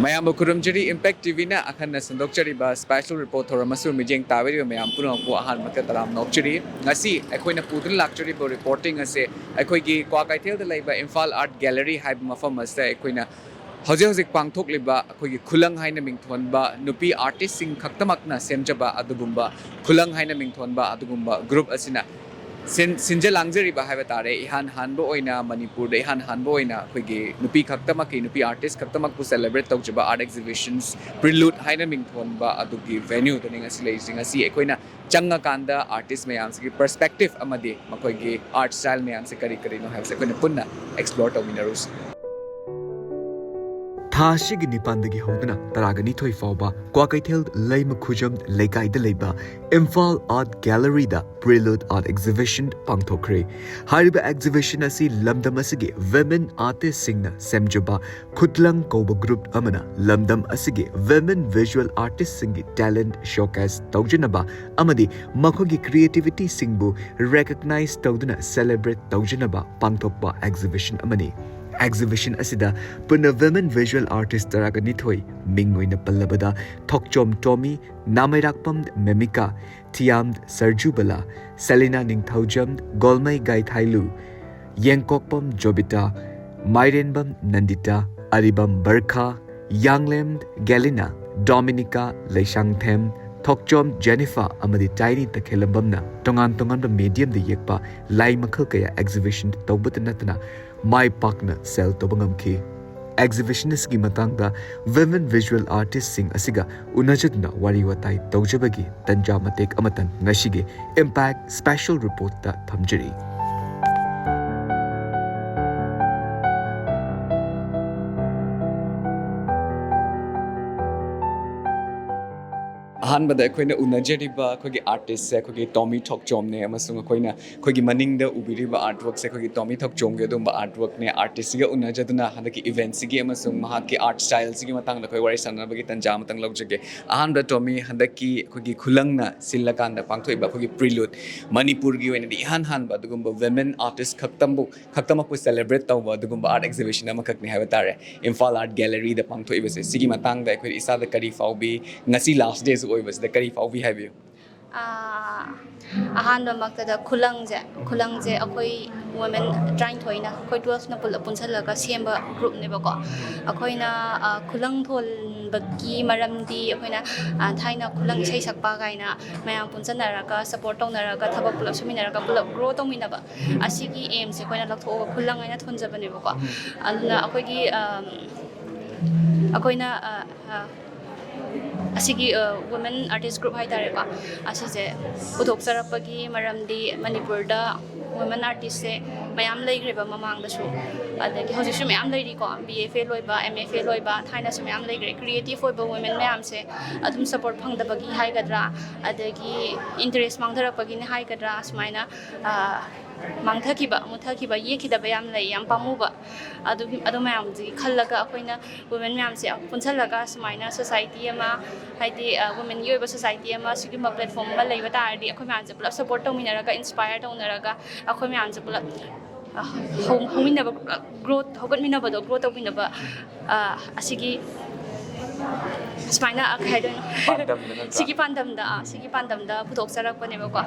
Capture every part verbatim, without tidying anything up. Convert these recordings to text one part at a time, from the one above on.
ꯃꯌꯥꯝꯕꯨ ꯈꯨꯔꯨꯝꯖꯔꯤ꯫ Impact T V ꯅ ꯑꯈꯟꯅ ꯁꯟꯗꯣꯛꯆꯔꯤꯕ special report ꯊꯧꯔꯝ ꯑꯁꯤꯕꯨ ꯃꯤꯠꯌꯦꯡ ꯇꯥꯕꯤꯔꯤꯕ ꯃꯌꯥꯝ ꯄꯨꯝꯅꯃꯛꯄꯨ ꯑꯍꯥꯟꯕꯗ ꯇꯔꯥꯝꯅ ꯑꯣꯛꯆꯔꯤ꯫ ꯉꯁꯤ ꯑꯩꯈꯣꯏꯅ ꯄꯨꯗꯨꯅ ꯂꯥꯛꯆꯔꯤꯕ reporting ꯑꯁꯦ ꯑꯩꯈꯣꯏꯒꯤ ꯀ꯭ꯋꯥꯀꯩꯊꯦꯜꯗ ꯂꯩꯕ Imphal Art Gallery ꯍꯥꯏꯕ ꯃꯐꯝ ꯑꯁꯤꯗ ꯑꯩꯈꯣꯏꯅ ꯍꯧꯖꯤꯛ ꯍꯧꯖꯤꯛ ꯄꯥꯡꯊꯣꯛꯂꯤꯕ ꯑꯩꯈꯣꯏꯒꯤ ꯈꯨꯂꯪ ꯍꯥꯏꯅ ꯃꯤꯡꯊꯣꯟꯕ ꯅꯨꯄꯤ artist ꯁꯤꯡ ꯈꯛꯇꯃꯛꯅ ꯁꯦꯝꯖꯕ ꯑꯗꯨꯒꯨꯝꯕ ꯈꯨꯂꯪ ꯍꯥꯏꯅ ꯃꯤꯡꯊꯣꯟꯕ ꯑꯗꯨꯒꯨꯝꯕ group ꯑꯁꯤꯅ ꯁꯤꯟ-, ꯁꯤꯟꯖ ꯂꯥꯡꯖꯔꯤꯕ ꯍꯥꯏꯕ ꯇꯥꯔꯦ꯫ ꯏꯍꯥꯟ ꯍꯥꯟꯕ ꯑꯣꯏꯅ ꯃꯅꯤꯄꯨꯔꯗ ꯏꯍꯥꯟ ꯍꯥꯟꯕ ꯑꯣꯏꯅ ꯑꯩꯈꯣꯏꯒꯤ ꯅꯨꯄꯤ ꯈꯛꯇꯃꯛꯀꯤ, ꯅꯨꯄꯤ artist ꯈꯛꯇꯃꯛꯄꯨ celebrate ꯇꯧꯖꯕ art exhibitions Prelude ꯍꯥꯏꯅ ꯃꯤꯡꯊꯣꯟꯕ ꯑꯗꯨꯒꯤ venue ꯗꯅꯤ ꯉꯁꯤ ꯂꯩꯔꯤꯁꯦ꯫ ꯉꯁꯤ ꯑꯩꯈꯣꯏꯅ ꯆꯪꯉꯀꯥꯟꯗ artist ꯃꯌꯥꯝꯁꯤꯒꯤ perspective ꯑꯃꯗꯤ ꯃꯈꯣꯏꯒꯤ art style ꯃꯌꯥꯝꯁꯦ ꯀꯔꯤ ꯀꯔꯤꯅꯣ ꯍꯥꯏꯕꯁꯦ ꯑꯩꯈꯣꯏꯅ ꯄꯨꯟꯅ explore ꯇꯧꯃꯤꯟꯅꯔꯨꯁꯤ꯫ ꯊꯥ ꯑꯁꯤꯒꯤ ꯅꯤꯄꯥꯟꯗꯒꯤ ꯍꯧꯗꯨꯅ ꯇꯔꯥꯒ ꯅꯤꯊꯣꯏ ꯐꯥꯎꯕ ꯀ꯭ꯋꯥꯀꯩꯊꯦꯜ ꯂꯩꯃꯈꯨꯖꯝ ꯂꯩꯀꯥꯏꯗ ꯂꯩꯕ Imphal Art Gallery ꯗ Prelude Art Exhibition ꯄꯥꯡꯊꯣꯛꯈ꯭ꯔꯦ꯫ ꯍꯥꯏꯔꯤꯕ exhibition ꯑꯁꯤ ꯂꯝꯗꯝ ꯑꯁꯤꯒꯤ women artist ꯁꯤꯡꯅ ꯁꯦꯝꯖꯕ ꯈꯨꯠꯂꯪ ꯀꯧꯕ group ꯑꯃꯅ ꯂꯝꯗꯝ ꯑꯁꯤꯒꯤ women visual artist ꯁꯤꯡꯒꯤ talent showcase ꯇꯧꯖꯅꯕ ꯑꯃꯗꯤ ꯃꯈꯣꯏꯒꯤ creativity ꯁꯤꯡꯕꯨ recognize ꯇꯧꯗꯨꯅ celebrate ꯇꯧꯖꯅꯕ ꯄꯥꯡꯊꯣꯛꯄ exhibition ꯑꯃꯅꯤ꯫ Exhibition ꯑꯁꯤꯗ ꯄꯨꯟꯅ women visual artist ꯇꯔꯥꯒ ꯅꯤꯊꯣꯏ, ꯃꯤꯡ ꯑꯣꯏꯅ ꯄꯜꯂꯕꯗ ꯊꯣꯛꯆꯣꯝ ꯇꯣꯃꯤ, ꯅꯥꯃꯩꯔꯥꯛꯄꯝ ꯃꯦꯃꯤꯀꯥ, ꯊꯤꯌꯥꯝ ꯁꯔꯖꯨꯕꯂꯥ, ꯁꯦꯂꯤꯅꯥ ꯅꯤꯡꯊꯧꯖꯝ, ꯒꯣꯜꯃꯩ ꯒꯥꯏꯊꯥꯏꯂꯨ, ꯌꯦꯡꯀꯣꯛꯄꯝ ꯖꯣꯕꯤꯇꯥ, ꯃꯥꯏꯔꯦꯟꯕꯝ ꯅꯟꯗꯤꯇꯥ, ꯑꯔꯤꯕꯝ ꯕꯔꯈꯥ, ꯌꯥꯡꯂꯦꯝ ꯒꯦꯂꯤꯅꯥ, ꯗꯣꯃꯤꯅꯤꯀꯥ ꯂꯩꯁꯥꯡꯊꯦꯝ, ꯊꯣꯛꯆꯣꯝ ꯖꯦꯅꯤꯐꯥ ꯑꯃꯗꯤ ꯇꯥꯏꯅꯤ ꯇꯈꯦꯜꯂꯝꯕꯝꯅ ꯇꯣꯉꯥꯟ ꯇꯣꯉꯥꯟꯕ medium ꯗ ꯌꯦꯛꯄ ꯂꯥꯏ ꯃꯈꯜ ꯀꯌꯥ exhibition ꯇꯧꯕꯇ ꯅꯠꯇꯅ ꯃꯥꯏ ꯄꯥꯛꯅ sell ꯇꯧꯕ ꯉꯝꯈꯤ꯫ Exhibition ꯑꯁꯤꯒꯤ ꯃꯇꯥꯡꯗ women visual artist ꯁꯤꯡ ꯑꯁꯤꯒ ꯎꯅꯖꯗꯨꯅ ꯋꯥꯔꯤ ꯋꯥꯇꯥꯏ ꯇꯧꯖꯕꯒꯤ ꯇꯟꯖꯥ ꯃꯇꯦꯛ ꯑꯃꯇꯪ ꯉꯁꯤꯒꯤ Impact Special Report ꯇ ꯊꯝꯖꯔꯤ꯫ ꯑꯍꯥꯟꯕꯗ ꯑꯩꯈꯣꯏꯅ ꯎꯅꯖꯔꯤꯕ ꯑꯩꯈꯣꯏꯒꯤ ꯑꯥꯔꯇꯤꯁꯁꯦ ꯑꯩꯈꯣꯏꯒꯤ ꯇꯣꯃꯤ ꯊꯣꯛꯆꯣꯝꯅꯦ, ꯑꯃꯁꯨꯡ ꯑꯩꯈꯣꯏꯅ ꯑꯩꯈꯣꯏꯒꯤ ꯃꯅꯤꯡꯗ ꯎꯕꯤꯔꯤꯕ ꯑꯥꯔꯠ ꯋꯥꯔꯛꯁꯦ ꯑꯩꯈꯣꯏꯒꯤ ꯇꯣꯃꯤ ꯊꯣꯛꯆꯣꯝꯒꯤ ꯑꯗꯨꯒꯨꯝꯕ ꯑꯥꯔꯠ ꯋꯥꯔꯛꯅꯦ꯫ ꯑꯥꯔꯇꯤꯁꯁꯤꯒ ꯎꯅꯖꯗꯨꯅ ꯍꯟꯗꯛꯀꯤ ꯏꯚꯦꯟꯠꯁꯤꯒꯤ ꯑꯃꯁꯨꯡ ꯃꯍꯥꯛꯀꯤ ꯑꯥꯔꯠ ꯁ꯭ꯇꯥꯏꯜꯁꯤꯒꯤ ꯃꯇꯥꯡꯗ ꯑꯩꯈꯣꯏ ꯋꯥꯔꯤ ꯁꯥꯟꯅꯕꯒꯤ ꯇꯥꯟꯖꯥ ꯑꯃꯇꯪ ꯂꯧꯖꯒꯦ꯫ ꯑꯍꯥꯟꯕꯗ ꯇꯣꯃꯤ, ꯍꯟꯗꯛꯀꯤ ꯑꯩꯈꯣꯏꯒꯤ ꯈꯨꯂꯪꯅ ꯁꯤꯜꯂꯀꯥꯟꯗ ꯄꯥꯡꯊꯣꯛꯏꯕ ꯑꯩꯈꯣꯏꯒꯤ ꯄ꯭ꯔꯤꯂꯨꯠ, ꯃꯅꯤꯄꯨꯔꯒꯤ ꯑꯣꯏꯅꯗꯤ ꯏꯍꯥꯟ ꯍꯥꯟꯕ ꯑꯗꯨꯒꯨꯝꯕ ꯋꯤꯃꯦꯟ ꯑꯥꯔꯇꯤꯁ ꯈꯛꯇꯪꯕꯨ ꯈꯛꯇꯃꯛꯄꯨ ꯁꯦꯂꯦꯕ꯭ꯔꯦꯠ ꯇꯧꯕ ꯑꯗꯨꯒꯨꯝꯕ ꯑꯥꯔꯠ ꯑꯦꯛꯖꯤꯕꯤꯁꯟ ꯑꯃꯈꯛꯅꯤ ꯍꯥꯏꯕ ꯇꯥꯔꯦ, ꯏꯝꯐꯥꯜ ꯑꯥꯔꯠ ꯒꯦꯂꯔꯤꯗ ꯄꯥꯡꯊꯣꯛꯏꯕꯁꯦ꯫ ꯁꯤꯒꯤ ꯃꯇꯥꯡꯗ ꯑꯩꯈꯣꯏ ꯏꯁꯥꯗ ꯀꯔꯤ ꯐꯥꯎꯕꯤ? ꯉꯁꯤ ꯂꯥꯁ ꯗꯦꯁꯨ ꯑꯣꯏꯕꯁꯤꯗ ꯀꯔꯤ ꯐꯥꯎꯕꯤ ꯍꯥꯏꯕꯤꯌꯨ꯫ ꯑꯥ, ꯑꯍꯥꯟꯕꯃꯛꯇꯗ ꯈꯨꯂꯪꯁꯦ, ꯈꯨꯂꯪꯁꯦ ꯑꯩꯈꯣꯏ ꯋꯨꯃꯦꯟ ꯇꯔꯥꯅꯤꯊꯣꯏꯅ, ꯑꯩꯈꯣꯏ ꯇꯨꯋꯦꯜꯐꯅ ꯄꯨꯜꯂꯞ ꯄꯨꯟꯁꯤꯜꯂꯒ ꯁꯦꯝꯕ ꯒ꯭ꯔꯨꯞꯅꯦꯕꯀꯣ꯫ ꯑꯩꯈꯣꯏꯅ, ꯑꯥ, ꯈꯨꯂꯪ ꯊꯣꯟꯕꯒꯤ ꯃꯔꯝꯗꯤ ꯑꯩꯈꯣꯏꯅ, ꯑꯥ, ꯊꯥꯏꯅ ꯈꯨꯂꯪ ꯏꯁꯩ ꯁꯛꯄ ꯀꯥꯏꯅ ꯃꯌꯥꯝ ꯄꯨꯟꯁꯤꯟꯅꯔꯒ, ꯁꯞꯄꯣꯔꯠ ꯇꯧꯅꯔꯒ, ꯊꯕꯛ ꯄꯨꯜꯂꯞ ꯁꯨꯃꯤꯟꯅꯔꯒ, ꯄꯨꯜꯂꯞ ꯒ꯭ꯔꯣ ꯇꯧꯃꯤꯟꯅꯕ, ꯑꯁꯤꯒꯤ ꯑꯦꯝꯁꯦ ꯑꯩꯈꯣꯏꯅ ꯂꯧꯊꯣꯛꯑꯒ ꯈꯨꯂꯪ ꯍꯥꯏꯅ ꯊꯣꯟꯖꯕꯅꯦꯕꯀꯣ꯫ ꯑꯗꯨꯅ ꯑꯩꯈꯣꯏꯒꯤ, ꯑꯥ, ꯑꯩꯈꯣꯏꯅ, ꯑꯥ, ꯑꯥ, ꯑꯁꯤꯒꯤ ꯋꯨꯃꯦꯟ ꯑꯥꯔꯇꯤꯁ ꯒ꯭ꯔꯨꯞ ꯍꯥꯏꯇꯥꯔꯦꯀꯣ, ꯑꯁꯤꯁꯦ ꯄꯨꯊꯣꯛꯆꯔꯛꯄꯒꯤ ꯃꯔꯝꯗꯤ ꯃꯅꯤꯄꯨꯔꯗ ꯋꯨꯃꯦꯟ ꯑꯥꯔꯇꯤꯁꯁꯦ ꯃꯌꯥꯝ ꯂꯩꯈ꯭ꯔꯦꯕ ꯃꯃꯥꯡꯗꯁꯨ, ꯑꯗꯒꯤ ꯍꯧꯖꯤꯛꯁꯨ ꯃꯌꯥꯝ ꯂꯩꯔꯤꯀꯣ꯫ ꯕꯤ ꯑꯦ ꯐꯦꯜ ꯑꯣꯏꯕ, ꯑꯦꯝ ꯑꯦ ꯐꯦꯜ ꯑꯣꯏꯕ, ꯊꯥꯏꯅꯁꯨ ꯃꯌꯥꯝ ꯂꯩꯈ꯭ꯔꯦ꯫ ꯀ꯭ꯔꯤꯌꯦꯇꯤꯞ ꯑꯣꯏꯕ ꯋꯨꯃꯦꯟ ꯃꯌꯥꯝꯁꯦ ꯑꯗꯨꯝ ꯁꯞꯄꯣꯔꯠ ꯐꯪꯗꯕꯒꯤ ꯍꯥꯏꯒꯗ꯭ꯔꯥ, ꯑꯗꯒꯤ ꯏꯟꯇꯔꯦꯁ ꯃꯥꯡꯊꯔꯛꯄꯒꯤꯅꯤ ꯍꯥꯏꯒꯗ꯭ꯔꯥ, ꯁꯨꯃꯥꯏꯅ, ꯑꯥ, ꯃꯥꯡꯊꯈꯤꯕ, ꯃꯨꯠꯊꯈꯤꯕ, ꯌꯦꯛꯈꯤꯗꯕ ꯌꯥꯝ ꯂꯩ, ꯌꯥꯝ ꯄꯥꯝꯃꯨꯕ꯫ ꯑꯗꯨꯒꯤ, ꯑꯗꯨ ꯃꯌꯥꯝꯁꯤꯒꯤ ꯈꯜꯂꯒ ꯑꯩꯈꯣꯏꯅ ꯋꯨꯃꯦꯟ ꯃꯌꯥꯝꯁꯦ ꯄꯨꯟꯁꯤꯜꯂꯒ ꯁꯨꯃꯥꯏꯅ ꯁꯣꯁꯥꯏꯇꯤ ꯑꯃ, ꯍꯥꯏꯗꯤ, ꯑ, ꯋꯨꯃꯦꯟꯒꯤ ꯑꯣꯏꯕ ꯁꯣꯁꯥꯏꯇꯤ ꯑꯃ, ꯁꯤꯒꯨꯝꯕ ꯄ꯭ꯂꯦꯠꯐꯣꯝ ꯑꯃ ꯂꯩꯕ ꯇꯥꯔꯗꯤ, ꯑꯩꯈꯣꯏ ꯃꯌꯥꯝꯁꯦ ꯄꯨꯂꯞ ꯁꯞꯄꯣꯔꯠ ꯇꯧꯃꯤꯟꯅꯔꯒ, ꯏꯟꯁꯄꯥꯌꯔ ꯇꯧꯅꯔꯒ, ꯑꯩꯈꯣꯏ ꯃꯌꯥꯝꯁꯦ ꯄꯨꯂꯞ, ꯑ, ꯍꯧ-, ꯍꯧꯃꯤꯟꯅꯕ, ꯒ꯭ꯔꯣꯠ, ꯍꯧꯒꯠꯃꯤꯟꯅꯕꯗꯣ, ꯒ꯭ꯔꯣ ꯇꯧꯃꯤꯟꯅꯕ, ꯑ, ꯑꯁꯤꯒꯤ ꯁꯨꯃꯥꯏꯅ, ꯑ, ꯀꯩ ꯍꯥꯏꯗꯣꯏꯅꯣ? ꯄꯥꯟꯗꯝꯗ ꯅꯠꯇ꯭ꯔꯥ? ꯁꯤꯒꯤ ꯄꯥꯟꯗꯝꯗ, ꯑ, ꯁꯤꯒꯤ ꯄꯥꯟꯗꯝꯗ ꯄꯨꯊꯣꯛꯆꯔꯛꯄꯅꯦꯕꯀꯣ꯫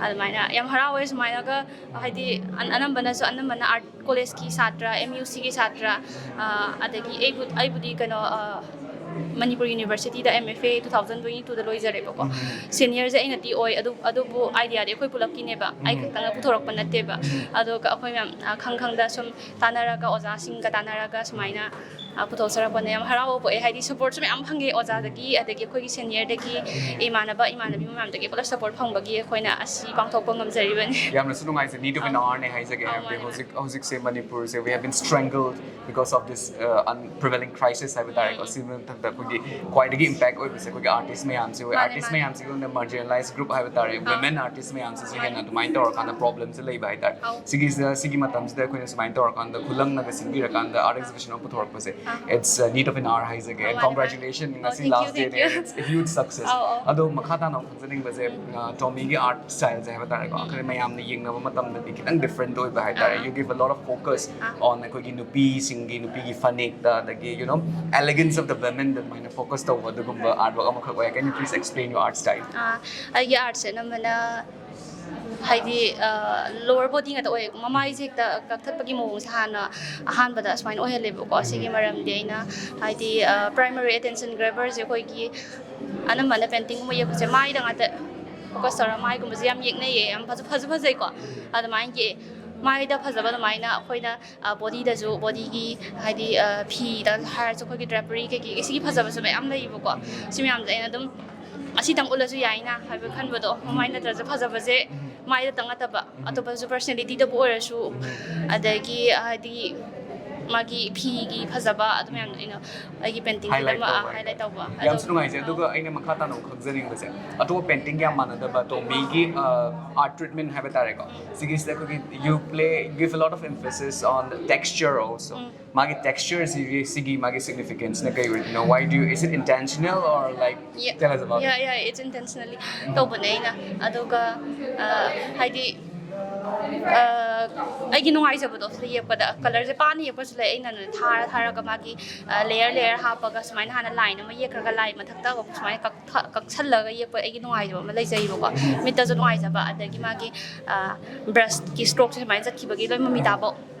ꯑꯗꯨꯃꯥꯏꯅ ꯌꯥꯝ ꯍꯔꯥꯎꯋꯦ ꯁꯨꯃꯥꯏꯅꯒ, ꯍꯥꯏꯗꯤ, ꯑꯟ-, ꯑꯅꯝꯕꯅꯁꯨ, ꯑꯅꯝꯕꯅ ꯑꯥꯔꯠ ꯀꯣꯂꯦꯖꯀꯤ ꯁꯥꯇ꯭ꯔ, ꯑꯦꯝ ꯌꯨ ꯁꯤꯒꯤ ꯁꯥꯇ꯭ꯔ, ꯑ, ꯑꯗꯒꯤ ꯑꯩꯕꯨ-, ꯑꯩꯕꯨꯗꯤ ꯀꯩꯅꯣ, ꯑ, ꯃꯅꯤꯄꯨꯔ ꯌꯨꯅꯤꯚꯔꯁꯤꯇꯤꯗ M F A two thousand twenty ꯇꯨꯗ ꯂꯣꯏꯖꯔꯦꯕꯀꯣ꯫ ꯁꯦꯅꯤꯌꯔꯁꯦ ꯑꯩꯅꯗꯤ ꯑꯣꯏ, ꯑꯗꯨ, ꯑꯗꯨꯕꯨ ꯑꯥꯏꯗꯤꯌꯥꯗꯤ ꯑꯩꯈꯣꯏ ꯄꯨꯂꯞꯀꯤꯅꯦꯕ, ꯑꯩ ꯈꯛꯇꯪꯅ ꯄꯨꯊꯣꯔꯛꯄ ꯅꯠꯇꯦꯕ꯫ ꯑꯗꯨꯒ ꯑꯩꯈꯣꯏ ꯃꯌꯥꯝ, ꯑ, ꯈꯪ ꯈꯪꯗ ꯁꯨꯝ ꯇꯥꯟꯅꯔꯒ, ꯑꯣꯖꯥꯁꯤꯡꯒ ꯇꯥꯟꯅꯔꯒ ꯁꯨꯃꯥꯏꯅ ꯑ, ꯄꯨꯊꯣꯛꯆꯔꯛꯄꯅꯦ꯫ ꯌꯥꯝ ꯍꯔꯥꯎꯕ ꯄꯣꯛꯑꯦ, ꯍꯥꯏꯗꯤ ꯁꯄꯣꯔꯠꯁꯨ ꯃꯌꯥꯝ ꯐꯪꯉꯦ ꯑꯣꯖꯥꯗꯒꯤ, ꯑꯗꯒꯤ ꯑꯩꯈꯣꯏꯒꯤ ꯁꯦꯅꯤꯌꯔꯗꯒꯤ, ꯏꯃꯥꯟꯅꯕ ꯏꯃꯥꯟꯅꯕꯤ ꯃꯌꯥꯝꯗꯒꯤ ꯄꯨꯂꯞ ꯁꯄꯣꯔꯠ ꯐꯪꯕꯒꯤ ꯑꯩꯈꯣꯏꯅ ꯑꯁꯤ ꯄꯥꯡꯊꯣꯛꯄ ꯉꯝꯖꯔꯤꯕꯅꯤ꯫ ꯌꯥꯝꯅꯁꯨ ꯅꯨꯡꯉꯥꯏꯖꯩ, need of an hour ꯅꯦ ꯍꯥꯏꯖꯒꯦ꯫ ꯑꯧ, ꯍꯥꯏꯕꯗꯤ ꯃꯥꯅꯦ, ꯃꯥꯅꯦ꯫ ꯍꯧꯖꯤꯛ ꯍꯧꯖꯤꯛꯁꯦ ꯃꯅꯤꯄꯨꯔꯁꯦ we have been strangled because of this uh, un- prevailing crisis ꯍꯥꯏꯕ ꯇꯥꯔꯦꯀꯣ꯫ ꯁꯤ ꯃꯊꯛꯇ ꯑꯩꯈꯣꯏꯒꯤ ꯈ꯭ꯋꯥꯏꯗꯒꯤ ꯏꯝꯄꯦꯛ ꯑꯣꯏꯕꯁꯦ ꯑꯩꯈꯣꯏꯒꯤ ꯑꯥꯔꯇꯤꯁ ꯃꯌꯥꯝꯁꯦ ꯑꯣꯏ꯫ ꯃꯥꯅꯦ, ꯑꯥꯔꯇꯤꯁ ꯃꯥꯅꯦ꯫ ꯃꯌꯥꯝꯁꯤꯒꯤ ꯂꯣꯟꯗ marginalized group ꯍꯥꯏꯕ ꯇꯥꯔꯦ, ꯑꯧ꯫ ꯋꯤꯃꯦꯟ ꯑꯥꯔꯇꯤꯁ ꯃꯌꯥꯝꯁꯤꯁꯨ ꯍꯦꯟꯅ ꯑꯗꯨꯃꯥꯏꯅ ꯇꯧꯔꯀꯥꯟꯗ ꯄ꯭ꯔꯣꯕ꯭ꯂꯦꯝꯁꯦ ꯂꯩꯕ ꯍꯥꯏꯇꯥꯔꯦ꯫ ꯑꯧ꯫ ꯁꯤꯒꯤꯁꯤꯗ ꯁꯤꯒꯤ ꯃꯇꯝꯁꯤꯗ ꯑꯩꯈꯣꯏꯅ ꯁꯨꯃꯥꯏꯅ ꯇꯧꯔꯀꯥꯟꯗ ꯈꯨꯜꯂꯪꯅꯒ ꯁꯤꯟꯕꯤꯔꯀꯥꯟꯗ ꯑꯥꯔꯠ ꯑꯦꯛꯖꯤꯕꯤꯁꯟ ꯑꯃ ꯄꯨꯊꯣꯔꯛꯄꯁꯦ, it's need of an hour ꯍꯥꯏꯖꯒꯦ꯫ ꯑꯧ, ꯃꯥꯅꯦ, Congratulations, ꯃꯥꯅꯦ꯫ ꯉꯁꯤ ꯑꯧ, thank last you, ꯗꯦꯅꯦ, thank you꯫ It's a huge success꯫ ꯑꯧ, ꯑꯧ꯫ ꯑꯗꯣ ꯃꯈꯥ ꯇꯥꯅ ꯑꯃꯨꯛ ꯈꯪꯖꯅꯤꯡꯕꯁꯦ, ꯇꯣꯃꯤꯒꯤ ꯑꯥꯔꯠ ꯁ꯭ꯇꯥꯏꯜꯁꯦ ꯍꯥꯏꯕ ꯇꯥꯔꯦꯀꯣ, ꯑꯩꯈꯣꯏ ꯃꯌꯥꯝꯅ ꯌꯦꯡꯅꯕ ꯃꯇꯝꯗꯗꯤ ꯈꯤꯇꯪ ꯗꯤꯐ꯭ꯔꯦꯟꯠ ꯑꯣꯏꯕ ꯍꯥꯏꯇꯥꯔꯦ꯫ ꯑꯥ꯫ You give a lot of focus ah. On ꯑꯩꯈꯣꯏꯒꯤ ꯅꯨꯄꯤꯁꯤꯡꯒꯤ, ꯅꯨꯄꯤꯒꯤ ꯐꯅꯦꯛꯇ, ꯑꯗꯒꯤ you know elegance of the women ꯑꯗꯨꯃꯥꯏꯅ ꯐꯣꯀꯁ ꯇꯧꯕ ꯑꯗꯨꯒꯨꯝꯕ ꯑꯥꯔꯠ ꯋꯥꯔꯛ ꯑꯃꯈꯛ ꯑꯣꯏ꯫ Can you please explain your art style? ꯑꯥ, ꯑꯩꯒꯤ ꯑꯥꯔꯠꯁꯦ ꯑꯅꯝꯕꯅ ꯍꯥꯏꯗꯤ ꯂꯣꯋꯔ ꯕꯣꯗꯤ ꯉꯥꯛꯇ ꯑꯣꯏ꯫ ꯃꯃꯥꯏꯁꯦ ꯍꯦꯛꯇ ꯀꯛꯊꯠꯄꯒꯤ ꯃꯑꯣꯡꯁꯦ ꯍꯥꯟꯅ ꯑꯍꯥꯟꯕꯗ ꯑꯁꯨꯃꯥꯏꯅ ꯑꯣꯏꯍꯜꯂꯦꯕꯀꯣ꯫ ꯁꯤꯒꯤ ꯃꯔꯝꯗꯤ ꯑꯩꯅ ꯍꯥꯏꯗꯤ ꯄ꯭ꯔꯥꯏꯃꯔꯤ ꯑꯦꯇꯦꯟꯁꯟ ꯒ꯭ꯔꯦꯕꯔꯁꯦ ꯑꯩꯈꯣꯏꯒꯤ ꯑꯅꯝꯕꯅ ꯄꯦꯟꯇꯤꯡꯒꯨꯝꯕ ꯌꯦꯛꯄꯁꯦ ꯃꯥꯏꯗ ꯉꯥꯛꯇ ꯐꯣꯀꯁ ꯇꯧꯔꯒ ꯃꯥꯏꯒꯨꯝꯕꯁꯦ ꯌꯥꯝ ꯌꯦꯛꯅꯩꯌꯦ, ꯌꯥꯝ ꯐꯖ ꯐꯖ ꯐꯖꯩꯀꯣ꯫ ꯑꯗꯨꯃꯥꯏꯅ ꯌꯦꯛꯑꯦ꯫ ꯃꯥꯏꯗ ꯐꯖꯕ ꯑꯗꯨꯃꯥꯏꯅ ꯑꯩꯈꯣꯏꯅ ꯕꯣꯗꯤꯗꯁꯨ, ꯕꯣꯗꯤꯒꯤ ꯍꯥꯏꯗꯤ ꯐꯤꯗ ꯍꯥꯏꯔꯁꯨ ꯑꯩꯈꯣꯏꯒꯤ ꯗ꯭ꯔꯦꯄꯔꯤ ꯀꯩꯀꯩ ꯁꯤꯒꯤ ꯐꯖꯕꯁꯨ ꯃꯌꯥꯝ ꯂꯩꯌꯦꯕꯀꯣ꯫ ꯁꯤ ꯃꯌꯥꯝꯁꯦ ꯑꯩꯅ ꯑꯗꯨꯝ ꯑꯁꯤꯇꯪ ꯎꯠꯂꯁꯨ ꯌꯥꯏꯅ ꯍꯥꯏꯕ ꯈꯟꯕꯗꯣ, ꯃꯃꯥꯏ ꯅꯠꯇ꯭ꯔꯁꯨ ꯐꯖꯕꯁꯦ ꯃꯥꯏꯗꯇꯪ ꯅꯠꯇꯕ ꯑꯇꯣꯞꯄꯁꯨ ꯄꯔꯁꯅꯦꯂꯤꯇꯤꯗꯕꯨ ꯑꯣꯏꯔꯁꯨ, ꯑꯗꯒꯤ ꯍꯥꯏꯗꯤ ꯃꯥꯒꯤ ꯐꯤꯒꯤ ꯐꯖꯕ ꯑꯗꯨ ꯃꯌꯥꯝꯗꯣ ꯑꯩꯅ ꯑꯩꯒꯤ ꯄꯦꯟꯇꯤꯡꯁꯤꯗ Highlight ꯑꯃ ꯇꯧꯕ ꯍꯥꯏꯂꯥꯏꯠ ꯇꯧꯕ꯫ ꯌꯥꯝꯁꯨ ꯅꯨꯡꯉꯥꯏꯖꯩ꯫ ꯑꯗꯨꯒ ꯑꯩꯅ ꯃꯈꯥ ꯇꯥꯅ ꯑꯃꯨꯛ ꯈꯪꯖꯅꯤꯡꯕꯁꯦ, ꯑꯇꯣꯞꯄ ꯄꯦꯟꯇꯤꯡ ꯌꯥꯝ ꯃꯥꯟꯅꯗꯕ ꯇꯣꯝꯕꯤꯒꯤ ꯑꯥꯔꯠ ꯇ꯭ꯔꯤꯠꯃꯦꯟ ꯍꯥꯏꯕ ꯇꯥꯔꯦꯀꯣ, ꯁꯤꯒꯤꯁꯤꯗ ꯑꯩꯈꯣꯏꯒꯤ you play give a lot of emphasis on the texture also꯫ ꯃꯥꯒꯤ ꯇꯦꯛꯁꯆꯔꯁꯤꯒꯤ ꯁꯤꯒꯤ ꯃꯥꯒꯤ ꯁꯤꯒꯅꯤꯐꯤꯀꯦꯟꯁꯅ ꯀꯩ ꯑꯣꯏꯗꯣꯏꯅꯣ? Why do you, is it intentional or like, Yeah. tell us about Yeah, it? Yeah, it's intentionally ꯇꯧꯕꯅꯦ ꯑꯩꯅ꯫ ꯑꯗꯨꯒ ꯑ, ꯍꯥꯏꯗꯤ ꯑ, ꯑꯩꯒꯤ ꯅꯨꯡꯉꯥꯏꯖꯕꯗꯣ ꯁꯤꯗ ꯌꯦꯛꯄꯗ, ꯀꯂꯔꯁꯦ ꯄꯥꯅ ꯌꯦꯛꯄꯁꯨ ꯂꯩ, ꯑꯩꯅ ꯊꯥꯔ ꯊꯥꯔꯒ ꯃꯥꯒꯤ ꯂꯦꯌꯔ ꯂꯦꯌꯔ ꯍꯥꯞꯄꯒ ꯁꯨꯃꯥꯏꯅ ꯍꯥꯟꯅ ꯂꯥꯏꯟ ꯑꯃ ꯌꯦꯛꯈ꯭ꯔꯒ ꯂꯥꯏ ꯃꯊꯛꯇ ꯑꯃꯨꯛ ꯁꯨꯃꯥꯏꯅ ꯀꯛꯊ- ꯀꯛꯁꯜꯂꯒ ꯌꯦꯛꯄ ꯑꯩꯒꯤ ꯅꯨꯡꯉꯥꯏꯖꯕ ꯑꯃ ꯂꯩꯖꯩꯕꯀꯣ꯫ ꯃꯤꯠꯇꯁꯨ ꯅꯨꯡꯉꯥꯏꯖꯕ, ꯑꯗꯒꯤ ꯃꯥꯒꯤ ꯕ꯭ꯔꯁꯀꯤ ꯁ꯭ꯇ꯭ꯔꯣꯛꯁꯦ ꯁꯨꯃꯥꯏꯅ ꯆꯠꯈꯤꯕꯒꯤ ꯂꯣꯏ ꯃꯃꯤ ꯇꯥꯕ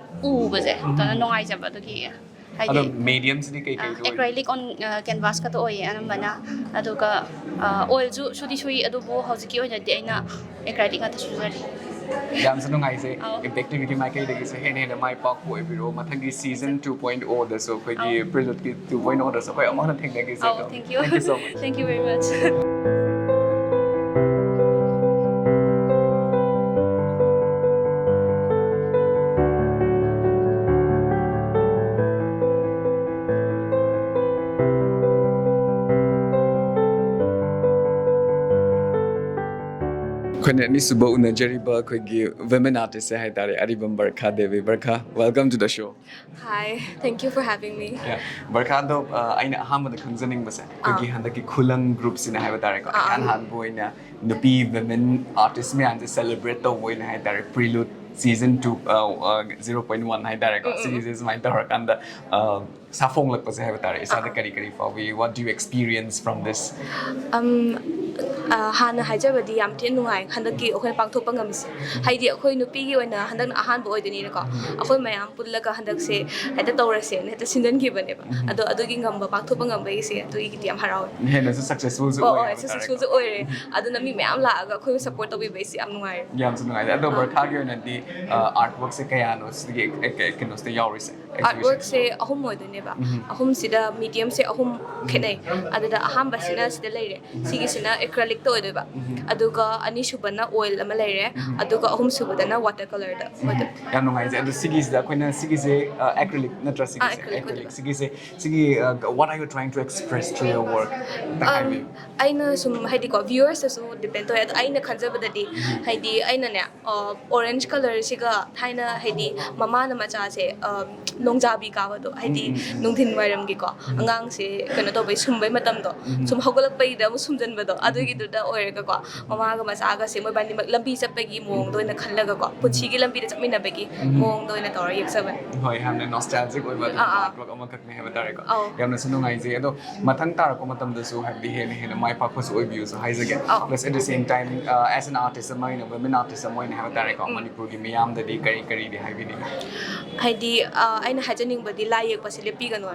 ꯎꯕꯁꯦ ꯑꯗꯨꯅ ꯅꯨꯡꯉꯥꯏꯖꯕ꯫ ꯑꯗꯨꯒꯤ ꯑꯗꯣ ꯃꯦꯗꯤꯌꯝꯁꯤꯗꯤ ꯀꯩ ꯀꯩꯗ ꯑꯣꯏ? ꯑꯦꯀ꯭ꯔꯥꯏꯂꯤꯛ ꯑꯣꯟ ꯀꯦꯟꯚꯥꯁ ꯈꯛꯇ ꯑꯣꯏꯌꯦ ꯑꯅꯝꯕꯅ꯫ ꯑꯗꯨꯒ ꯑꯣꯏꯜꯁꯨ ꯁꯨꯗꯤ ꯁꯨꯏ, ꯑꯗꯨꯕꯨ ꯍꯧꯖꯤꯛꯀꯤ ꯑꯣꯏꯅꯗꯤ ꯑꯩꯅ ꯑꯦꯀ꯭ꯔꯥꯏꯂꯤꯛ ꯉꯥꯛꯇ ꯁꯨꯖꯔꯤ꯫ ꯌꯥꯝꯁꯨ ꯅꯨꯡꯉꯥꯏꯖꯩ꯫ ꯑꯧ꯫ Impact ꯇꯤꯚꯤꯒꯤ ꯃꯥꯏꯀꯩꯗꯒꯤꯁꯨ ꯍꯦꯟꯅ ꯍꯦꯟꯅ ꯃꯥꯏ ꯄꯥꯛꯄ ꯑꯣꯏꯕꯤꯔꯣ꯫ ꯃꯊꯪꯒꯤ season two point O ꯗꯁꯨ ꯑꯩꯈꯣꯏꯒꯤ Prelude ꯀꯤ two point O ꯗꯁꯨ ꯑꯩꯈꯣꯏ ꯑꯃꯨꯛ ꯍꯟꯅ ꯊꯦꯡꯅꯈꯤꯁꯦ꯫ ꯑꯧ, thank you. Thank you so much. Thank you very much. ꯑꯩꯈꯣꯏꯅ ꯑꯅꯤꯁꯨꯕ ꯎꯅꯖꯔꯤꯕ ꯑꯩꯈꯣꯏꯒꯤ women artist ꯁꯦ ꯍꯥꯏꯇꯥꯔꯦ, ꯑꯔꯤꯕꯝ ꯕꯔꯈꯥ Devi. ꯕꯔꯈꯥ, welcome to the show. Hi, thank you for having me. Yeah. ꯕꯔꯈꯥ, ꯑꯗꯣ ꯑ, ꯑꯩꯅ ꯑꯍꯥꯟꯕꯗ ꯈꯪꯖꯅꯤꯡꯕꯁꯦ, ꯑꯩꯈꯣꯏꯒꯤ ꯑꯥ꯫ ꯍꯟꯗꯛꯀꯤ ꯈꯨꯂꯪ group ꯁꯤꯅ ꯍꯥꯏꯕ ꯇꯥꯔꯦꯀꯣ, ꯑꯥ꯫ ꯏꯍꯥꯟ ꯍꯥꯟꯕ ꯑꯣꯏꯅ ꯅꯨꯄꯤ women artist ꯃꯌꯥꯝꯁꯦ celebrate ꯇꯧꯕ ꯑꯣꯏꯅ ꯍꯥꯏꯇꯥꯔꯦ, Prelude season two, ꯑ, ꯑ, zero point one ꯍꯥꯏꯇꯥꯔꯦꯀꯣ, ꯎꯝ, ꯎꯝ, ꯎꯝ꯫ ꯁꯤꯒꯤꯁꯦ ꯁꯨꯃꯥꯏꯅ ꯇꯧꯔꯀꯥꯟꯗ ꯑ, ꯁꯥꯐꯣꯡꯂꯛꯄꯁꯦ ꯍꯥꯏꯕ ꯇꯥꯔꯦ, ꯏꯁꯥꯗ ꯑꯥ꯫ ꯀꯔꯤ ꯀꯔꯤ ꯐꯥꯎꯏ? What do you experience from this? ꯑꯝ, ꯑ, ꯍꯥꯟꯅ ꯍꯥꯏꯖꯕꯗꯤ ꯌꯥꯝ ꯊꯤꯅ ꯅꯨꯡꯉꯥꯏ ꯍꯟꯗꯛꯀꯤ ꯑꯩꯈꯣꯏꯅ ꯄꯥꯡꯊꯣꯛꯄ ꯉꯝꯃꯤꯁꯦ꯫ ꯍꯥꯏꯗꯤ ꯑꯩꯈꯣꯏ ꯅꯨꯄꯤꯒꯤ ꯑꯣꯏꯅ ꯍꯟꯗꯛꯅ ꯑꯍꯥꯟꯕ ꯑꯣꯏꯗꯣꯏꯅꯤꯅꯀꯣ, ꯑꯩꯈꯣꯏ ꯃꯌꯥꯝ ꯄꯨꯜꯂꯒ ꯍꯟꯗꯛꯁꯦ ꯍꯦꯛꯇ ꯇꯧꯔꯁꯦꯅ ꯍꯦꯛꯇ ꯁꯤꯟꯖꯟꯈꯤꯕꯅꯦꯕ꯫ ꯑꯗꯣ ꯑꯗꯨꯒꯤ ꯉꯝꯕ ꯄꯥꯡꯊꯣꯛꯄ ꯉꯝꯕꯒꯤꯁꯦ ꯑꯗꯨꯒꯤꯗꯤ ꯌꯥꯝ ꯍꯔꯥꯎꯋꯦ꯫ ꯍꯦꯟꯅꯁꯨ successful ꯁꯨ ꯑꯣ, ꯑꯣꯏ ꯑꯣ, ꯍꯥꯏꯕ ꯇꯥꯔꯦꯀꯣ꯫ Successful ꯁꯨ ꯑꯣꯏꯔꯦ꯫ ꯑꯗꯨꯅ ꯃꯤ ꯃꯌꯥꯝ ꯂꯥꯛꯑꯒ ꯑꯩꯈꯣꯏꯕꯨ support ꯇꯧꯕꯤꯕꯩꯁꯦ ꯌꯥꯝ ꯅꯨꯡꯉꯥꯏꯔꯦ꯫ ꯌꯥꯝꯁꯨ ꯅꯨꯡꯉꯥꯏꯖꯩ꯫ ꯑꯗꯣ ꯑꯥ꯫ ꯕꯔꯈꯥꯒꯤ ꯑꯣꯏꯅꯗꯤ ꯑ, artwork ꯁꯦ ꯀꯌꯥꯅꯣ ꯁꯤꯒꯤ ꯑ, ꯀ-, ꯀꯩꯅꯣꯁꯤꯗ ꯌꯥꯎꯔꯤꯁꯦ? Artwork ꯁꯦ ꯑꯍꯨꯝ ꯑꯣꯏꯗꯣꯏꯅꯦꯕ꯫ ꯑꯍꯨꯝꯁꯤꯗ medium ꯁꯦ ꯑꯍꯨꯝ ꯈꯦꯠꯅꯩ꯫ ꯑꯗꯨꯗ ꯑꯍꯥꯟꯕꯁꯤꯅ ꯁꯤꯗ ꯂꯩꯔꯦ꯫ ꯁꯤꯒꯤꯁꯤꯅ acrylic ꯇ ꯑꯣꯏꯗꯣꯏꯕ꯫ ꯑꯗꯨꯒ ꯑꯅꯤꯁꯨꯕꯅ oil ꯑꯃ ꯂꯩꯔꯦ꯫ ꯑꯗꯨꯒ ꯑꯍꯨꯝꯁꯨꯕꯗꯅ water colour ꯗ ꯑꯣꯏꯗꯣꯏꯕ꯫ ꯌꯥꯝ ꯅꯨꯡꯉꯥꯏꯖꯩ꯫ ꯑꯗꯣ ꯁꯤꯒꯤꯁꯤꯗ ꯑꯩꯈꯣꯏꯅ ꯁꯤꯒꯤꯁꯦ ꯑ, acrylic ꯅꯠꯇ꯭ꯔꯥ? ꯁꯤꯒꯤꯁꯦ ꯑꯥ, acrylic ꯑꯣꯏꯗꯣꯏꯕ꯫ Acrylic꯫ ꯁꯤꯒꯤꯁꯦ, ꯁꯤꯒꯤ ꯑ, what are you trying to express through your work? ꯑꯝꯇ ꯑꯝ, ꯍꯥꯏꯕꯤꯌꯨ꯫ ꯑꯩꯅ ꯁꯨꯝ ꯍꯥꯏꯗꯤꯀꯣ, viewers ꯇꯁꯨ depend ꯇꯧꯋꯦ꯫ ꯑꯗꯣ ꯑꯩꯅ ꯈꯟꯖꯕꯗꯗꯤ ꯍꯥꯏꯗꯤ ꯑꯩꯅꯅꯦ, ꯑ, orange colour ꯁꯤꯒ ꯊꯥꯏꯅ ꯍꯥꯏꯗꯤ ꯃꯃꯥꯅ ꯃꯆꯥꯁꯦ, ꯑ, ꯅꯣꯡꯖꯥꯕꯤ ꯀꯥꯕꯗꯣ, ꯍꯥꯏꯗꯤ ꯎꯝ, ꯎꯝ, ꯎꯝ꯫ ꯅꯨꯡꯊꯤꯟ ꯋꯥꯏꯔꯝꯒꯤꯀꯣ, ꯑꯉꯥꯡꯁꯦ ꯀꯩꯅꯣ ꯇꯧꯕꯩ, ꯁꯨꯝꯕꯩ ꯃꯇꯝꯗꯣ, ꯁꯨꯝ ꯍꯧꯒꯠꯂꯛꯄꯩꯗ ꯑꯃꯨꯛ ꯁꯨꯝꯖꯟꯕꯗꯣ, ꯑꯗꯨꯒꯤꯗꯨꯗ ꯑꯣꯏꯔꯒꯀꯣ, ꯃꯃꯥꯒ ꯃꯆꯥꯒꯁꯦ ꯃꯣꯏꯕꯥꯅꯤꯃꯛ ꯂꯝꯕꯤ ꯆꯠꯄꯒꯤ ꯃꯑꯣꯡꯗ ꯑꯣꯏꯅ ꯈꯜꯂꯒꯀꯣ, ꯄꯨꯟꯁꯤꯒꯤ ꯂꯝꯕꯤꯗ ꯆꯠꯃꯤꯟꯅꯕꯒꯤ ꯃꯑꯣꯡꯗ ꯑꯣꯏꯅ ꯇꯧꯔ ꯌꯦꯛꯆꯕꯅꯦ꯫ ꯍꯣꯏ, ꯌꯥꯝꯅ nostalgic ꯑꯣꯏꯕ ꯑꯗꯨꯒꯨꯝꯕ ꯑꯥ, ꯑꯥ꯫ Artwork ꯑꯃꯈꯛꯅꯦ ꯍꯥꯏꯕ ꯇꯥꯔꯦꯀꯣ꯫ ꯑꯧ꯫ ꯌꯥꯝꯅꯁꯨ ꯅꯨꯡꯉꯥꯏꯖꯩ꯫ ꯑꯗꯣ ꯃꯊꯪ ꯇꯥꯔꯛꯄ ꯃꯇꯝꯗꯁꯨ ꯍꯥꯏꯕꯗꯤ ꯍꯦꯟꯅ ꯍꯦꯟꯅ ꯃꯥꯏ ꯄꯥꯛꯄꯁꯨ ꯑꯣꯏꯕꯤꯌꯨꯁꯨ ꯍꯥꯏꯖꯒꯦ꯫ ꯑꯧ꯫ Plus at the same time, uh, as an artist ꯑꯃ ꯑꯣꯏꯅ, women artist ꯑꯃ ꯑꯣꯏꯅ ꯍꯥꯏꯕ ꯇꯥꯔꯦꯀꯣ, ꯃꯅꯤꯄꯨꯔꯒꯤ ꯃꯤꯌꯥꯝꯗꯗꯤ ꯀꯔꯤ ꯀꯔꯤꯗꯤ ꯍꯥꯏꯕꯤꯅꯤꯡꯉꯤ? ꯍꯥꯏꯗꯤ, ꯑ, ꯑꯩꯅ ꯍꯥꯏꯖꯅꯤꯡꯕꯗꯤ ꯂꯥꯏ ꯌꯦꯛꯄꯁꯦ ꯂꯦꯞꯄꯤꯒꯅꯣ꯫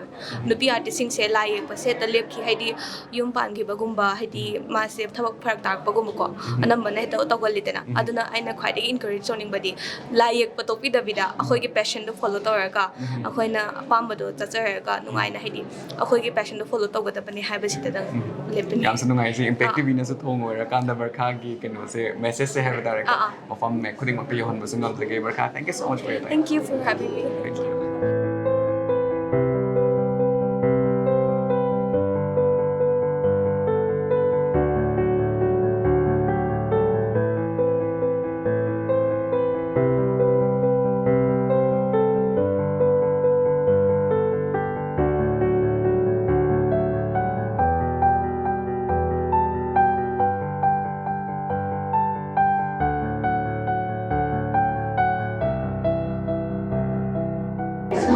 ꯅꯨꯄꯤ artist ꯁꯤꯡꯁꯦ ꯂꯥꯏ ꯌꯦꯛꯄꯁꯦ ꯍꯦꯛꯇ ꯂꯦꯞꯈꯤ꯫ ꯍꯥꯏꯗꯤ ꯌꯨꯝ ꯄꯥꯟꯈꯤꯕꯒꯨꯝꯕ, ꯍꯥꯏꯗꯤ ꯃꯥ ꯁꯦ ꯊꯕꯛ ꯐꯔꯛ ꯇꯥꯔꯛꯄꯒꯨꯝꯕꯀꯣ, ꯑꯅꯝꯕꯅ ꯍꯦꯛꯇ ꯇꯧꯒꯜꯂꯤꯗꯅ꯫ ꯑꯗꯨꯅ ꯑꯩꯅ ꯈ꯭ꯋꯥꯏꯗꯒꯤ encourage ꯇꯧꯅꯤꯡꯕꯗꯤ ꯂꯥꯏ ꯌꯦꯛꯄ ꯇꯣꯛꯄꯤꯗꯕꯤꯗ ꯑꯩꯈꯣꯏꯒꯤ passionꯗꯣ follow ꯇꯧꯔꯒ ꯑꯩꯈꯣꯏꯅ ꯑꯄꯥꯝꯕꯗꯣ ꯆꯠꯆꯔꯒ ꯅꯨꯡꯉꯥꯏꯅ, ꯍꯥꯏꯗꯤ ꯑꯩꯈꯣꯏꯒꯤ passionꯗꯣ follow ꯇꯧꯒꯗꯕꯅꯦ ꯍꯥꯏꯕꯁꯤꯗꯗꯪ ꯂꯦꯞꯄꯤꯅꯤ꯫ ꯌꯥꯝꯁꯨ ꯅꯨꯡꯉꯥꯏ꯫ ꯁꯤ Impact ꯑꯥ꯫ TVꯅꯁꯨ ꯊꯣꯡ ꯑꯣꯏꯔꯀꯥꯟꯗ ꯕꯔꯈꯥꯒꯤ ꯀꯩꯅꯣꯁꯦ, messageꯁꯦ ꯍꯥꯏꯕ ꯇꯥꯔꯦꯀꯣ, ꯑꯥ, ꯑꯥ꯫ ꯃꯐꯝ ꯈꯨꯗꯤꯡꯃꯛꯇ ꯌꯧꯍꯟꯕꯁꯨ ꯉꯝꯖꯒꯦ꯫ ꯕꯔꯈꯥ, thank you so much for your time. Thank you for having me. Thank you.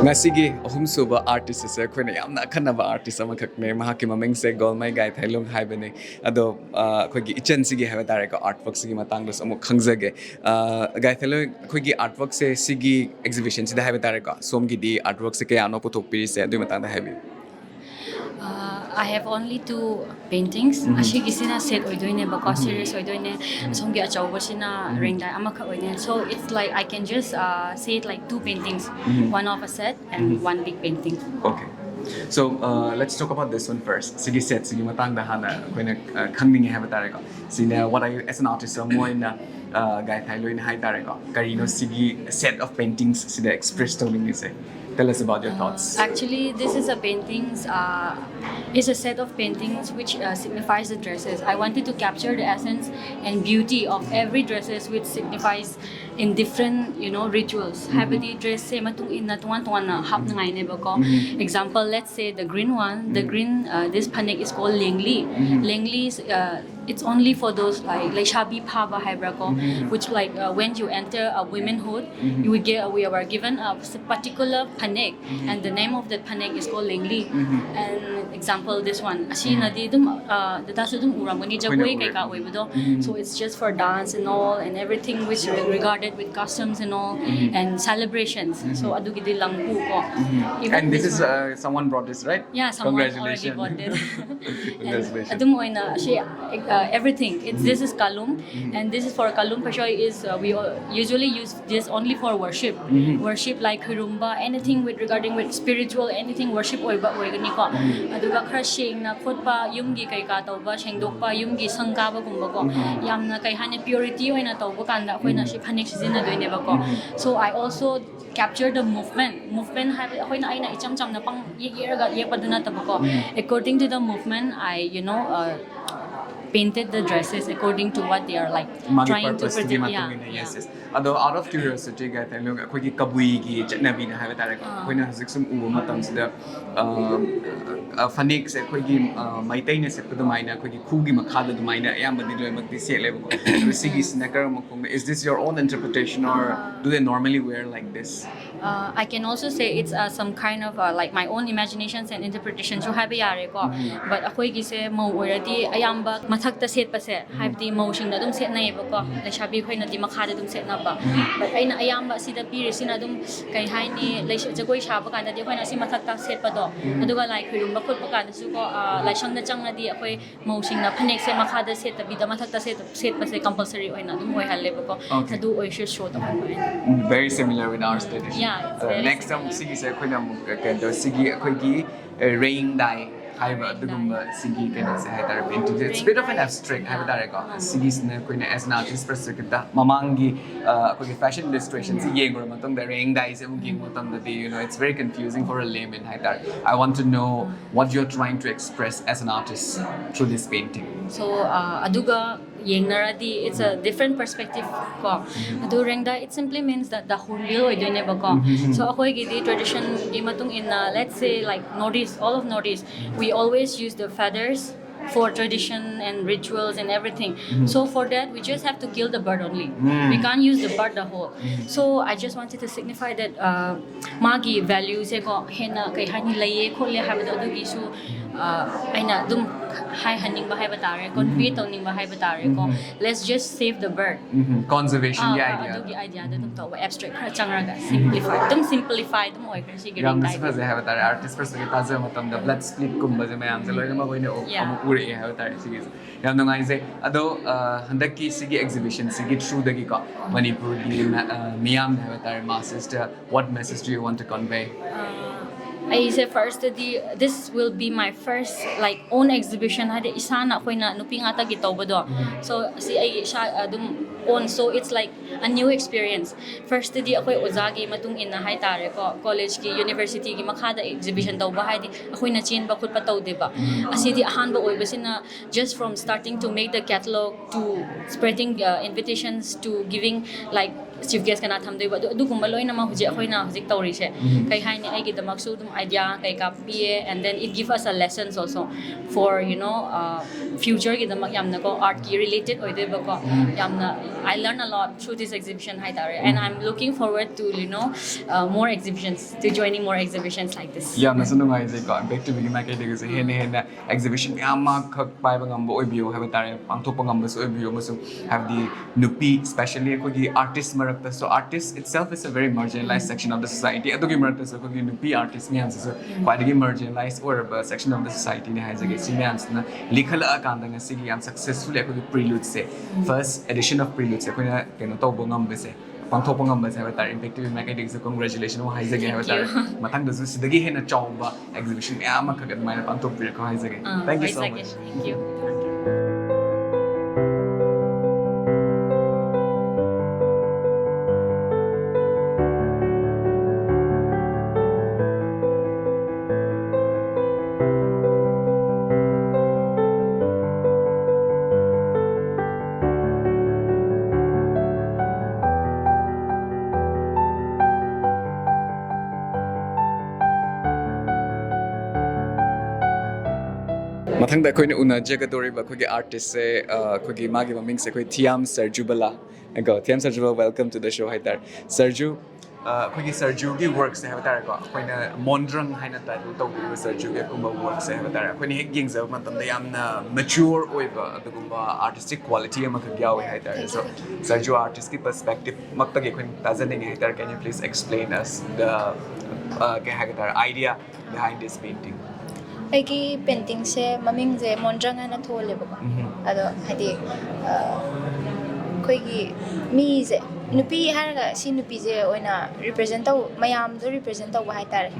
ꯉꯁꯤꯒꯤ ꯑꯍꯨꯝꯁꯨꯕ artist ꯑꯁꯦ ꯑꯩꯈꯣꯏꯅ ꯌꯥꯝꯅ ꯑꯈꯟꯅꯕ artist ꯑꯃꯈꯛꯅꯦ꯫ ꯃꯍꯥꯛꯀꯤ ꯃꯃꯤꯡꯁꯦ ꯒꯣꯜꯃꯩ ꯒꯥꯏꯊꯥꯏꯂꯨꯡ ꯍꯥꯏꯕꯅꯤ꯫ ꯑꯗꯣ, ꯑ, ꯑꯩꯈꯣꯏꯒꯤ ꯏꯆꯟꯁꯤꯒꯤ ꯍꯥꯏꯕ ꯇꯥꯔꯦꯀꯣ, artworkꯁꯤꯒꯤ ꯃꯇꯥꯡꯗꯁꯨ ꯑꯃꯨꯛ ꯈꯪꯖꯒꯦ꯫ ꯑ, ꯒꯥꯏꯊꯥꯏꯂꯨꯡ, ꯑꯩꯈꯣꯏꯒꯤ artworkꯁꯦ ꯁꯤꯒꯤ exhibitionꯁꯤꯗ ꯍꯥꯏꯕ ꯇꯥꯔꯦꯀꯣ, ꯁꯣꯝꯒꯤꯗꯤ artworkꯁꯦ ꯀꯌꯥꯅꯣ ꯄꯨꯊꯣꯛꯄꯤꯔꯤꯁꯦ, ꯑꯗꯨꯒꯤ ꯃꯇꯥꯡꯗ ꯍꯥꯏꯕꯤꯌꯨ꯫ Uh, I have only two paintings. ꯑꯁꯤꯒꯤꯁꯤꯅ set ꯑꯣꯏꯗꯣꯏꯅꯦꯕꯀꯣ, series ꯑꯣꯏꯗꯣꯏꯅꯦ꯫ ꯑꯁꯣꯝꯒꯤ ꯑꯆꯧꯕꯁꯤꯅ ꯔꯦꯡꯗꯥꯏ ꯑꯃꯈꯛ ꯑꯣꯏꯗꯣꯏꯅꯦ꯫ So it's like I can just uh, say it like two paintings, one of a set and one big painting. Okay. So, uh, let's talk about this one first. ꯁꯤꯒꯤ setꯁꯤꯒꯤ ꯃꯇꯥꯡꯗ ꯍꯥꯟꯅ ꯑꯩꯈꯣꯏꯅ, uh, ꯈꯪꯅꯤꯡꯉꯦ ꯍꯥꯏꯕ ꯇꯥꯔꯦꯀꯣ꯫ ꯁꯤꯅ, what are you, as an artist ꯑꯃ ꯑꯣꯏꯅ, uh, ꯒꯥꯏꯊꯥꯏꯂꯨꯡꯅ ꯍꯥꯏ ꯇꯥꯔꯦꯀꯣ, ꯀꯔꯤꯅꯣ ꯁꯤꯒꯤ set of paintings ꯁꯤꯗ express ꯇꯧꯅꯤꯡꯉꯤꯁꯦ? Tell us about your thoughts. Actually, this is a paintings. Uh, it's a set of paintings which uh, signifies the dresses. I wanted to capture the essence and beauty of every dresses, which signifies in different, you know, rituals. ꯍꯥꯏꯕꯗꯤ dressꯁꯦ ꯃꯇꯨꯡ ꯏꯟꯅ ꯇꯣꯉꯥꯟ ꯇꯣꯉꯥꯟꯅ ꯍꯥꯞꯅꯉꯥꯏꯅꯦꯕꯀꯣ꯫ Example, let's say the green one. The green, uh, this phanek is called ꯂꯦꯡꯂꯤ꯫ ꯂꯦꯡꯂꯤ, uh, It's only for those like ꯂꯩꯁꯥꯕꯤ ꯐꯥꯕ ꯍꯥꯏꯕ꯭ꯔꯥ ꯀꯣ, which like uh, when you enter a womanhood, you will get, we are given a particular phanek, and the name of that phanek is called ꯂꯦꯡꯂꯤ. And example, this one, ꯑꯁꯤꯅꯗꯤ ꯑꯗꯨꯝ ꯗꯗꯥꯁꯨ ꯑꯗꯨꯝ ꯎꯔꯝꯒꯅꯤ, ꯖꯒꯣꯏ ꯀꯩꯀꯥ ꯑꯣꯏꯕꯗꯣ. So it's just for dance and all and everything which regarded with customs and all and celebrations. So ꯑꯗꯨꯒꯤꯗꯤ ꯂꯪꯀꯨ ꯀꯣ. Even And this is uh, someone brought this, right? Yeah, someone already Congratulations. Bought this. Congratulations. ꯑꯗꯨꯝ ꯑꯣꯏꯅ ꯁꯤ uh, everything. It's, this is kalum, and this is for kalum pashoi is uh, we all usually use this only for worship. Worship like ꯈꯨꯔꯨꯝꯕ, anything with regarding with spiritual, anything worship ꯑꯣꯏꯕ ꯑꯣꯏꯒꯅꯤꯀꯣ. ꯑꯗꯨꯒ ꯈꯔ ꯁꯦꯡꯅ ꯈꯣꯠꯄ, ꯌꯨꯝꯒꯤ ꯀꯩꯀꯥ ꯇꯧꯕ, ꯁꯦꯡꯗꯣꯛꯄ, ꯌꯨꯝꯒꯤ ꯁꯪ ꯀꯥꯕꯒꯨꯝꯕꯀꯣ. ꯌꯥꯝꯅ ꯀꯩ ꯍꯥꯏꯅꯤ, purity ꯑꯣꯏꯅ ꯇꯧꯕ ꯀꯥꯟꯗ ꯑꯩꯈꯣꯏꯅ ꯁꯤ ꯐꯅꯦꯛ ꯁꯤꯖꯤꯟꯅꯗꯣꯏꯅꯦꯕꯀꯣ. So I also capture the movement. Movement ꯍꯥꯏꯕꯗꯤ ꯑꯩꯈꯣꯏꯅ, ꯑꯩꯅ ꯏꯆꯝ ꯆꯝꯅ ꯄꯪ ꯌꯦꯛ ꯌꯦꯛꯑꯒ ꯌꯦꯛꯄꯗꯨ ꯅꯠꯇꯕꯀꯣ. According to the movement, I, you know, uh, painted the dresses according to what they are like ꯃꯥꯒꯤ trying to purpose ꯇꯨꯒꯤ present. ꯃꯇꯨꯡ ꯏꯟꯅ. Yes, yes. ꯑꯗꯣ out of curiosity ꯒꯥꯏ ꯇꯦꯂꯨꯡ, ꯑꯩꯈꯣꯏꯒꯤ ꯀꯕꯨꯏꯒꯤ ꯆꯠꯅꯕꯤꯅ ꯍꯥꯏꯕ ꯇꯥꯔꯦꯀꯣ. ꯑꯩꯈꯣꯏꯅ ꯍꯧꯖꯤꯛ ꯁꯨꯝ ꯎꯕ ꯃꯇꯝꯁꯤꯗ ꯑ, ꯑ, ꯐꯅꯦꯛꯁꯦ ꯑꯩꯈꯣꯏꯒꯤ ꯑ, ꯃꯩꯇꯩꯅ ꯁꯦꯠꯄ ꯑꯗꯨꯃꯥꯏꯅ ꯑꯩꯈꯣꯏꯒꯤ ꯈꯨꯒꯤ ꯃꯈꯥꯗ ꯑꯗꯨꯃꯥꯏꯅ ꯑꯌꯥꯝꯕꯗꯤ ꯂꯣꯏꯅꯃꯛꯇꯤ ꯁꯦꯠꯂꯦꯕꯀꯣ. ꯑꯗꯣ ꯁꯤꯒꯤꯁꯤꯅ ꯀꯔꯝꯕ ꯈꯣꯡꯗ? Is this your own interpretation or do they normally wear like this? Uh, I can also say it's uh, some kind of uh, like my own imaginations and interpretations ꯁꯨ ꯍꯥꯏꯕ ꯌꯥꯔꯦꯀꯣ. But ꯑꯩꯈꯣꯏꯒꯤꯁꯦ ꯃꯧ ꯑꯣꯏꯔꯗꯤ ꯑꯌꯥꯝꯕ ꯃꯊꯛꯇ ꯁꯦꯠꯄꯁꯦ, ꯍꯥꯏꯕꯗꯤ ꯃꯧꯁꯤꯡꯅ ꯑꯗꯨꯝ ꯁꯦꯠꯅꯩꯌꯦꯕꯀꯣ, ꯂꯩꯁꯥꯕꯤ ꯑꯩꯈꯣꯏꯅꯗꯤ ꯃꯈꯥꯗ ꯑꯗꯨꯝ ꯁꯦꯠꯅꯕ. But ꯑꯩꯅ ꯑꯌꯥꯝꯕ ꯑꯁꯤꯗ ꯄꯤꯔꯤꯁꯤꯅ ꯑꯗꯨꯝ ꯀꯩ ꯍꯥꯏꯅꯤ, ꯂꯩꯁ- ꯖꯒꯣꯏ ꯁꯥꯕ ꯀꯥꯟꯗꯗꯤ ꯑꯩꯈꯣꯏꯅ ꯑꯁꯤ ꯃꯊꯛꯇ ꯁꯦꯠꯄꯗꯣ, ꯑꯗꯨꯒ ꯂꯥꯏ ꯈꯣꯏꯔꯨꯝꯕ ꯈꯣꯠꯄ ꯀꯥꯟꯗꯁꯨꯀꯣ, ꯑ, ꯂꯥꯏꯁꯪꯗ ꯆꯪꯉꯗꯤ ꯑꯩꯈꯣꯏ ꯃꯧꯁꯤꯡꯅ ꯐꯅꯦꯛꯁꯦ ꯃꯈꯥꯗ ꯁꯦꯠꯇꯕꯤꯗ ꯃꯊꯛꯇ ꯁꯦꯠ- ꯁꯦꯠꯄꯁꯦ compulsory ꯑꯣꯏꯅ ꯑꯗꯨꯝ ꯑꯣꯏꯍꯜꯂꯦꯕꯀꯣ. Okay. ꯑꯗꯨ ꯑꯣꯏꯔꯁꯨ show ꯇꯧꯍꯟꯕ ꯑꯩꯅ. Very similar with our tradition. Yeah, it's Uh, very next time similar. ꯁꯤꯒꯤꯁꯦ ꯑꯩꯈꯣꯏꯅ ꯑꯃꯨꯛ ꯀꯩꯅꯣ ꯇꯧ- ꯁꯤꯒꯤ ꯑꯩꯈꯣꯏꯒꯤ ꯔꯦꯡꯗꯥꯏ ꯍꯥꯏꯕ ꯑꯗꯨꯒꯨꯝꯕ ꯁꯤꯒꯤ ꯀꯩꯅꯣꯁꯦ ꯍꯥꯏꯇꯥꯔꯦ, painting. It's a bit of an abstract ꯍꯥꯏꯕ ꯇꯥꯔꯦꯀꯣ. ꯁꯤꯒꯤꯁꯤꯅ ꯑꯩꯈꯣꯏꯅ as an artist perspective ꯇ ꯃꯃꯥꯡꯒꯤ ꯑ, ꯑꯩꯈꯣꯏꯒꯤ fashion illustration ꯁꯤ ꯌꯦꯡꯉꯨꯔ ꯃꯇꯨꯡꯗ ꯔꯦꯡꯗꯥꯏꯁꯦ ꯑꯃꯨꯛ ꯌꯦꯡꯕ ꯃꯇꯝꯗꯗꯤ, you know, it's very confusing for a layman ꯍꯥꯏꯇꯥꯔꯦ. I want to know what you're trying to express as an artist through this painting. So uh, ꯑꯗꯨꯒ ꯌꯦꯡꯅꯔꯗꯤ it's a different perspective ꯀꯣ. ꯑꯗꯨ ꯔꯦꯡꯗꯥꯏ, it simply means that the hornbill ꯑꯣꯏꯗꯣꯏꯅꯦꯕꯀꯣ. So ꯑꯩꯈꯣꯏꯒꯤꯗꯤ tradition ꯒꯤ ꯃꯇꯨꯡ ꯏꯟꯅ, let's say like Northeast, all of Northeast, we always use the feathers for tradition and rituals and everything. So for that, we just have to kill the bird only. We can't use the bird the whole. So I just wanted to signify that uh, ꯃꯥꯒꯤ value ꯁꯦꯀꯣ ꯍꯦꯟꯅ ꯀꯩ ꯍꯥꯏꯅꯤ ꯂꯩꯌꯦ ꯈꯣꯠꯂꯦ ꯍꯥꯏꯕꯗꯣ ꯑꯗꯨꯒꯤꯁꯨ ꯑ, ꯑꯩꯅ ꯑꯗꯨꯝ ꯍꯥꯏꯍꯟꯅꯤꯡꯕ ꯍꯥꯏꯕ ꯇꯥꯔꯦ, convey ꯇꯧꯅꯤꯡꯕ ꯍꯥꯏꯕ ꯇꯥꯔꯦꯀꯣ. Let's just save the bird. Um, conservationꯒꯤ ah, idea. ꯑꯗꯨꯒꯤ ideaꯗ ꯑꯗꯨꯝ ꯇꯧꯕ, abstract ꯈꯔ ꯆꯪꯉꯒ simplify, ꯑꯗꯨꯝ simplify ꯑꯗꯨꯝ ꯑꯣꯏꯈ꯭ꯔꯦ ꯁꯤꯒꯤ ring ꯌꯥꯝꯅꯁꯨ tieꯒꯤ. ꯐꯖꯩ ꯍꯥꯏꯕ ꯇꯥꯔꯦ. Artist personꯒꯤ ꯇꯥꯖꯕ ꯃꯇꯝꯗ blood splitꯀꯨꯝꯕꯁꯦ ꯃꯌꯥꯝꯁꯦ ꯂꯣꯏꯅꯃꯛ ꯑꯣꯏꯅ ꯎ- Yeah. ꯑꯃꯨꯛ ꯎꯔꯛꯑꯦ ꯍꯥꯏꯕ ꯇꯥꯔꯦ ꯁꯤꯒꯤꯁꯦ. ꯌꯥꯝ ꯅꯨꯡꯉꯥꯏꯖꯩ. ꯑꯗꯣ ꯑ, ꯍꯟꯗꯛꯀꯤ ꯁꯤꯒꯤ exhibitionꯁꯤꯒꯤ throughꯗꯒꯤꯀꯣ ꯃꯅꯤꯄꯨꯔꯒꯤ ꯃ- ꯑ, ꯃꯤꯌꯥꯝꯗ ꯍꯥꯏꯕ ꯇꯥꯔꯦ, massesꯇ what message do you want to convey? ꯑꯩꯁꯦ firstꯇꯗꯤ this will be my first like own exhibition, ꯍꯥꯏꯗꯤ ꯏꯁꯥꯅ ꯑꯩꯈꯣꯏꯅ ꯅꯨꯄꯤ ꯉꯥꯛꯇꯒꯤ ꯇꯧꯕꯗꯣ. So ꯁꯤ ꯑꯩꯒꯤ ꯏꯁꯥ ꯑꯗꯨꯝ own, so it's like a new experience. Firstꯇꯗꯤ ꯑꯩꯈꯣꯏ ꯑꯣꯖꯥꯒꯤ ꯃꯇꯨꯡ ꯏꯟꯅ ꯍꯥꯏ ꯇꯥꯔꯦꯀꯣ, collegeꯀꯤ universityꯒꯤ ꯃꯈꯥꯗ exhibition ꯇꯧꯕ ꯍꯥꯏꯗꯤ ꯑꯩꯈꯣꯏꯅ ꯆꯦꯟꯕ ꯈꯣꯠꯄ ꯇꯧꯗꯦꯕ. ꯑꯁꯤꯗꯤ ꯑꯍꯥꯟꯕ ꯑꯣꯏꯕꯁꯤꯅ just from starting to make the catalog to spreading uh, invitations to giving like chief guest ꯀꯅꯥ ꯊꯝꯗꯣꯏꯕ, ꯑꯗꯨ ꯑꯗꯨꯒꯨꯝꯕ ꯂꯣꯏꯅꯃꯛ ꯍꯧꯖꯤꯛ ꯑꯩꯈꯣꯏꯅ ꯍꯧꯖꯤꯛ ꯇꯧꯔꯤꯁꯦ. ꯀꯩ ꯍꯥꯏꯅꯤ, ꯑꯩꯒꯤꯗꯃꯛꯁꯨ ꯑꯗꯨꯝ idea ꯀꯩꯀꯥ ꯄꯤꯌꯦ, and then it give us a lessons also for you know uh, futureꯒꯤꯗꯃꯛ ꯌꯥꯝꯅꯀꯣ artꯀꯤ related ꯑꯣꯏꯗꯣꯏꯕꯀꯣ. ꯌꯥꯝꯅ I learn a lot through this exhibition ꯍꯥꯏ ꯇꯥꯔꯦ, and I'm looking forward to you know uh, more exhibitions, to joining more exhibitions like this. ꯌꯥꯝꯅꯁꯨ ꯅꯨꯡꯉꯥꯏꯖꯩꯀꯣ, Impact TVꯒꯤ ꯃꯥꯏꯀꯩꯗꯒꯤꯁꯨ ꯍꯦꯟꯅ ꯍꯦꯟꯅ exhibition ꯃꯌꯥꯝ ꯑꯃꯈꯛ ꯄꯥꯏꯕ ꯉꯝꯕ ꯑꯣꯏꯕꯤꯌꯨ ꯍꯥꯏꯕ ꯇꯥꯔꯦ, ꯄꯥꯡꯊꯣꯛꯄ ꯉꯝꯕꯁꯨ ꯑꯣꯏꯕꯤꯌꯨ, ꯑꯃꯁꯨꯡ ꯍꯥꯏꯕꯗꯤ ꯅꯨꯄꯤ, specially ꯑꯩꯈꯣꯏꯒꯤ artist ꯃꯔꯛꯇꯁꯨ, artist itself is a very marginalized section of the society, ꯑꯗꯨꯒꯤ ꯃꯔꯛꯇꯁꯨ ꯑꯩꯈꯣꯏꯒꯤ ꯅꯨꯄꯤ artist ꯃꯌꯥꯝꯁꯤꯁꯨ ꯈ꯭ꯋꯥꯏꯗꯒꯤ marginalized ꯑꯣꯏꯔꯕ section of the societyꯅꯤ ꯍꯥꯏꯖꯒꯦ. ꯁꯤ ꯃꯌꯥꯝꯁꯤꯅ ꯂꯤꯈꯠꯂꯛꯑꯀꯥꯟꯗ ꯉꯁꯤꯒꯤ ꯌꯥꯝ successfully ꯑꯩꯈꯣꯏꯒꯤ Preludeꯁꯦ, first edition of Preludeꯁꯦ ꯑꯩꯈꯣꯏꯅ ꯀꯩꯅꯣ ꯇꯧꯕ ꯉꯝꯕꯁꯦ, ꯄꯥꯡꯊꯣꯛꯄ ꯉꯝꯕꯁꯦ ꯍꯥꯏꯕ ꯇꯥꯔꯦ, Impact TV ꯃꯥꯏꯀꯩꯗꯒꯤꯁꯨ congratulation ꯑꯃ ꯍꯥꯏꯖꯒꯦ ꯍꯥꯏꯕ ꯇꯥꯔꯦ. Thank you. ꯃꯊꯪꯗꯁꯨ ꯁꯤꯗꯒꯤ ꯍꯦꯟꯅ ꯆꯥꯎꯕ exhibition ꯃꯌꯥꯝ ꯑꯃꯈꯛ ꯑꯗꯨꯃꯥꯏꯅ ꯄꯥꯡꯊꯣꯛꯄꯤꯔꯛꯀꯣ ꯍꯥꯏꯖꯒꯦ. ꯑꯥ, Thank you so ꯍꯥꯏꯖꯒꯦ. Much. Thank you. ꯃꯊꯪꯗ ꯑꯩꯈꯣꯏꯅ ꯎꯅꯖꯒꯗꯧꯔꯤꯕ ꯑꯩꯈꯣꯏꯒꯤ ꯑꯥꯔꯇꯤꯁꯁꯦ, ꯑ, ꯑꯩꯈꯣꯏꯒꯤ ꯃꯥꯒꯤ ꯃꯃꯤꯡꯁꯦ ꯑꯩꯈꯣꯏ ꯊꯤꯌꯥꯝ ꯁꯔꯖꯨꯕꯂꯥ ꯀꯣ, ꯊꯤꯌꯥꯝ ꯁꯔꯖꯨꯕꯂꯥ, welcome to the show ꯍꯥꯏꯇꯥꯔꯦ꯫ ꯁꯔꯖꯨ, ꯑ, ꯑꯩꯈꯣꯏꯒꯤ ꯁꯔꯖꯨꯒꯤ ꯋꯥꯔꯛꯁꯦ ꯍꯥꯏꯕ ꯇꯥꯔꯦꯀꯣ, ꯑꯩꯈꯣꯏꯅ ꯃꯣꯟꯗ꯭ꯔꯪ ꯍꯥꯏꯅ ꯇꯥꯏꯇꯜ ꯇꯧꯕꯤꯕ ꯁꯔꯖꯨꯒꯤ ꯑꯀꯨꯝꯕ ꯋꯥꯔꯛꯁꯦ ꯍꯥꯏꯕ ꯇꯥꯔꯦ, ꯑꯩꯈꯣꯏꯅ ꯍꯦꯛ ꯌꯦꯡꯖꯕ ꯃꯇꯝꯗ ꯌꯥꯝꯅ ꯃꯦꯆ꯭ꯌꯣꯔ ꯑꯣꯏꯕ ꯑꯗꯨꯒꯨꯝꯕ ꯑꯥꯔꯇꯤꯁꯇꯤꯛ ꯀ꯭ꯋꯥꯂꯤꯇꯤ ꯑꯃꯈꯛ ꯌꯥꯎꯋꯦ ꯍꯥꯏꯇꯥꯔꯦ꯫ So, ꯁꯔꯖꯨ ꯑꯥꯔꯇꯤꯁꯀꯤ ꯄꯔꯁꯄꯦꯛꯇꯤꯞ ꯃꯛꯇꯒꯤ ꯑꯩꯈꯣꯏꯅ ꯇꯥꯖꯅꯤꯡꯉꯦ ꯍꯥꯏꯇꯥꯔꯦ꯫ Can you please explain us the, uh, ꯀꯩ ꯍꯥꯏꯒꯗ꯭ꯔꯥ, idea behind this painting? ꯑꯩꯒꯤ ꯄꯦꯟꯇꯤꯡꯁꯦ ꯃꯃꯤꯡꯁꯦ ꯃꯣꯟꯗ꯭ꯔꯪ ꯍꯥꯏꯅ ꯊꯣꯜꯂꯦꯕꯀꯣ꯫ ꯑꯗꯣ ꯍꯥꯏꯗꯤ, ꯑ, ꯑꯩꯈꯣꯏꯒꯤ ꯃꯤꯁꯦ, ꯅꯨꯄꯤ ꯍꯥꯏꯔꯒ ꯁꯤ ꯅꯨꯄꯤꯁꯦ ꯑꯣꯏꯅ ꯔꯤꯄ꯭ꯔꯖꯦꯟ ꯇꯧ, ꯃꯌꯥꯝꯗꯣ ꯔꯤꯄ꯭ꯔꯖꯦꯟ ꯇꯧꯕ ꯍꯥꯏꯇꯥꯔꯦ꯫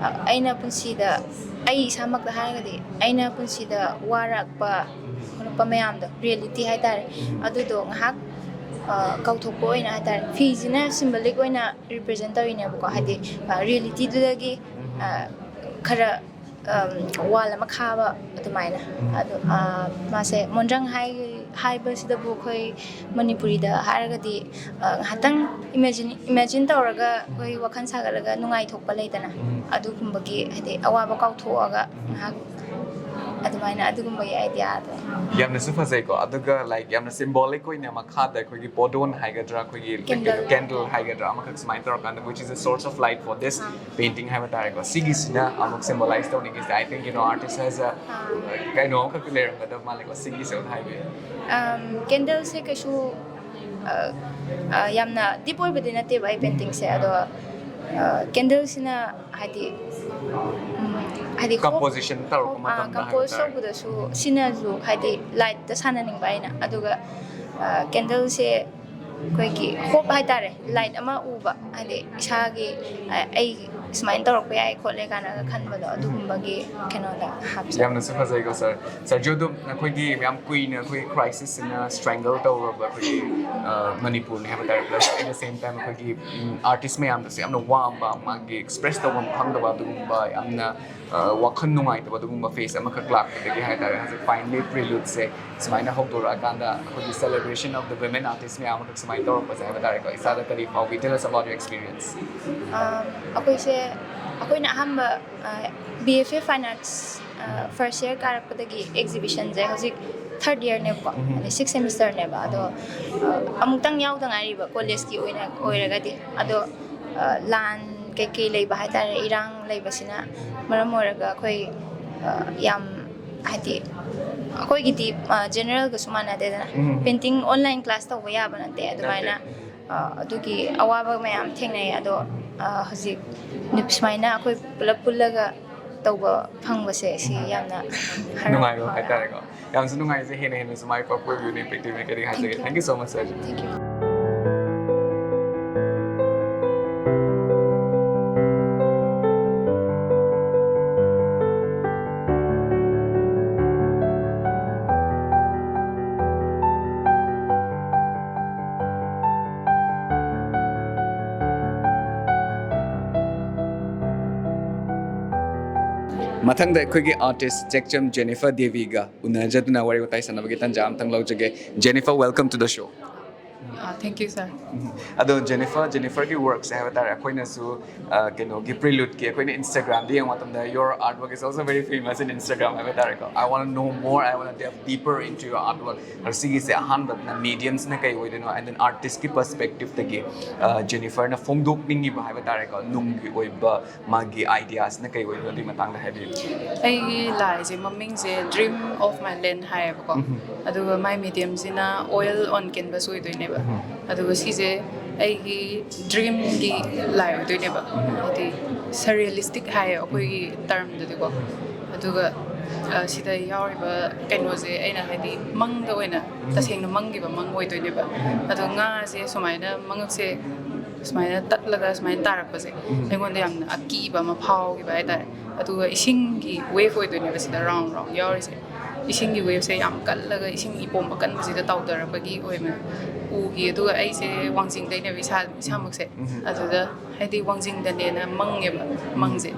ꯑ, ꯑꯩꯅ ꯄꯨꯟꯁꯤꯗ, ꯑꯩ ꯏꯁꯥꯃꯛꯇ ꯍꯥꯏꯔꯒꯗꯤ, ꯑꯩꯅ ꯄꯨꯟꯁꯤꯗ ꯋꯥꯔꯛꯄ ꯈꯣꯠꯂꯛꯄ ꯃꯌꯥꯝꯗꯣ, ꯔꯤꯌꯦꯂꯤꯇꯤ ꯍꯥꯏꯇꯥꯔꯦ, ꯑꯗꯨꯗꯣ ꯉꯥꯏꯍꯥꯛ, ꯑ, ꯀꯥꯎꯊꯣꯛꯄ ꯑꯣꯏꯅ ꯍꯥꯏꯇꯥꯔꯦ, ꯐꯤꯁꯤꯅ ꯁꯤꯝꯕꯣꯂꯤꯛ ꯑꯣꯏꯅ ꯔꯤꯄ꯭ꯔꯖꯦꯟ ꯇꯧꯔꯤꯅꯦꯕꯀꯣ꯫ ꯍꯥꯏꯗꯤ, ꯑ, ꯔꯤꯌꯦꯂꯤꯇꯤꯗꯨꯗꯒꯤ, ꯑ, ꯈꯔ, ꯑꯝ, ꯋꯥꯜ ꯑꯃ ꯈꯥꯕ ꯑꯗꯨꯃꯥꯏꯅ꯫ ꯑꯗꯣ, ꯑ, ꯃꯥꯁꯦ ꯃꯣꯟꯗ꯭ꯔꯪ ꯍꯥꯏ-, ꯍꯥꯏꯕꯁꯤꯗꯕꯨ ꯑꯩꯈꯣꯏ ꯃꯅꯤꯄꯨꯔꯤꯗ ꯍꯥꯏꯔꯒꯗꯤ, ꯑ, ꯉꯥꯏꯍꯥꯛꯇꯪ ꯏꯃꯦꯖꯤꯟ, ꯏꯃꯦꯖꯤꯟ ꯇꯧꯔꯒ ꯑꯩꯈꯣꯏ ꯋꯥꯈꯜ ꯁꯥꯒꯠꯂꯒ ꯅꯨꯡꯉꯥꯏꯊꯣꯛꯄ ꯂꯩꯗꯅ, ꯑꯗꯨꯒꯨꯝꯕꯒꯤ, ꯍꯥꯏꯗꯤ, ꯑꯋꯥꯕ ꯀꯥꯎꯊꯣꯛꯑꯒ ꯉꯥꯏꯍꯥꯛ ꯑꯗꯨꯃꯥꯏꯅ, ꯑꯗꯨꯒꯨꯝꯕꯒꯤ ꯑꯥꯏꯗꯤꯌꯥꯗꯣ꯫ ꯌꯥꯝꯅꯁꯨ ꯐꯖꯩꯀꯣ꯫ ꯑꯗꯨꯒ, ꯂꯥꯏꯛ, ꯌꯥꯝꯅ ꯁꯤꯝꯕꯣꯂꯤꯛ ꯑꯣꯏꯅ ꯃꯈꯥꯗ ꯑꯩꯈꯣꯏꯒꯤ ꯄꯣꯗꯣꯟ ꯍꯥꯏꯒꯗ꯭ꯔꯥ, ꯑꯩꯈꯣꯏꯒꯤ Candle. ꯀꯦꯟꯗꯜ ꯍꯥꯏꯒꯗ꯭ꯔꯥ, ꯑꯃꯈꯛ ꯁꯨꯃꯥꯏꯅ ꯇꯧꯔꯀꯥꯟꯗ, which is a source of light for this painting ꯍꯥꯏꯕ ꯇꯥꯔꯦꯀꯣ꯫ ꯁꯤꯒꯤꯁꯤꯅ ꯑꯃꯨꯛ ꯁꯤꯝꯕꯣꯂꯥꯏꯁ ꯇꯧꯅꯤꯡꯉꯤꯁꯦ, I think, you know, artist has a, ꯀꯩꯅꯣ ꯑꯃꯈꯛ ꯂꯩꯔꯝꯒꯗꯕ ꯃꯥꯜꯂꯦꯀꯣ꯫ ꯁꯤꯒꯤꯁꯦ ꯑꯃꯨꯛ ꯍꯥꯏꯕꯤꯌꯨ꯫ ꯀꯦꯟꯗꯜꯁꯦ ꯀꯩꯁꯨ, ꯑ, ꯑ, ꯌꯥꯝꯅ ꯗꯤꯞ ꯑꯣꯏꯕꯗꯤ ꯅꯠꯇꯦꯕ ꯑꯩ ꯄꯦꯟꯇꯤꯡꯁꯦ꯫ ꯑꯗꯣ, ꯑ, ꯀꯦꯟꯗꯜꯁꯤꯅ ꯍꯥꯏꯗꯤ, ꯎꯝ, ꯍꯥꯏꯗꯤ hope, Composition ꯇꯧꯔꯛꯄ hope, ꯃꯇꯝꯗ ꯑ, compose ꯍꯥꯏꯕ ꯇꯥꯔꯦ꯫ ꯇꯧꯕꯗꯁꯨ ꯁꯤꯅꯁꯨ ꯍꯥꯏꯗꯤ ꯂꯥꯏꯠꯇ ꯁꯥꯟꯅꯅꯤꯡꯕ ꯑꯩꯅ꯫ ꯑꯗꯨꯒ, ꯑ, ꯀꯦꯟꯗꯜꯁꯦ ꯑꯩꯈꯣꯏꯒꯤ ꯍꯣꯞ ꯍꯥꯏꯇꯥꯔꯦ, ꯂꯥꯏꯠ ꯑꯃ ꯎꯕ, ꯍꯥꯏꯗꯤ ꯏꯁꯥꯒꯤ, ꯑ, ꯑꯩ ꯁꯨꯃꯥꯏꯅ ꯇꯧꯔꯛꯄ ꯌꯥꯏ ꯈꯣꯠꯂꯦ ꯀꯥꯏꯅꯒ ꯈꯟꯕꯗꯣ, ꯑꯗꯨꯒꯨꯝꯕꯒꯤ ꯀꯩꯅꯣꯗ ꯍꯥꯞꯆꯩ꯫ ꯌꯥꯝꯅꯁꯨ ꯐꯖꯩꯀꯣ, ꯁꯥꯔ꯫ ꯁꯥꯔ, ꯑꯗꯨꯝ ꯑꯩꯈꯣꯏꯒꯤ ꯌꯥꯝ ꯀꯨꯏꯅ ꯑꯩꯈꯣꯏ ꯀ꯭ꯔꯥꯏꯁꯤꯁꯁꯤꯅ ꯁ꯭ꯇ꯭ꯔꯦꯡꯒꯜ ꯇꯧꯔꯕ ꯑꯩꯈꯣꯏꯒꯤ, ꯑ, ꯃꯅꯤꯄꯨꯔꯅꯤ ꯍꯥꯏꯕ ꯇꯥꯔꯦ, plus at the same time ꯑꯩꯈꯣꯏꯒꯤ, ꯎꯝ, ꯑꯥꯔꯇꯤꯁ ꯃꯌꯥꯝꯗꯁꯨ ꯌꯥꯝꯅ ꯋꯥꯕ, ꯃꯥꯒꯤ ꯑꯦꯛꯁꯄ꯭ꯔꯦꯁ ꯇꯧꯐꯝ ꯈꯪꯗꯕ ꯑꯗꯨꯒꯨꯝꯕ ꯌꯥꯝꯅ, ꯑ, ꯋꯥꯈꯜ ꯅꯨꯡꯉꯥꯏꯇꯕ ꯑꯗꯨꯒꯨꯝꯕ ꯐꯦꯁ ꯑꯃꯈꯛ ꯂꯥꯛꯄꯗꯒꯤ ꯍꯥꯏꯇꯥꯔꯦ, ꯍꯧꯖꯤꯛ finally Preludeꯁꯦ ꯁꯨꯃꯥꯏꯅ ꯍꯧꯗꯣꯔꯛꯑꯀꯥꯟꯗ ꯑꯩꯈꯣꯏꯒꯤ celebration of the women artist ꯃꯌꯥꯝ ꯑꯃꯈꯛ ꯁꯨꯃꯥꯏꯅ ꯇꯧꯔꯛꯄꯁꯦ ꯍꯥꯏꯕ ꯇꯥꯔꯦꯀꯣ, ꯏꯁꯥꯗ ꯀꯔꯤ ꯐꯥꯎꯏ? Tell us about your experience. ꯑꯩꯈꯣꯏꯁꯦ, ꯑꯩꯈꯣꯏꯅ ꯑꯍꯥꯟꯕ B F A Fine Arts first year ꯀꯥꯔꯛꯄꯗꯒꯤ exhibition ꯁꯦ ꯍꯧꯖꯤꯛ third year ꯅꯦꯕꯀꯣ, ꯑꯗꯩ sixth semester ꯅꯦꯕ꯫ ꯑꯗꯣ ꯑꯃꯨꯛꯇꯪ ꯌꯥꯎꯗ ꯉꯥꯏꯔꯤꯕ college ꯀꯤ ꯑꯣꯏꯅ ꯑꯣꯏꯔꯒꯗꯤ꯫ ꯑꯗꯣ ꯂꯥꯟ ꯀꯩꯀꯩ ꯂꯩꯕ ꯍꯥꯏꯇꯥꯔꯦ, ꯏꯔꯥꯡ ꯂꯩꯕꯁꯤꯅ ꯃꯔꯝ ꯑꯣꯏꯔꯒ ꯑꯩꯈꯣꯏ ꯌꯥꯝ, ꯍꯥꯏꯗꯤ, ꯑꯩꯈꯣꯏꯒꯤꯗꯤ general ꯒꯁꯨ ꯃꯥꯟꯅꯗꯦꯗꯅ꯫ Painting online class ꯇꯧꯕ ꯌꯥꯕ ꯅꯠꯇꯦ꯫ ꯑꯗꯨꯃꯥꯏꯅ ꯑꯗꯨꯒꯤ ꯑꯋꯥꯕ ꯃꯌꯥꯝ ꯊꯦꯡꯅꯩ꯫ ꯑꯗꯣ ꯍꯧꯖꯤꯛ ꯁꯨꯃꯥꯏꯅ ꯑꯩꯈꯣꯏ ꯄꯨꯂꯞ ꯄꯨꯜꯂꯒ ꯇꯧꯕ ꯐꯪꯕꯁꯦ, ꯁꯤ ꯌꯥꯝꯅ ꯍꯔꯥꯎ-, ꯅꯨꯡꯉꯥꯏꯕ ꯍꯥꯏꯇꯥꯔꯦꯀꯣ꯫ ꯌꯥꯝꯁꯨ ꯅꯨꯡꯉꯥꯏꯖꯩ꯫ ꯍꯦꯟꯅ ꯍꯦꯟꯅꯁꯨ ꯃꯥꯏ ꯄꯥꯛꯄ ꯑꯣꯏꯕꯤꯌꯨ, ꯅꯦꯄꯦꯛ ꯇꯤꯚꯤꯅ ꯀꯔꯤ ꯍꯥꯏꯖꯒꯦ꯫ Thank you so much, sir. Thank you. ꯃꯊꯪꯗ ꯑꯩꯈꯣꯏꯒꯤ artist ꯆꯦꯛꯆꯝ ꯖꯦꯅꯤꯐꯔ ꯗꯦꯕꯤꯒ ꯎꯅꯖꯗꯨꯅ ꯋꯥꯔꯤ ꯋꯥꯇꯥꯏ ꯁꯥꯟꯅꯕꯒꯤ ꯇꯥꯟꯖꯥ ꯑꯃꯇꯪ ꯂꯧꯖꯒꯦ꯫ Jennifer, welcome to the show. Thank you, sir. ꯑꯗꯣ ꯖꯦꯅꯤꯐꯔ, ꯖꯦꯅꯤꯐꯔꯒꯤ ꯋꯥꯔꯛꯁꯦ ꯍꯥꯏꯕ ꯇꯥꯔꯦ, ꯑꯩꯈꯣꯏꯅꯁꯨ ꯀꯩꯅꯣꯒꯤ ꯄ꯭ꯔꯤꯂꯨꯠꯀꯤ ꯑꯩꯈꯣꯏꯅ Instagram ꯗ ꯌꯦꯡꯕ ꯃꯇꯝꯗ your artwork is also very famous in Instagram ꯍꯥꯏꯕ ꯇꯥꯔꯦꯀꯣ꯫ I want to know more, I want to delve deeper into your artwork. ꯑꯗꯣ ꯁꯤꯒꯤꯁꯦ ꯑꯍꯥꯟꯕꯗ medium ꯁꯤꯅ ꯀꯩ ꯑꯣꯏꯗꯣꯏꯅꯣ, and then artist ꯀꯤ perspective ꯇꯒꯤ ꯖꯦꯅꯤꯐꯔꯅ ꯐꯣꯡꯗꯣꯛꯅꯤꯡꯉꯤꯕ ꯍꯥꯏꯕ ꯇꯥꯔꯦꯀꯣ, ꯅꯨꯡꯒꯤ ꯑꯣꯏꯕ ꯃꯥꯒꯤ idea ꯁꯤꯅ ꯀꯩ ꯑꯣꯏꯗꯣꯏꯅꯣ ꯑꯗꯨꯒꯤ ꯃꯇꯥꯡꯗ ꯍꯥꯏꯕꯤꯌꯨ꯫ ꯑꯩꯒꯤ ꯂꯥꯏꯁꯦ ꯃꯃꯤꯡꯁꯦ Dream of My Land ꯍꯥꯏꯌꯦꯕꯀꯣ꯫ ꯑꯗꯨꯒ my medium ꯁꯤꯅ oil on canvas ꯑꯣꯏꯗꯣꯏꯅꯦꯕ꯫ ꯑꯗꯨꯒ ꯁꯤꯁꯦ ꯑꯩꯒꯤ dream ꯒꯤ ꯂꯥꯏ ꯑꯣꯏꯗꯣꯏꯅꯦꯕ, ꯍꯥꯏꯗꯤ surrealistic ꯍꯥꯏꯌꯦ ꯑꯩꯈꯣꯏꯒꯤ term ꯗꯗꯤꯀꯣ꯫ ꯑꯗꯨꯒ ꯁꯤꯗ ꯌꯥꯎꯔꯤꯕ ꯀꯩꯅꯣꯁꯦ ꯑꯩꯅ, ꯍꯥꯏꯗꯤ, ꯃꯪꯗ ꯑꯣꯏꯅ, ꯇꯁꯦꯡꯅ ꯃꯪꯈꯤꯕ ꯃꯪ ꯑꯣꯏꯗꯣꯏꯅꯦꯕ꯫ ꯑꯗꯣ ꯉꯥꯁꯦ ꯁꯨꯃꯥꯏꯅ, ꯃꯉꯛꯁꯦ ꯁꯨꯃꯥꯏꯅ ꯇꯠꯂꯒ ꯁꯨꯃꯥꯏꯅ ꯇꯥꯔꯛꯄꯁꯦ ꯑꯩꯉꯣꯟꯗ ꯌꯥꯝꯅ ꯑꯀꯤꯕ ꯑꯃ ꯐꯥꯎꯈꯤꯕ ꯍꯥꯏꯇꯥꯔꯦ꯫ ꯑꯗꯨꯒ ꯏꯁꯤꯡꯒꯤ wave ꯑꯣꯏꯗꯣꯏꯅꯦꯕ ꯁꯤꯗ round round ꯌꯥꯎꯔꯤꯁꯦ꯫ ꯏꯁꯤꯡꯒꯤ wave ꯁꯦ ꯌꯥꯝ ꯀꯜꯂꯒ ꯏꯁꯤꯡ ꯏꯄꯣꯝ ꯑꯀꯟꯕꯁꯤꯗ ꯇꯥꯎꯊꯔꯛꯄꯒꯤ ꯑꯣꯏꯅ ꯎꯈꯤ꯫ ꯑꯗꯨꯒ ꯑꯩꯁꯦ ꯋꯥꯡꯖꯤꯡꯗꯩꯅꯦꯕ ꯏꯁꯥ, ꯏꯁꯥꯃꯛꯁꯦ꯫ ꯑꯗꯨꯗ, ꯍꯥꯏꯗꯤ, ꯋꯥꯡꯖꯤꯡꯗꯅꯦꯅ ꯃꯪꯉꯦꯕ, ꯃꯪꯁꯦ꯫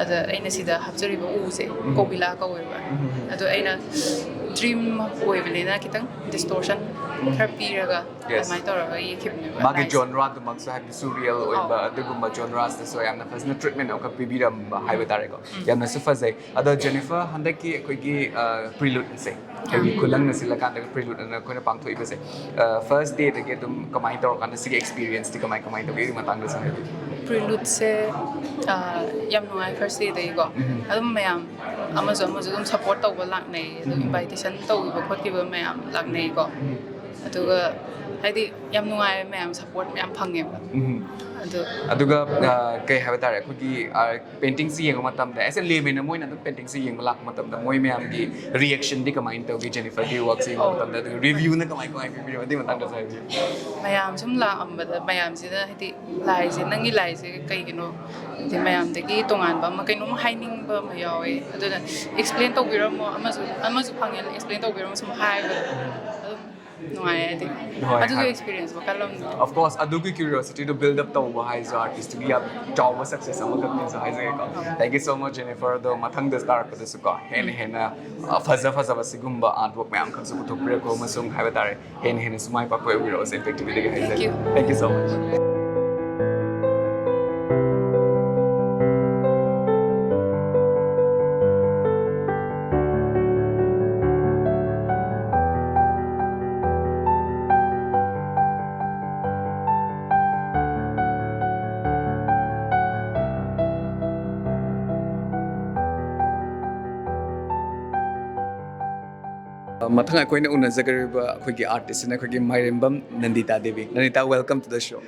ꯑꯗ ꯑꯩꯅ ꯁꯤꯗ ꯍꯥꯞꯆꯔꯤꯕ ꯎꯁꯦ ꯀꯣꯕꯤꯂꯥ ꯀꯧꯋꯦꯕ꯫ ꯑꯗꯣ ꯑꯩꯅ dream ꯑꯣꯏꯕꯅꯤꯅ ꯈꯤꯇꯪ distortion ꯈꯔ ꯄꯤꯔꯒ, yes, ꯑꯗꯨꯃꯥꯏꯅ ꯇꯧꯔꯒ ꯌꯦꯛꯈꯤꯕꯅꯦꯕ, ꯃꯥꯒꯤ ꯂꯥꯏꯁꯦ꯫ Genre-ꯗꯨꯃꯛꯁꯨ ꯍꯥꯏꯕꯗꯤ surreal ꯑꯣꯏꯕ, ꯑꯧ, ꯑꯗꯨꯒꯨꯝꯕ genres-ꯇꯁꯨ ꯌꯥꯝꯅ ꯐꯖꯅ treatment ꯑꯃꯈꯛ ꯄꯤꯕꯤꯔꯝꯕ ꯍꯥꯏꯕ ꯇꯥꯔꯦꯀꯣ꯫ ꯎꯝ꯫ ꯌꯥꯝꯅꯁꯨ ꯐꯖꯩ꯫ ꯑꯗꯣ ꯖꯦꯅꯤꯐꯔ, ꯍꯟꯗꯛꯀꯤ ꯑꯩꯈꯣꯏꯒꯤ, ꯑ, prelude-ꯁꯦ, ꯑꯩꯈꯣꯏꯒꯤ, ꯑꯥ, ꯈꯨꯂꯪ ꯑꯁꯤꯜꯂꯀꯥꯟꯗ prelude ꯑꯅ ꯑꯩꯈꯣꯏꯅ ꯄꯥꯡꯊꯣꯛꯏꯕꯁꯦ, ꯑ, first day-ꯗꯒꯤ ꯑꯗꯨꯝ ꯀꯃꯥꯏꯅ ꯇꯧꯔꯀꯥꯟꯗ ꯁꯤꯒꯤ experience-ꯇꯤ ꯀꯃꯥꯏ ꯀꯃꯥꯏꯅ ꯇꯧꯒꯦ? ꯑꯗꯨꯒꯤ ꯃꯇꯥꯡꯗꯁꯨ ꯍꯥꯏꯕꯤꯌꯨ꯫ Prelude-ꯁꯦ, ꯑ, ꯌꯥꯝ ꯅꯨꯡꯉꯥꯏ first day-ꯗꯒꯤꯀꯣ꯫ ꯎꯝ꯫ ꯑꯗꯨꯝ ꯃꯌꯥꯝ ꯑꯃꯁꯨ ꯑꯃꯁꯨ ꯑꯗꯨꯝ support ꯇꯧꯕ ꯂꯥꯛꯅꯩ, ꯑꯗꯨꯝ, ꯎꯝ, invitation ꯇꯧꯈꯤꯕ ꯈꯣꯠꯈꯤꯕ ꯃꯌꯥꯝ ꯂꯥꯛꯅꯩꯀꯣ꯫ ꯎꯝ꯫ ꯑꯗꯨꯒ ꯍꯥꯏꯗꯤ ꯌꯥꯝ ꯅꯨꯡꯉꯥꯏ, ꯃꯌꯥꯝ support ꯃꯌꯥꯝ ꯐꯪꯉꯦꯕ꯫ ꯎꯝ꯫ ꯑꯗꯨ ꯑꯗꯨꯒ, ꯑ, ꯀꯩ ꯍꯥꯏꯕ ꯇꯥꯔꯦ, ꯑꯩꯈꯣꯏꯒꯤ, ꯑ, painting-ꯁꯤ ꯌꯦꯡꯕ ꯃꯇꯝꯗ, as a layman ꯑꯃ ꯑꯣꯏꯅ ꯑꯗꯨꯝ painting-ꯁꯤ ꯌꯦꯡꯕ ꯂꯥꯛꯄ ꯃꯇꯝꯗ ꯃꯣꯏ ꯃꯌꯥꯝꯒꯤ reaction-ꯗꯤ ꯀꯃꯥꯏꯅ ꯇꯧꯒꯦ? ꯖꯦꯅꯤꯐꯔꯒꯤ work-ꯁꯤ ꯌꯦꯡꯕ, ꯑꯣ, ꯃꯇꯝꯗ, ꯑꯗꯨꯒ review-ꯅ ꯀꯃꯥꯏ ꯀꯃꯥꯏ ꯄꯤꯕꯤꯔꯣ? ꯑꯗꯨꯒꯤ ꯃꯇꯥꯡꯗꯁꯨ ꯍꯥꯏꯕꯤꯌꯨ꯫ ꯃꯌꯥꯝ ꯁꯨꯝ ꯂꯥꯛꯑꯝꯕꯗ, ꯃꯌꯥꯝꯁꯤꯅ ꯍꯥꯏꯗꯤ ꯂꯥꯏꯁꯦ, "ꯅꯪꯒꯤ ꯂꯥꯏꯁꯦ ꯀꯩꯒꯤꯅꯣ?" ꯍꯥꯏꯗꯤ ꯃꯌꯥꯝꯗꯒꯤ ꯇꯣꯉꯥꯟꯕ ꯑꯃ, ꯀꯩꯅꯣꯝ ꯍꯥꯏꯅꯤꯡꯕ ꯑꯃ ꯌꯥꯎꯋꯦ, ꯑꯗꯨꯅ "Explain ꯇꯧꯕꯤꯔꯝꯃꯣ, ꯑꯃꯁꯨ, ꯑꯃꯁꯨ ꯐꯪꯉꯦ, explain ꯇꯧꯕꯤꯔꯝꯃꯣ" ꯁꯨꯝ ꯍꯥꯏꯕꯗ ꯑꯗꯨꯝ ꯅꯨꯡꯉꯥꯏ ꯍꯥꯏꯗꯤ꯫ ꯍꯣꯏ, ꯑꯗꯨꯒꯤ ꯍꯣꯏ꯫ Experience ꯃꯈꯜ ꯑꯃꯅꯤ꯫ Of course, ꯑꯗꯨꯒꯤ curiosity-ꯗꯣ build up ꯇꯧꯕ ꯍꯥꯏꯁꯨ artist-ꯇꯨꯒꯤ ꯌꯥꯝ ꯆꯥꯎꯕ success ꯑꯃꯈꯛꯅꯦꯁꯨ ꯍꯥꯏꯖꯒꯦꯀꯣ꯫ ꯍꯣꯏ꯫ Thank you so much, Jennifer꯫ ꯑꯗꯣ ꯃꯊꯪꯗ ꯂꯥꯛꯄꯗꯁꯨꯀꯣ ꯍꯦꯟꯅ ꯍꯦꯟꯅ, ꯑ, ꯐꯖ ꯐꯖꯕ ꯁꯤꯒꯨꯝꯕ artwork ꯃꯌꯥꯝ ꯈꯛꯁꯨ ꯄꯨꯊꯣꯛꯄꯤꯔꯛꯄ ꯑꯃꯁꯨꯡ ꯍꯥꯏꯕ ꯇꯥꯔꯦ, ꯍꯦꯟꯅ ꯍꯦꯟꯅꯁꯨ ꯃꯥꯏ ꯄꯥꯛꯄ ꯑꯣꯏꯕꯤꯔꯛꯑꯣꯁꯦ Impact T V-ꯗꯒꯤ ꯍꯥꯏꯖꯒꯦ꯫ Thank you꯫ Thank you so much꯫ ꯃꯊꯪ ꯑꯩꯈꯣꯏꯅ ꯎꯅꯖꯒꯗꯧꯔꯤꯕ ꯑꯩꯈꯣꯏꯒꯤ artist-ꯁꯤꯅ ꯑꯩꯈꯣꯏꯒꯤ ꯃꯥꯏꯔꯦꯝꯕꯝ ꯅꯟꯗꯤꯇꯥ Devi. ꯅꯟꯗꯤꯇꯥ, welcome to the show꯫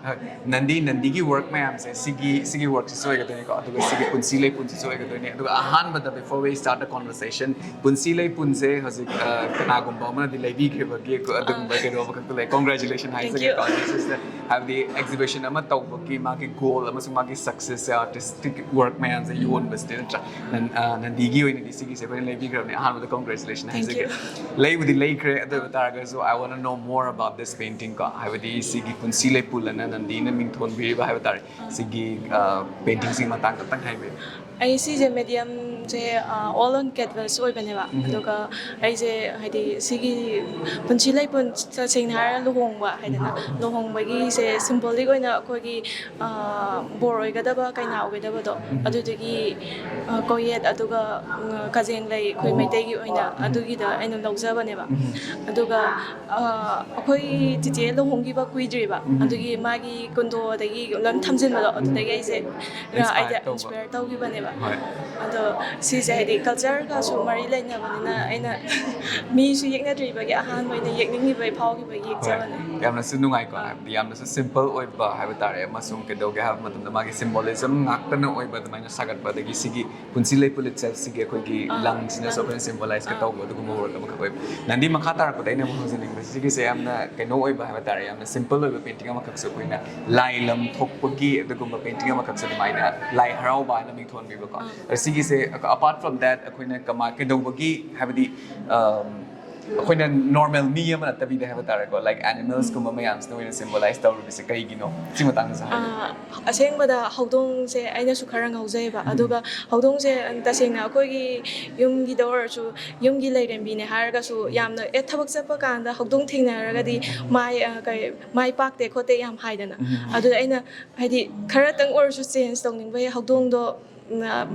ꯍꯣꯏ, ꯅꯟꯗꯤ, ꯅꯟꯗꯤꯒꯤ work ꯃꯌꯥꯝꯁꯦ, ꯁꯤꯒꯤ, ꯁꯤꯒꯤ work-ꯁꯤꯁꯨ ꯑꯣꯏꯒꯗꯣꯏꯅꯤꯀꯣ, ꯑꯗꯨꯒ ꯁꯤꯒꯤ ꯄꯨꯟꯁꯤ ꯂꯩꯄꯨꯟꯁꯤꯁꯨ ꯑꯣꯏꯒꯗꯣꯏꯅꯤ꯫ ꯑꯗꯨꯒ ꯑꯍꯥꯟꯕꯗ, before we start the conversation, ꯄꯨꯟꯁꯤ ꯂꯩꯄꯨꯟꯁꯦ ꯍꯧꯖꯤꯛ, ꯑ, ꯀꯅꯥꯒꯨꯝꯕ ꯑꯃꯅꯗꯤ ꯂꯩꯕꯤꯈ꯭ꯔꯤꯕꯒꯤ ꯑꯗꯨꯒꯨꯝꯕ, ꯑꯥ, ꯀꯩꯅꯣ ꯑꯃꯈꯛꯇ ꯂꯩ꯫ Congratulation ꯍꯥꯏꯖꯒꯦꯀꯣ꯫ Thank you꯫ This is the, ꯍꯥꯏꯕꯗꯤ exhibition ꯑꯃ ꯇꯧꯕꯒꯤ ꯃꯥꯒꯤ goal ꯑꯃꯁꯨꯡ ꯃꯥꯒꯤ success-ꯁꯦ, artistic work ꯃꯌꯥꯝꯁꯦ ꯌꯣꯟꯕꯁꯤꯗꯤ ꯅꯠꯇ꯭ꯔꯥ? ꯅꯟ-, ꯑ, ꯅꯟꯗꯤꯒꯤ ꯑꯣꯏꯅꯗꯤ ꯁꯤꯒꯤꯁꯦ ꯑꯩꯈꯣꯏꯅ ꯂꯩꯕꯤꯈ꯭ꯔꯕꯅꯦ꯫ ꯑꯍꯥꯟꯕꯗ congratulation Thank you꯫ ꯍꯥꯏꯖꯒꯦ꯫ ꯂꯩꯕꯨꯗꯤ ꯂꯩꯈ꯭ꯔꯦ, ꯑꯗꯨ ꯑꯣꯏꯕ ꯇꯥꯔꯒꯁꯨ I wanna know more about this painting ꯀꯣ, ꯍꯥꯏꯕꯗꯤ ꯁꯤꯒꯤ ꯄꯨꯟꯁꯤ ꯂꯩꯄꯨꯜ ꯑꯅ ꯅꯟꯗꯤꯅ ꯃꯤꯡꯊꯣꯟꯕꯤꯔꯤꯕ ꯍꯥꯏꯕ ꯇꯥꯔꯦ꯫ ꯑꯥ꯫ ꯁꯤꯒꯤ, ꯑ, painting-ꯁꯤꯒꯤ ꯃꯇꯥꯡꯗ ꯈꯛꯇꯪ ꯍꯥꯏꯕꯤꯌꯨ꯫ ꯑꯩ ꯁꯤꯁꯦ ꯃꯦꯗꯤꯌꯝꯁꯦ ꯑꯣꯜ ꯑꯣꯟ ꯀꯦꯟꯚꯁ ꯑꯣꯏꯕꯅꯦꯕ꯫ ꯑꯗꯨꯒ ꯑꯩꯁꯦ ꯍꯥꯏꯗꯤ ꯁꯤꯒꯤ ꯄꯨꯟꯁꯤ ꯂꯩꯄꯨꯟ, ꯇꯁꯦꯡꯅ ꯍꯥꯏꯔꯒ ꯂꯨꯍꯣꯡꯕ ꯍꯥꯏꯗꯅ, ꯂꯨꯍꯣꯡꯕꯒꯤꯁꯦ ꯁꯤꯝꯕꯣꯂꯤꯛ ꯑꯣꯏꯅ ꯑꯩꯈꯣꯏꯒꯤ ꯕꯣꯔ ꯑꯣꯏꯒꯗꯕ, ꯀꯩꯅꯥ ꯑꯣꯏꯒꯗꯕꯗꯣ, ꯑꯗꯨꯗꯨꯒꯤ ꯀꯣꯌꯦꯠ, ꯑꯗꯨꯒ ꯀꯖꯦꯡ ꯂꯩ ꯑꯩꯈꯣꯏ ꯃꯩꯇꯩꯒꯤ ꯑꯣꯏꯅ, ꯑꯗꯨꯒꯤꯗ ꯑꯩꯅ ꯂꯧꯖꯕꯅꯦꯕ꯫ ꯑꯗꯨꯒ ꯑꯩꯈꯣꯏ ꯆꯤꯆꯦ ꯂꯨꯍꯣꯡꯈꯤꯕ ꯀꯨꯏꯗ꯭ꯔꯤꯕ, ꯑꯗꯨꯒꯤ ꯃꯥꯒꯤ ꯀꯨꯟꯗꯣꯗꯒꯤ ꯂꯣꯏ ꯊꯝꯖꯤꯟꯕꯗꯣ, ꯑꯗꯨꯗꯒꯤ ꯑꯩꯁꯦ ꯑꯥꯏꯗꯤꯌꯥ ꯏꯟꯁꯄꯌꯔ ꯇꯧꯈꯤꯕꯅꯦꯕ꯫ ꯑꯗꯣ ꯁꯤꯁꯦ ꯍꯥꯏꯗꯤ ꯀꯜꯆꯔꯒꯁꯨ ꯃꯔꯤ ꯂꯩꯅꯕꯅꯤꯅ ꯑꯩꯅ ꯃꯤꯁꯨ ꯌꯦꯛꯅꯗ꯭ꯔꯤꯕꯒꯤ ꯑꯍꯥꯟꯕ ꯑꯣꯏꯅ ꯌꯦꯛꯅꯤꯡꯉꯤꯕꯒꯤ ꯐꯥꯎꯈꯤꯕꯒꯤ ꯌꯦꯛꯆꯕꯅꯦ꯫ ꯌꯥꯝꯅꯁꯨ ꯅꯨꯡꯉꯥꯏꯀꯣ, ꯍꯥꯏꯕꯗꯤ ꯌꯥꯝꯅꯁꯨ ꯁꯤꯝꯄꯜ ꯑꯣꯏꯕ ꯍꯥꯏꯕ ꯇꯥꯔꯦ, ꯑꯃꯁꯨꯡ ꯀꯩꯗꯧꯒꯦ ꯍꯥꯏꯕ ꯃꯇꯝꯗ ꯃꯥꯒꯤ ꯁꯤꯝꯕꯣꯂꯤꯖꯝ ꯉꯥꯛꯇꯅ ꯑꯣꯏꯕ ꯑꯗꯨꯃꯥꯏꯅ ꯁꯥꯒꯠꯄ, ꯑꯗꯒꯤ ꯁꯤꯒꯤ ꯄꯨꯟꯁꯤ ꯂꯩꯄꯨꯟ ꯏꯠꯁꯦꯜꯐꯁꯤꯒꯤ ꯑꯩꯈꯣꯏꯒꯤ ꯂꯪꯁꯤꯅꯁꯨ ꯑꯩꯈꯣꯏꯅ ꯁꯤꯝꯕꯣꯂꯥꯏꯁꯀ ꯇꯧꯕ ꯑꯗꯨꯒꯨꯝꯕ ꯋꯥꯔꯛ ꯑꯃꯈꯛ ꯑꯣꯏꯕ꯫ ꯅꯟꯗꯤ, ꯃꯈꯥ ꯇꯥꯔꯛꯄꯗ ꯑꯩꯅ ꯑꯃꯨꯛ ꯍꯪꯖꯅꯤꯡꯕꯁꯦ ꯁꯤꯒꯤꯁꯦ ꯌꯥꯝꯅ ꯀꯩꯅꯣ ꯑꯣꯏꯕ ꯍꯥꯏꯕ ꯇꯥꯔꯦ, ꯌꯥꯝꯅ ꯁꯤꯝꯄꯜ ꯑꯣꯏꯕ ꯄꯦꯟꯇꯤꯡ ꯑꯃꯈꯛꯁꯨ ꯑꯩꯈꯣꯏꯅ ꯂꯥꯏ ꯂꯝ ꯊꯣꯛꯄꯒꯤ ꯑꯗꯨꯒꯨꯝꯕ ꯄꯦꯟꯇꯤꯡ ꯑꯃꯈꯛꯁꯨ ꯑꯗꯨꯃꯥꯏꯅ ꯂꯥꯏ ꯍꯔꯥꯎꯕ ꯍꯥꯏꯅ ꯃꯤꯡꯊꯣꯟꯕꯤꯕꯀꯣ꯫ ꯑꯗꯣ ꯁꯤꯒꯤꯁꯦ, apart from that, ꯑꯩꯈꯣꯏꯅ ꯀꯃꯥꯏ, ꯀꯩꯗꯧꯕꯒꯤ, ꯍꯥꯏꯕꯗꯤ ꯑꯩꯈꯣꯏꯅ ꯅꯣꯔꯃꯦꯜ ꯃꯤ ꯑꯃ ꯅꯠꯇꯕꯤꯗ ꯍꯥꯏꯕ ꯇꯥꯔꯦꯀꯣ, ꯂꯥꯏꯛ ꯑꯦꯅꯤꯃꯦꯜꯁꯀꯨꯝꯕ ꯃꯌꯥꯝꯁꯤꯅ ꯑꯣꯏꯅ ꯁꯤꯝꯕꯣꯂꯥꯏꯁ ꯇꯧꯔꯤꯕꯁꯦ ꯀꯩꯒꯤꯅꯣ? ꯁꯤ ꯃꯇꯥꯡꯗꯁꯨ ꯍꯥꯏꯕꯤꯌꯨ꯫ ꯑꯁꯦꯡꯕꯗ ꯍꯧꯗꯣꯡꯁꯦ ꯑꯩꯅꯁꯨ ꯈꯔ ꯉꯥꯎꯖꯩꯌꯦꯕ꯫ ꯑꯗꯨꯒ ꯍꯧꯗꯣꯡꯁꯦ ꯇꯁꯦꯡꯅ ꯑꯩꯈꯣꯏꯒꯤ ꯌꯨꯝꯒꯤꯗ ꯑꯣꯏꯔꯁꯨ, ꯌꯨꯝꯒꯤ ꯂꯩꯔꯦꯝꯕꯤꯅꯦ ꯍꯥꯏꯔꯒꯁꯨ, ꯌꯥꯝꯅ ꯑꯦ ꯊꯕꯛ ꯆꯠꯄ ꯀꯥꯟꯗ ꯍꯧꯗꯣꯡ ꯊꯦꯡꯅꯔꯒꯗꯤ ꯃꯥꯏ ꯀꯩ ꯃꯥꯏ ꯄꯥꯛꯇꯦ ꯈꯣꯠꯇꯦ ꯌꯥꯝ ꯍꯥꯏꯗꯅ꯫ ꯑꯗꯨꯗ ꯑꯩꯅ ꯍꯥꯏꯗꯤ ꯈꯔꯇꯪ ꯑꯣꯏꯔꯁꯨ ꯆꯦꯟꯖ ꯇꯧꯅꯤꯡꯕꯒꯤ ꯍꯧꯗꯣꯡꯗꯣ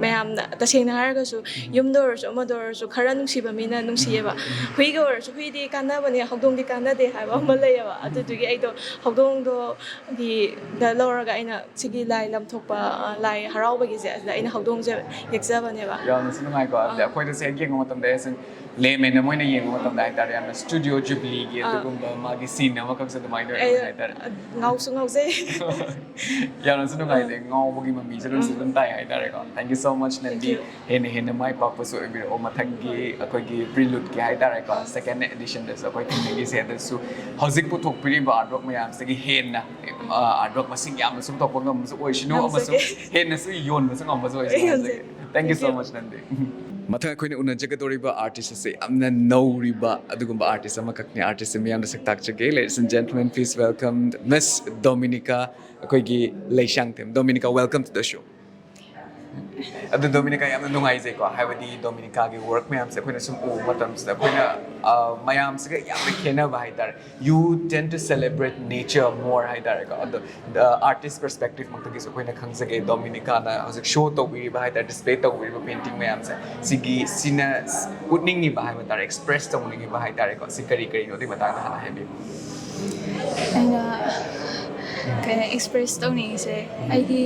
ꯃꯌꯥꯝꯅ ꯇꯁꯦꯡꯅ ꯍꯥꯏꯔꯒꯁꯨ ꯌꯨꯝꯗ ꯑꯣꯏꯔꯁꯨ ꯑꯃꯗ ꯑꯣꯏꯔꯁꯨ ꯈꯔ ꯅꯨꯡꯁꯤꯕ ꯃꯤꯅ ꯅꯨꯡꯁꯤꯌꯦꯕ꯫ ꯍꯨꯏꯒ ꯑꯣꯏꯔꯁꯨ ꯍꯨꯏꯗꯤ ꯀꯥꯟꯅꯕꯅꯦ, ꯍꯧꯗꯣꯡꯗꯤ ꯀꯥꯟꯅꯗꯦ ꯍꯥꯏꯕ ꯑꯃ ꯂꯩꯌꯦꯕ꯫ ꯑꯗꯨꯗꯨꯒꯤ ꯑꯩꯗꯣ ꯍꯧꯗꯣꯡꯗꯣꯒꯤꯗ ꯂꯧꯔꯒ ꯑꯩꯅ ꯁꯤꯒꯤ ꯂꯥꯏ ꯂꯝꯊꯣꯛꯄ, ꯂꯥꯏ ꯍꯔꯥꯎꯕꯒꯤꯁꯦ ꯑꯁꯤꯗ ꯑꯩꯅ ꯍꯧꯗꯣꯡꯁꯦ ꯌꯦꯛꯆꯕꯅꯦꯕ꯫ ꯌꯥꯝꯅꯁꯨ ꯅꯨꯡꯉꯥꯏꯀꯣ꯫ ꯑꯗꯨꯗꯤ ꯑꯩꯈꯣꯏꯗꯁꯨ ꯍꯦꯛ ꯌꯦꯡꯕ ꯃꯇꯝꯗ ꯑꯩꯁꯨ ꯂꯦꯃꯦꯟ ꯑꯃ ꯑꯣꯏꯅ ꯌꯦꯡꯕ ꯃꯇꯝꯗ ꯍꯥꯏꯇꯥꯔꯦ, ꯌꯥꯝꯅ ꯁ꯭ꯇꯨꯗꯤꯑꯣ ꯖꯨꯕ꯭ꯂꯤꯒꯤ ꯑꯗꯨꯒꯨꯝꯕ ꯃꯥꯒꯤ ꯁꯤꯟ ꯑꯃꯈꯛꯁꯨ ꯑꯗꯨꯃꯥꯏꯅ ꯑꯣꯏꯕ ꯍꯥꯏꯇꯥꯔꯦ꯫ ꯉꯥꯎꯁꯨ ꯉꯥꯎꯖꯩ꯫ ꯌꯥꯝꯅꯁꯨ ꯅꯨꯡꯉꯥꯏꯖꯩ, ꯉꯥꯎꯕꯒꯤ ꯃꯃꯤꯁꯨ ꯑꯗꯨꯝꯁꯨ ꯑꯗꯨꯝ ꯇꯥꯏ ꯍꯥꯏꯇꯥꯔꯦꯀꯣ꯫ Thank you so much, ꯅꯟꯗꯤ꯫ ꯍꯦꯟꯅ ꯍꯦꯟꯅ ꯃꯥꯏ ꯄꯥꯛꯄꯁꯨ ꯑꯣꯏꯕꯤꯔꯛꯑꯣ ꯃꯊꯪꯒꯤ ꯑꯩꯈꯣꯏꯒꯤ ꯄ꯭ꯔꯤꯂꯨꯠꯀꯤ ꯍꯥꯏꯇꯥꯔꯦꯀꯣ, ꯁꯦꯀꯦꯟ ꯑꯦꯗꯤꯁꯟꯗꯁꯨ ꯑꯩꯈꯣꯏ ꯊꯦꯡꯅꯈꯤꯁꯦ꯫ ꯑꯗꯨꯁꯨ ꯍꯧꯖꯤꯛ ꯄꯨꯊꯣꯛꯄꯤꯔꯤꯕ ꯑꯥꯔꯠꯋꯥꯔꯛ ꯃꯌꯥꯝꯁꯤꯗꯒꯤ ꯍꯦꯟꯅ ꯑꯥꯔꯠꯋꯥꯔꯛ ꯃꯁꯤꯡ ꯌꯥꯝꯅꯁꯨ ꯄꯨꯊꯣꯛꯄ ꯉꯝꯕꯁꯨ ꯑꯣꯏꯁꯅꯨ, ꯑꯃꯁꯨꯡ ꯍꯦꯟꯅꯁꯨ ꯌꯣꯟꯕꯁꯨ ꯉꯝꯕꯁꯨ ꯑꯣꯏꯁꯅꯨ ꯍꯥꯏꯖꯒꯦ꯫ Thank you so much, ꯅꯟꯗꯤ꯫ ꯃꯊꯪ ꯑꯩꯈꯣꯏꯅ ꯎꯅꯖꯒꯗꯧꯔꯤꯕ ꯑꯥꯔꯇꯤꯁ ꯑꯁꯤ ꯌꯥꯝꯅ ꯅꯧꯔꯤꯕ ꯑꯗꯨꯒꯨꯝꯕ ꯑꯥꯔꯇꯤꯁ ꯑꯃꯈꯛꯅꯤ꯫ ꯑꯥꯔꯇꯤꯁꯁꯤ ꯃꯤꯌꯥꯝꯗ ꯁꯛ ꯇꯥꯛꯆꯒꯦ꯫ Ladies and gentlemen, please welcome Miss Dominica, ꯑꯩꯈꯣꯏꯒꯤ Leishangthem. Dominica, welcome to the show. ꯑꯗꯨ ꯗꯣꯃꯤꯅꯤꯀꯥ, ꯌꯥꯝꯅ ꯅꯨꯡꯉꯥꯏꯖꯩꯀꯣ, ꯍꯥꯏꯕꯗꯤ ꯗꯣꯃꯤꯅꯤꯀꯥꯒꯤ ꯋꯥꯔꯛ ꯃꯌꯥꯝꯁꯦ ꯑꯩꯈꯣꯏꯅ ꯁꯨꯝ ꯎꯕ ꯃꯇꯝꯁꯤꯗ ꯑꯩꯈꯣꯏꯅ ꯑ, ꯃꯌꯥꯝꯁꯤꯒ ꯌꯥꯝꯅ ꯈꯦꯠꯅꯕ ꯍꯥꯏꯇꯥꯔꯦ꯫ You tend to celebrate nature more ꯍꯥꯏꯇꯥꯔꯦꯀꯣ꯫ ꯑꯗꯣ ꯑꯥꯔꯇꯤꯁ ꯄꯔꯁꯄꯦꯛꯇꯤꯞꯃꯛꯇꯒꯤꯁꯨ ꯑꯩꯈꯣꯏꯅ ꯈꯪꯖꯒꯦ, ꯗꯣꯃꯤꯅꯤꯀꯥꯅ ꯍꯧꯖꯤꯛ ꯁꯣ ꯇꯧꯕꯤꯔꯤꯕ ꯍꯥꯏꯇꯥꯔꯦ, ꯗꯤꯁꯄ꯭ꯂꯦ ꯇꯧꯕꯤꯔꯤꯕ ꯄꯦꯟꯇꯤꯡ ꯃꯌꯥꯝꯁꯦ, ꯁꯤꯒꯤ ꯁꯤꯅ ꯎꯠꯅꯤꯡꯉꯤꯕ ꯍꯥꯏꯕ ꯇꯥꯔꯦ, ꯑꯦꯛꯁꯄ꯭ꯔꯦꯁ ꯇꯧꯅꯤꯡꯉꯤꯕ ꯍꯥꯏꯇꯥꯔꯦꯀꯣ, ꯁꯤ ꯀꯔꯤ ꯀꯔꯤꯅꯣ? ꯑꯗꯨꯒꯤ ꯃꯇꯥꯡꯗ ꯍꯥꯟꯅ ꯍꯥꯏꯕꯤꯌꯨ꯫ ꯑꯩꯅ ꯀꯩꯅꯣ ꯑꯦꯛꯁꯄ꯭ꯔꯦꯁ ꯇꯧꯅꯤꯡꯉꯤꯁꯦ, ꯑꯩꯒꯤ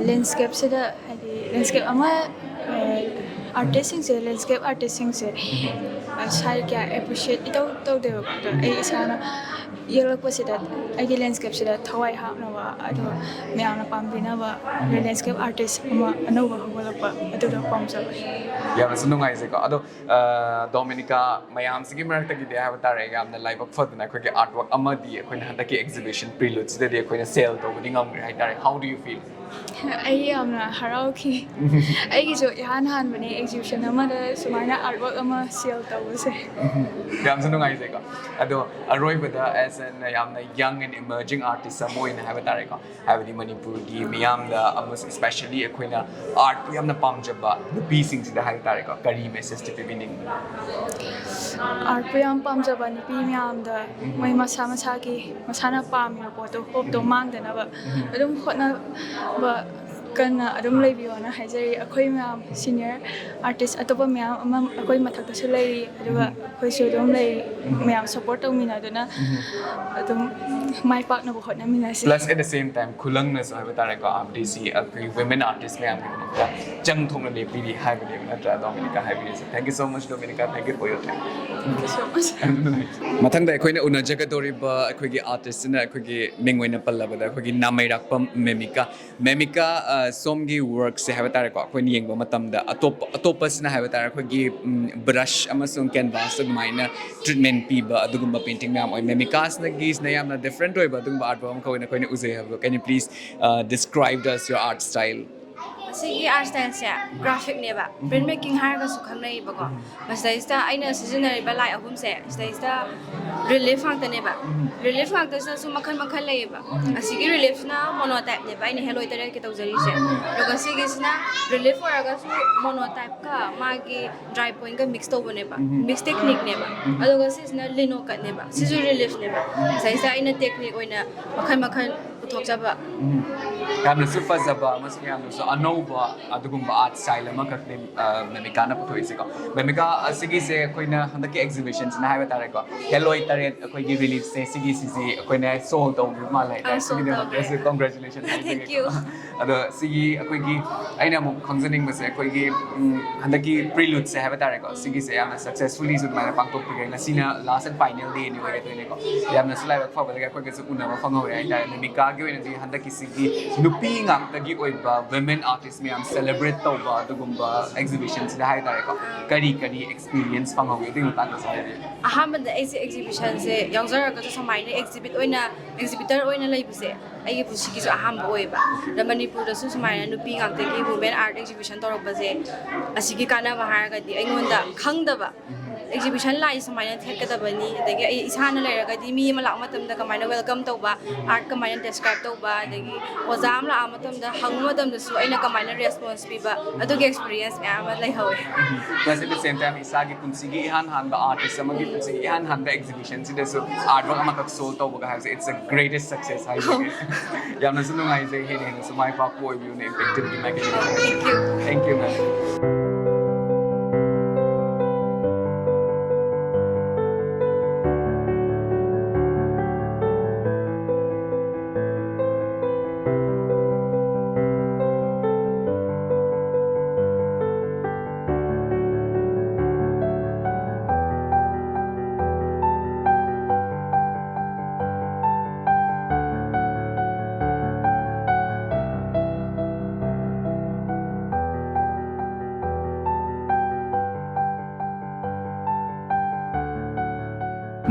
ꯂꯦꯟꯁꯀꯦꯞꯁꯤꯗ, ꯍꯥꯏꯗꯤ ꯂꯦꯟꯁꯀꯦꯞ ꯑꯃ, ꯑꯥꯔꯇꯤꯁꯁꯤꯡꯁꯦ, ꯂꯦꯟꯁꯀꯦꯞ ꯑꯥꯔꯇꯤꯁꯁꯤꯡꯁꯦ ꯁꯥꯏ ꯀꯌꯥ ꯑꯦꯄ꯭ꯔꯤꯁꯤꯌꯦꯠ ꯏꯇꯧ ꯇꯧꯗꯦꯕꯀꯣ꯫ ꯑꯗꯣ ꯑꯩ ꯏꯁꯥꯅ ꯌꯦꯛꯂꯛꯄꯁꯤꯗ ꯑꯩꯒꯤ ꯂꯦꯟꯁꯀꯦꯞꯁꯤꯗ ꯊꯋꯥꯏ ꯍꯥꯞꯅꯕ, ꯑꯗꯣ ꯃꯌꯥꯝꯅ ꯄꯥꯝꯕꯤꯅꯕ ꯂꯦꯟꯁꯀꯦꯞ ꯑꯥꯔꯇꯤꯁ ꯑꯃ ꯑꯅꯧꯕ ꯍꯧꯒꯠꯂꯛꯄ, ꯑꯗꯨꯗꯣ ꯄꯥꯝꯖꯕ꯫ ꯌꯥꯝꯅꯁꯨ ꯅꯨꯡꯉꯥꯏꯖꯩꯀꯣ꯫ ꯑꯗꯣ ꯑ, ꯗꯣꯃꯤꯅꯤꯀꯥ, ꯃꯌꯥꯝꯁꯤꯒꯤ ꯃꯔꯛꯇꯒꯤꯗꯤ ꯍꯥꯏꯕ ꯇꯥꯔꯦ, ꯌꯥꯝꯅ ꯂꯥꯏꯕꯛ ꯐꯗꯅ ꯑꯩꯈꯣꯏꯒꯤ ꯑꯥꯔꯠ ꯋꯥꯔꯛ ꯑꯃꯗꯤ ꯑꯩꯈꯣꯏꯅ ꯍꯟꯗꯛꯀꯤ ꯑꯦꯛꯖꯤꯕꯤꯁꯟ ꯄ꯭ꯔꯤꯂꯨꯠꯁꯤꯗꯗꯤ ꯑꯩꯈꯣꯏꯅ ꯁꯦꯜ ꯇꯧꯕꯗꯤ ꯉꯝꯈ꯭ꯔꯦ ꯍꯥꯏꯇꯥꯔꯦ꯫ How do you feel? ꯑꯩ ꯌꯥꯝꯅ ꯍꯔꯥꯎꯈꯤ꯫ ꯑꯩꯒꯤꯁꯨ ꯏꯍꯥꯟ ꯍꯥꯟꯕꯅꯦ ꯑꯦꯛꯖꯤꯕꯤꯁꯟ ꯑꯃꯗ ꯁꯨꯃꯥꯏꯅ ꯑꯥꯔꯠ ꯋꯥꯔꯛ ꯑꯃ ꯁꯦꯜ ꯇꯧꯕꯁꯦ꯫ ꯌꯥꯝꯁꯨ ꯅꯨꯡꯉꯥꯏꯖꯩꯀꯣ꯫ ꯑꯗꯣ ꯑꯔꯣꯏꯕꯗ, as an ꯌꯥꯝꯅ young and emerging artist ꯑꯃ ꯑꯣꯏꯅ ꯍꯥꯏꯕ ꯇꯥꯔꯦꯀꯣ, ꯍꯥꯏꯕꯗꯤ ꯃꯅꯤꯄꯨꯔꯒꯤ ꯃꯤꯌꯥꯝꯗ ꯑꯃꯁꯨꯡ especially ꯑꯩꯈꯣꯏꯅ ꯑꯥꯔꯠꯄꯨ ꯌꯥꯝꯅ ꯄꯥꯝꯖꯕ ꯅꯨꯄꯤꯁꯤꯡꯁꯤꯗ ꯍꯥꯏꯕ ꯇꯥꯔꯦꯀꯣ, ꯀꯔꯤ ꯃꯦꯁꯦꯖꯇꯤ ꯄꯤꯕꯤꯅꯤꯡꯕ? ꯑꯥꯔꯠꯄꯨ ꯌꯥꯝ ꯄꯥꯝꯖꯕ ꯅꯨꯄꯤ ꯃꯌꯥꯝꯗ ꯃꯣꯏ ꯃꯁꯥ ꯃꯁꯥꯒꯤ, ꯃꯁꯥꯅ ꯄꯥꯝꯃꯤꯕ ꯄꯣꯠꯇꯣ, ꯍꯣꯞꯇꯣ ꯃꯥꯡꯗꯅꯕ ꯑꯗꯨꯝ ꯍꯣꯠꯅꯕ ꯀꯟꯅ ꯑꯗꯨꯝ ꯂꯩꯕꯤꯌꯣꯅ ꯍꯥꯏꯖꯔꯤ꯫ ꯑꯩꯈꯣꯏ ꯃꯌꯥꯝ ꯁꯤꯅꯤꯌꯔ ꯑꯥꯔꯇꯤꯁ ꯑꯇꯣꯞꯄ ꯃꯌꯥꯝ ꯑꯃ ꯑꯩꯈꯣꯏ ꯃꯊꯛꯇꯁꯨ ꯂꯩꯔꯤ, ꯑꯗꯨꯒ ꯑꯩꯈꯣꯏꯁꯨ ꯑꯗꯨꯝ ꯂꯩꯔꯤ꯫ ꯃꯌꯥꯝ ꯁꯞꯄꯣꯔꯠ ꯇꯧꯃꯤꯟꯅꯗꯨꯅ ꯑꯗꯨꯝ ꯃꯥꯏ ꯄꯥꯛꯅꯕ ꯍꯣꯠꯅꯃꯤꯟꯅꯁꯤ꯫ Plus at the same time, ꯈꯨꯂꯪꯅꯁꯨ ꯍꯥꯏꯕ ꯇꯥꯔꯦꯀꯣ, ꯍꯥꯏꯕꯗꯤ ꯁꯤ ꯑꯩꯈꯣꯏ ꯋꯤꯃꯦꯟ ꯑꯥꯔꯇꯤꯁ ꯃꯌꯥꯝꯒꯤꯗꯃꯛꯇ ꯆꯪ ꯊꯣꯛꯅ ꯂꯦꯞꯄꯤꯔꯤ ꯍꯥꯏꯕꯅꯦꯕ, ꯅꯠꯇ꯭ꯔꯥ Dominica ꯍꯥꯏꯕꯤꯔꯤꯁꯦ? Thank you so much, Dominica. Thank you for your time. Thank you so much. ꯌꯥꯝ ꯅꯨꯡꯉꯥꯏ꯫ ꯃꯊꯪꯗ ꯑꯩꯈꯣꯏꯅ ꯎꯅꯖꯒꯗꯧꯔꯤꯕ ꯑꯩꯈꯣꯏꯒꯤ ꯑꯥꯔꯇꯤꯁꯁꯤꯅ, ꯑꯩꯈꯣꯏꯒꯤ ꯃꯤꯡ ꯑꯣꯏꯅ ꯄꯜꯂꯕꯗ ꯑꯩꯈꯣꯏꯒꯤ ꯅꯥꯃꯩꯔꯥꯛꯄꯝ ꯃꯦꯃꯤꯀꯥ꯫ ꯃꯦꯃꯤꯀꯥ, ꯑ, ꯁꯣꯝꯒꯤ ꯋꯥꯔꯛꯁꯦ ꯍꯥꯏꯕ ꯇꯥꯔꯦꯀꯣ, ꯑꯩꯈꯣꯏꯅ ꯌꯦꯡꯕ ꯃꯇꯝꯗ ꯑꯇꯣꯞꯄ, ꯑꯇꯣꯞꯄꯁꯤꯅ ꯍꯥꯏꯕ ꯇꯥꯔꯦ, ꯑꯩꯈꯣꯏꯒꯤ ꯕ꯭ꯔꯁ ꯑꯃꯁꯨꯡ ꯀꯦꯟꯚꯥꯁ ꯑꯗꯨꯃꯥꯏꯅ ꯇ꯭ꯔꯤꯠꯃꯦꯟ ꯄꯤꯕ ꯑꯗꯨꯒꯨꯝꯕ ꯄꯦꯟꯇꯤꯡ ꯃꯌꯥꯝ ꯑꯣꯏ꯫ ꯃꯦꯃꯤꯀꯥꯁꯤꯅꯒꯤꯁꯤꯅ ꯌꯥꯝꯅ ꯗꯤꯐ꯭ꯔꯦꯟꯠ ꯑꯣꯏꯕ ꯑꯗꯨꯒꯨꯝꯕ ꯑꯥꯔꯠ ꯋꯥꯔꯛ ꯑꯃꯈꯛ ꯑꯣꯏꯅ ꯑꯩꯈꯣꯏꯅ ꯎꯖꯩ ꯍꯥꯏꯕꯗꯣ꯫ Can you please, uh, describe us your art style? ꯁꯤꯒꯤ ꯑꯥꯔꯠ ꯁ꯭ꯇꯥꯏꯜꯁꯦ ꯒ꯭ꯔꯥꯐꯤꯛꯅꯦꯕ, ꯄ꯭ꯔꯤꯟ ꯃꯦꯀꯤꯡ ꯍꯥꯏꯔꯒꯁꯨ ꯈꯪꯅꯩꯌꯦꯕꯀꯣ꯫ ꯃꯁꯤꯗꯩꯁꯤꯗ ꯑꯩꯅ ꯁꯤꯖꯤꯟꯅꯔꯤꯕ ꯂꯥꯏ ꯑꯍꯨꯝꯁꯦ, ꯁꯤꯗꯩꯁꯤꯗ ꯔꯤꯂꯤꯐ ꯉꯥꯛꯇꯅꯦꯕ꯫ ꯔꯤꯂꯤꯐ ꯉꯥꯛꯇꯁꯤꯅꯁꯨ ꯃꯈꯜ ꯃꯈꯜ ꯂꯩꯌꯦꯕ꯫ ꯑꯁꯤꯒꯤ ꯔꯤꯂꯤꯐꯁꯤꯅ ꯃꯣꯅꯣꯇꯥꯏꯞꯅꯦꯕ, ꯑꯩꯅ ꯍꯦꯂꯣꯏ ꯇꯔꯦꯠꯀꯤ ꯇꯧꯖꯔꯤꯁꯦ꯫ ꯑꯗꯨꯒ ꯁꯤꯒꯤꯁꯤꯅ ꯔꯤꯂꯤꯐ ꯑꯣꯏꯔꯒꯁꯨ ꯃꯣꯅꯣꯇꯥꯏꯞꯀ ꯃꯥꯒꯤ ꯗ꯭ꯔꯥꯏ ꯄꯣꯏꯟꯒ ꯃꯤꯛꯁ ꯇꯧꯕꯅꯦꯕ, ꯃꯤꯛꯁ ꯇꯦꯛꯅꯤꯛꯅꯦꯕ꯫ ꯑꯗꯨꯒ ꯁꯤꯁꯤꯅ ꯂꯤꯅꯣꯀꯠꯅꯦꯕ, ꯁꯤꯁꯨ ꯔꯤꯂꯤꯐꯅꯦꯕ꯫ ꯉꯁꯥꯏꯁꯤꯗ ꯑꯩꯅ ꯇꯦꯛꯅꯤꯛ ꯑꯣꯏꯅ ꯃꯈꯜ ꯃꯈꯜ ꯄꯨꯊꯣꯛꯆꯕ꯫ ꯌꯥꯝꯅꯁꯨ ꯐꯖꯕ ꯑꯃꯁꯨꯡ ꯌꯥꯝꯅꯁꯨ ꯑꯅꯧꯕ ꯑꯗꯨꯒꯨꯝꯕ ꯑꯥꯔꯠ ꯁ꯭ꯇꯥꯏꯜ ꯑꯃꯈꯛꯅꯤ, ꯑ, ꯃꯦꯃꯤꯀꯥꯅ ꯄꯨꯊꯣꯛꯏꯁꯦꯀꯣ꯫ ꯃꯦꯃꯤꯀꯥ, ꯑꯁꯤꯒꯤꯁꯦ ꯑꯩꯈꯣꯏꯅ ꯍꯟꯗꯛꯀꯤ ꯑꯦꯛꯖꯤꯕꯤꯁꯟꯁꯤꯅ ꯍꯥꯏꯕ ꯇꯥꯔꯦꯀꯣ, ꯍꯦꯂꯣꯏ ꯇꯔꯦꯠ ꯑꯩꯈꯣꯏꯒꯤ ꯔꯤꯂꯤꯐꯁꯦ ꯁꯤꯒꯤꯁꯤꯁꯤ ꯑꯩꯈꯣꯏꯅ ꯁꯣꯜ ꯇꯧꯈꯤꯕ ꯃꯥꯜꯂꯦ ꯍꯥꯏꯇꯥꯔꯦ꯫ ꯑꯥ, ꯁꯣꯜ ꯁꯤꯒꯤꯗꯃꯛꯇꯁꯨ ꯇꯧꯈ꯭ꯔꯦ꯫ ꯀꯣꯡꯒ꯭ꯔꯦꯆꯨꯂꯦꯁꯟ ꯍꯥꯏꯖꯒꯦꯀꯣ꯫ ꯑꯗꯣ ꯁꯤꯒꯤ ꯑꯩꯈꯣꯏꯒꯤ, ꯑꯩꯅ ꯑꯃꯨꯛ ꯈꯪꯖꯅꯤꯡꯕꯁꯦ, ꯑꯩꯈꯣꯏꯒꯤ, ꯎꯝ, ꯍꯟꯗꯛꯀꯤ ꯄ꯭ꯔꯤꯂꯨꯠꯁꯦ ꯍꯥꯏꯕ ꯇꯥꯔꯦꯀꯣ, ꯁꯤꯒꯤꯁꯦ ꯌꯥꯝꯅ ꯁꯛꯁꯦꯁꯐꯨꯜꯂꯤꯁꯨ ꯑꯗꯨꯃꯥꯏꯅ ꯄꯥꯡꯊꯣꯛꯄꯤꯈ꯭ꯔꯦ꯫ ꯉꯁꯤꯅ ꯂꯥꯁ ꯑꯦꯟ ꯐꯥꯏꯅꯦꯜ ꯗꯦꯅꯤ ꯑꯣꯏꯒꯗꯣꯏꯅꯦꯀꯣ꯫ ꯌꯥꯝꯅꯁꯨ ꯂꯥꯏꯕꯛ ꯐꯕꯗꯒꯤ ꯑꯩꯈꯣꯏꯒꯁꯨ ꯎꯅꯕ ꯐꯪꯍꯧꯔꯦ ꯍꯥꯏꯇꯥꯔꯦ꯫ ꯃꯦꯃꯤꯀꯥꯒꯤ ꯑꯣꯏꯅꯗꯤ ꯍꯟꯗꯛꯀꯤꯁꯤꯒꯤ ꯅꯨꯄꯤ ꯉꯥꯛꯇꯒꯤ ꯑꯣꯏꯕ ꯋꯤꯃꯦꯟ ꯑꯥꯔꯇꯤꯁ ꯃꯌꯥꯝ ꯁꯦꯂꯦꯕ꯭ꯔꯦꯠ ꯇꯧꯕ ꯑꯗꯨꯒꯨꯝꯕ ꯑꯦꯛꯖꯤꯕꯤꯁꯟꯁꯤꯗ ꯍꯥꯏꯇꯥꯔꯦꯀꯣ, ꯀꯔꯤ ꯀꯔꯤ ꯑꯦꯛꯁꯄꯤꯔꯤꯌꯦꯟꯁ ꯐꯪꯍꯧꯒꯦ? ꯑꯗꯨꯒꯤ ꯃꯇꯥꯡꯗꯁꯨ ꯍꯥꯏꯕꯤꯌꯨ꯫ ꯑꯍꯥꯟꯕꯗ ꯑꯩꯁꯦ ꯑꯦꯛꯖꯤꯕꯤꯁꯟꯁꯦ ꯌꯥꯎꯖꯔꯒꯁꯨ ꯁꯨꯃꯥꯏꯅ ꯑꯦꯛꯖꯤꯕꯤꯠ ꯑꯣꯏꯅ, ꯑꯦꯛꯖꯤꯕꯤꯇꯔ ꯑꯣꯏꯅ ꯂꯩꯕꯁꯦ ꯑꯩꯒꯤ ꯄꯨꯟꯁꯤꯒꯤꯁꯨ ꯑꯍꯥꯟꯕ ꯑꯣꯏꯌꯦꯕ꯫ ꯑꯗ ꯃꯅꯤꯄꯨꯔꯗꯁꯨ ꯁꯨꯃꯥꯏꯅ ꯅꯨꯄꯤ ꯉꯥꯛꯇꯒꯤ ꯋꯨꯃꯦꯟ ꯑꯥꯔꯠ ꯑꯦꯛꯖꯤꯕꯤꯁꯟ ꯇꯧꯔꯛꯄꯁꯦ, ꯑꯁꯤꯒꯤ ꯀꯥꯟꯅꯕ ꯍꯥꯏꯔꯒꯗꯤ ꯑꯩꯉꯣꯟꯗ ꯈꯪꯗꯕ ꯑꯦꯛꯖꯤꯕꯤꯁꯟ ꯂꯥꯛꯏ ꯁꯨꯃꯥꯏꯅ ꯊꯦꯠꯀꯗꯕꯅꯤ, ꯑꯗꯒꯤ ꯑꯩ ꯏꯁꯥꯅ ꯂꯩꯔꯒꯗꯤ ꯃꯤ ꯑꯃ ꯂꯥꯛꯄ ꯃꯇꯝꯗ ꯀꯃꯥꯏꯅ ꯋꯦꯜꯀꯝ ꯇꯧꯕ, ꯑꯥꯔꯠ ꯀꯃꯥꯏꯅ ꯗꯦꯁꯀ꯭ꯔꯥꯏꯕ ꯇꯧꯕ, ꯑꯗꯒꯤ ꯑꯣꯖꯥ ꯑꯃ ꯂꯥꯛꯑ ꯃꯇꯝꯗ ꯍꯪꯕ ꯃꯇꯝꯗꯁꯨ ꯑꯩꯅ ꯀꯃꯥꯏꯅ ꯔꯦꯁꯄꯣꯟꯁ ꯄꯤꯕ, ꯑꯗꯨꯒꯤ ꯑꯦꯛꯁꯄꯤꯔꯤꯌꯦꯟꯁ ꯃꯌꯥꯝ ꯑꯃ ꯂꯩꯍꯧꯋꯦ꯫ Plus at the same time ꯏꯁꯥꯒꯤ ꯄꯨꯟꯁꯤꯒꯤ ꯏꯍꯥꯟ ꯍꯥꯟꯕ, ꯑꯥꯔꯇꯤꯁ ꯑꯃꯒꯤ ꯄꯨꯟꯁꯤꯒꯤ ꯏꯍꯥꯟ ꯍꯥꯟꯕ ꯑꯦꯛꯖꯤꯕꯤꯁꯟꯁꯤꯗꯁꯨ ꯑꯥꯔꯠ ꯋꯥꯔꯛ ꯑꯃꯈꯛ ꯁꯣꯜ ꯇꯧꯕꯒ ꯍꯥꯏꯕꯁꯦ, it's the greatest success ꯍꯥꯏꯖꯒꯦ꯫ ꯌꯥꯝꯅꯁꯨ ꯅꯨꯡꯉꯥꯏꯖꯩ꯫ ꯍꯦꯟꯅ ꯍꯦꯟꯅꯁꯨ ꯃꯥꯏ ꯄꯥꯛꯄ ꯑꯣꯏꯕꯤꯌꯨ, ꯏꯝꯄꯦꯛꯇꯤꯚ imagination. Thank you. Thank you, ma'am.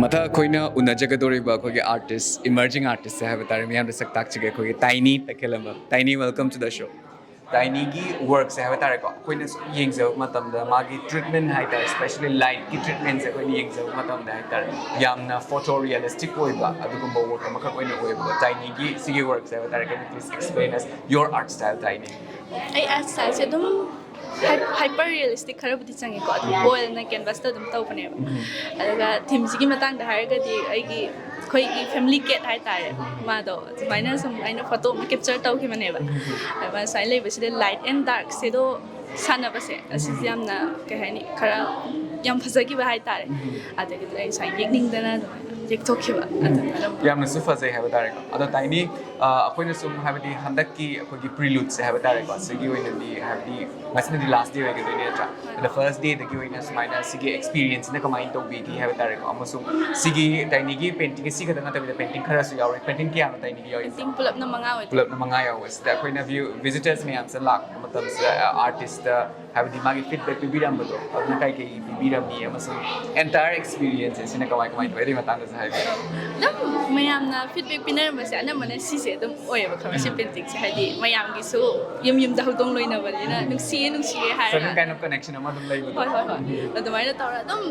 ꯃꯊꯪ ꯑꯩꯈꯣꯏꯅ ꯎꯅꯖꯒꯗꯧꯔꯤꯕ ꯑꯩꯈꯣꯏꯒꯤ ꯑꯥꯔꯇꯤꯁ, ꯏꯃꯔꯖꯤꯡ ꯑꯥꯔꯇꯤꯁꯁꯦ ꯍꯥꯏꯕ ꯇꯥꯔꯦ, ꯃꯤꯌꯥꯝꯗ ꯁꯛ ꯇꯥꯛꯆꯒꯦ, ꯑꯩꯈꯣꯏꯒꯤ ꯇꯥꯏꯅꯤ ꯇꯈꯦꯜꯂꯝꯕꯝ꯫ Tiny, welcome to the show. ꯇꯥꯏꯅꯤꯒꯤ ꯋꯥꯔꯛꯁꯦ ꯍꯥꯏꯕ ꯇꯥꯔꯦꯀꯣ, ꯑꯩꯈꯣꯏꯅ ꯁꯨꯝ ꯌꯦꯡꯖꯕ ꯃꯇꯝꯗ ꯃꯥꯒꯤ ꯇ꯭ꯔꯤꯠꯃꯦꯟ ꯍꯥꯏꯇꯥꯔꯦ, ꯁ꯭ꯄꯦꯁꯤꯌꯦꯜꯂꯤ ꯂꯥꯏꯠꯀꯤ ꯇ꯭ꯔꯤꯠꯃꯦꯟꯁꯦ ꯑꯩꯈꯣꯏꯅ ꯌꯦꯡꯖꯕ ꯃꯇꯝꯗ ꯍꯥꯏꯇꯥꯔꯦ, ꯌꯥꯝꯅ ꯐꯣꯇꯣ ꯔꯤꯌꯦꯂꯤꯁꯇꯤꯛ ꯑꯣꯏꯕ ꯑꯗꯨꯒꯨꯝꯕ ꯋꯥꯔꯛ ꯑꯃꯈꯛ ꯑꯣꯏꯅ ꯑꯣꯏꯌꯦꯕꯀꯣ꯫ ꯇꯥꯏꯅꯤꯒꯤ ꯁꯤꯒꯤ ꯋꯥꯔꯛꯁꯦ ꯍꯥꯏꯕ ꯇꯥꯔꯒꯗꯤ, please explain us your art style, ꯇꯥꯏꯅꯤ꯫ ꯑꯩ ꯑꯥꯔꯠ ꯁ꯭ꯇꯥꯏꯜꯁꯦ ꯑꯗꯨꯝ ꯍꯥꯏꯄꯔ ꯔꯤꯌꯦꯂꯤꯁꯇꯤꯛ ꯈꯔꯕꯨꯗꯤ ꯆꯪꯉꯦꯀꯣ, ꯑꯗꯨꯝ ꯑꯣꯏꯜꯅ ꯀꯦꯟꯚꯁꯇ ꯑꯗꯨꯝ ꯇꯧꯕꯅꯦꯕ꯫ ꯑꯗꯨꯒ ꯊꯤꯝꯁꯤꯒꯤ ꯃꯇꯥꯡꯗ ꯍꯥꯏꯔꯒꯗꯤ ꯑꯩꯒꯤ ꯑꯩꯈꯣꯏꯒꯤ ꯐꯦꯃꯤꯂꯤ ꯀꯦꯠ ꯍꯥꯏꯇꯥꯔꯦ, ꯃꯥꯗꯣ ꯑꯗꯨꯃꯥꯏꯅ ꯁꯨꯝ ꯑꯩꯅ ꯐꯣꯇꯣ ꯑꯃ ꯀꯦꯞꯆꯔ ꯇꯧꯈꯤꯕꯅꯦꯕ꯫ ꯑꯗꯨꯃꯥꯏꯅ ꯁꯨꯃꯥꯏꯅ ꯂꯩꯕꯁꯤꯗ ꯂꯥꯏꯠ ꯑꯦꯟ ꯗꯥꯔꯛ ꯁꯦꯗꯣ ꯁꯥꯟꯅꯕꯁꯦ ꯑꯁꯤꯁꯦ ꯌꯥꯝꯅ ꯀꯩ ꯍꯥꯏꯅꯤ, ꯈꯔ ꯌꯥꯝ ꯐꯖꯈꯤꯕ ꯍꯥꯏꯇꯥꯔꯦ꯫ ꯑꯗꯒꯤꯗꯤ ꯑꯩ ꯁꯨꯃꯥꯏꯅ ꯌꯦꯛꯅꯤꯡꯗꯅ ꯑꯗꯨꯃꯥꯏꯅ ꯌꯦꯛꯊꯣꯛꯈꯤꯕ꯫ ꯑꯗꯨꯅ ꯑꯗꯨꯝ ꯌꯥꯝꯅꯁꯨ ꯐꯖꯩ ꯍꯥꯏꯕ ꯇꯥꯔꯦꯀꯣ꯫ ꯑꯗꯣ ꯇꯥꯏꯅꯤ, ꯑ, ꯑꯩꯈꯣꯏꯅ ꯁꯨꯝ ꯍꯥꯏꯕꯗꯤ ꯍꯟꯗꯛꯀꯤ ꯑꯩꯈꯣꯏꯒꯤ ꯄ꯭ꯔꯤꯂꯨꯠꯁꯦ ꯍꯥꯏꯕ ꯇꯥꯔꯦꯀꯣ, ꯁꯤꯒꯤ ꯑꯣꯏꯅꯗꯤ ꯍꯥꯏꯕꯗꯤ ꯉꯁꯤꯅꯗꯤ ꯂꯥꯁ ꯗꯦ ꯑꯣꯏꯒꯗꯣꯏꯅꯦ ꯅꯠꯇ꯭ꯔꯥ? ꯑꯗ ꯐꯥꯔꯁ ꯗꯦꯗꯒꯤ ꯑꯣꯏꯅ ꯁꯨꯃꯥꯏꯅ ꯁꯤꯒꯤ ꯑꯦꯛꯁꯄꯤꯔꯤꯌꯦꯟꯁꯁꯤꯅ ꯀꯃꯥꯏꯅ ꯇꯧꯕꯤꯒꯤ ꯍꯥꯏꯕ ꯇꯥꯔꯦꯀꯣ, ꯑꯃꯁꯨꯡ ꯁꯤꯒꯤ ꯇꯥꯏꯅꯤꯒꯤ ꯄꯦꯟꯇꯤꯡ ꯁꯤ ꯈꯛꯇ ꯅꯠꯇꯕꯤꯗ ꯄꯦꯟꯇꯤꯡ ꯈꯔꯁꯨ ꯌꯥꯎꯔꯤ꯫ ꯄꯦꯟꯇꯤꯡ ꯀꯌꯥꯅꯣ ꯇꯥꯏꯅꯤꯒꯤ ꯌꯥꯎꯔꯤꯁꯦ? ꯄꯦꯟꯇꯤꯡ ꯄꯨꯂꯞꯅ ꯃꯉꯥ ꯑꯣꯏꯗꯣꯏꯅꯦ꯫ ꯄꯨꯂꯞꯅ ꯃꯉꯥ ꯌꯥꯎꯕꯁꯤꯗ ꯑꯩꯈꯣꯏꯅ ꯚ꯭ꯌꯨ ꯚꯤꯖꯤꯇꯔꯁ ꯃꯌꯥꯝꯁꯦ ꯂꯥꯛꯄ ꯃꯇꯝꯁꯤꯗ ꯑꯥꯔꯇꯤꯁꯇ ꯍꯥꯏꯕꯗꯤ ꯃꯥꯒꯤ ꯐꯤꯗꯕꯦꯛ ꯄꯤꯕꯤꯔꯝꯕꯗꯣ, ꯑꯗꯨꯅ ꯀꯩ ꯀꯩ ꯄꯤꯕꯤꯔꯝꯃꯤ ꯑꯃꯁꯨꯡ ꯑꯦꯟꯇꯥꯌꯔ ꯑꯦꯛꯁꯄꯤꯔꯤꯌꯦꯟꯁꯁꯦ ꯁꯤꯅ ꯀꯃꯥꯏ ꯀꯃꯥꯏ ꯇꯧꯋꯤ, ꯑꯗꯨꯒꯤ ꯃꯇꯥꯡꯗꯁꯨ ꯍꯥꯏꯕꯤꯌꯨ꯫ ꯑꯗꯨꯝ ꯃꯌꯥꯝꯅ ꯐꯤꯗꯕꯦꯛ ꯄꯤꯅꯔꯝꯕꯁꯦ ꯑꯅꯝꯕꯅ ꯁꯤꯁꯦ ꯑꯗꯨꯝ ꯑꯣꯏꯌꯦꯕ, ꯈꯪꯕ꯭ꯔꯥ? ꯁꯤ ꯄꯦꯟꯇꯤꯡꯁꯦ ꯍꯥꯏꯗꯤ ꯃꯌꯥꯝꯒꯤꯁꯨ ꯌꯨꯝ ꯌꯨꯝꯗ ꯍꯧꯗꯣꯡ ꯂꯣꯏꯅꯕꯅꯤꯅ ꯅꯨꯡꯁꯤꯌꯦ ꯅꯨꯡꯁꯤꯌꯦ Certain ꯍꯥꯏꯔꯒ꯫ kind of connection ꯑꯃ ꯑꯗꯨꯝ ꯂꯩꯕꯗꯣ꯫ ꯍꯣꯏ ꯍꯣꯏ ꯍꯣꯏ, ꯑꯗꯨꯃꯥꯏꯅ ꯇꯧꯔ ꯑꯗꯨꯝ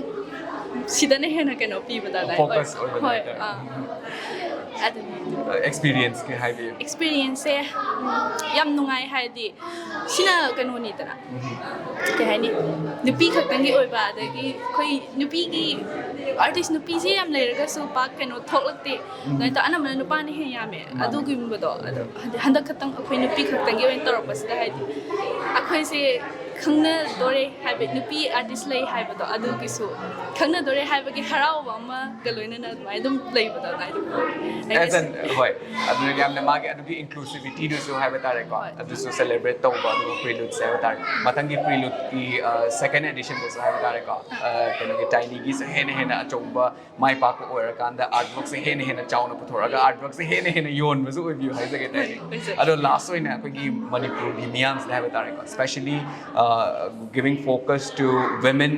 ꯁꯤꯗꯅ ꯍꯦꯟꯅ ꯀꯩꯅꯣ ꯄꯤꯕꯗ ꯑꯗꯥꯏ Focus ꯑꯣꯏ-, ꯑꯣꯏꯕꯗꯣ ꯍꯣꯏ ꯍꯥꯏꯇꯥꯔꯦ꯫ ꯑꯥ꯫ ꯑꯗꯨꯅꯤ꯫ ꯑꯦꯛꯁꯄꯤꯔꯤꯌꯦꯟꯁꯀꯤ ꯍꯥꯏꯕꯤꯌꯨ꯫ ꯑꯦꯛꯁꯄꯤꯔꯤꯌꯦꯟꯁꯁꯦ ꯌꯥꯝ ꯅꯨꯡꯉꯥꯏ, ꯍꯥꯏꯗꯤ ꯁꯤꯅ ꯀꯩꯅꯣꯅꯤꯗꯅ, ꯀꯩ ꯍꯥꯏꯅꯤ, ꯅꯨꯄꯤ ꯈꯛꯇꯪꯒꯤ ꯑꯣꯏꯕ, ꯑꯗꯒꯤ ꯑꯩꯈꯣꯏ ꯅꯨꯄꯤꯒꯤ ꯑꯥꯔꯇꯤꯁ ꯅꯨꯄꯤꯁꯦ ꯌꯥꯝ ꯂꯩꯔꯒꯁꯨ ꯄꯥꯛ ꯀꯩꯅꯣ ꯊꯣꯛꯂꯛꯇꯦ꯫ ꯑꯗꯨꯃꯥꯏꯅ ꯇꯧ-, ꯑꯅꯝꯕꯅ ꯅꯨꯄꯥꯅ ꯍꯦꯟꯅ ꯌꯥꯝꯃꯦ ꯑꯗꯨꯒꯨꯝꯕꯗꯣ꯫ ꯑꯗꯣ ꯍꯥꯏꯗꯤ ꯍꯟꯗꯛ ꯈꯛꯇꯪ ꯑꯩꯈꯣꯏ ꯅꯨꯄꯤ ꯈꯛꯇꯪꯒꯤ ꯑꯣꯏꯅ ꯇꯧꯔꯛꯄꯁꯤꯗ ꯍꯥꯏꯗꯤ ꯑꯩꯈꯣꯏꯁꯦ ꯈꯪꯅꯗꯣꯔꯦ ꯍꯥꯏꯕ, ꯅꯨꯄꯤ ꯑꯥꯔꯇꯤꯁ ꯂꯩ ꯍꯥꯏꯕꯗꯣ, ꯑꯗꯨꯒꯤꯁꯨ ꯈꯪꯅꯗꯣꯔꯦ ꯍꯥꯏꯕꯒꯤ ꯍꯔꯥꯎꯕ ꯑꯃꯒ ꯂꯣꯏꯅꯅ ꯑꯗꯨꯃꯥꯏꯅ ꯑꯗꯨꯝ ꯂꯩꯕꯗꯣ ꯑꯗꯨꯃꯥꯏꯅ ꯑꯗꯨꯝ ꯑꯣꯏ꯫ As an, ꯍꯣꯏ, ꯑꯗꯨꯅ ꯌꯥꯝꯅ ꯃꯥꯒꯤ ꯑꯗꯨꯒꯤ ꯏꯟꯀ꯭ꯂꯨꯁꯤꯕꯤꯇꯤꯗꯨꯁꯨ ꯍꯥꯏꯕ ꯇꯥꯔꯦꯀꯣ, ꯍꯣꯏ꯫ ꯑꯗꯨꯁꯨ ꯁꯦꯂꯦꯕ꯭ꯔꯦꯠ ꯇꯧꯕ ꯑꯗꯨꯒ ꯄ꯭ꯔꯤꯂꯨꯠꯁꯦ ꯍꯥꯏꯕ ꯇꯥꯔꯦ꯫ ꯃꯊꯪꯒꯤ ꯄ꯭ꯔꯤꯂꯨꯠꯀꯤ ꯁꯦꯀꯦꯟ ꯑꯦꯗꯤꯁꯟꯗꯁꯨ ꯍꯥꯏꯕ ꯇꯥꯔꯦꯀꯣ, ꯑ, ꯀꯩꯅꯣꯒꯤ ꯇꯥꯏꯅꯤꯒꯤꯁꯨ ꯍꯦꯟꯅ ꯍꯦꯟꯅ ꯑꯆꯧꯕ ꯃꯥꯏ ꯄꯥꯛꯄ ꯑꯣꯏꯔꯀꯥꯟꯗ ꯑꯥꯔꯠ ꯋꯥꯔꯛꯁꯦ ꯍꯦꯟꯅ ꯍꯦꯟꯅ ꯆꯥꯎꯅ ꯄꯨꯊꯣꯔꯛꯑꯒ ꯑꯥꯔꯠ ꯋꯥꯔꯛꯁꯦ ꯍꯦꯟꯅ ꯍꯦꯟꯅ ꯌꯣꯟꯕꯁꯨ ꯑꯣꯏꯕꯤꯌꯨ ꯍꯥꯏꯖꯒꯦ ꯇꯥꯏꯅꯤ꯫ ꯑꯣꯏꯖꯒꯦ꯫ ꯑꯗꯣ ꯂꯥꯁ ꯑꯣꯏꯅ ꯑꯩꯈꯣꯏꯒꯤ ꯃꯅꯤꯄꯨꯔꯒꯤ ꯃꯤꯌꯥꯝꯁꯤꯗ ꯍꯥꯏꯕ ꯇꯥꯔꯦꯀꯣ, ꯁ꯭ꯄꯦꯁꯦꯜꯂꯤ Giving focus to women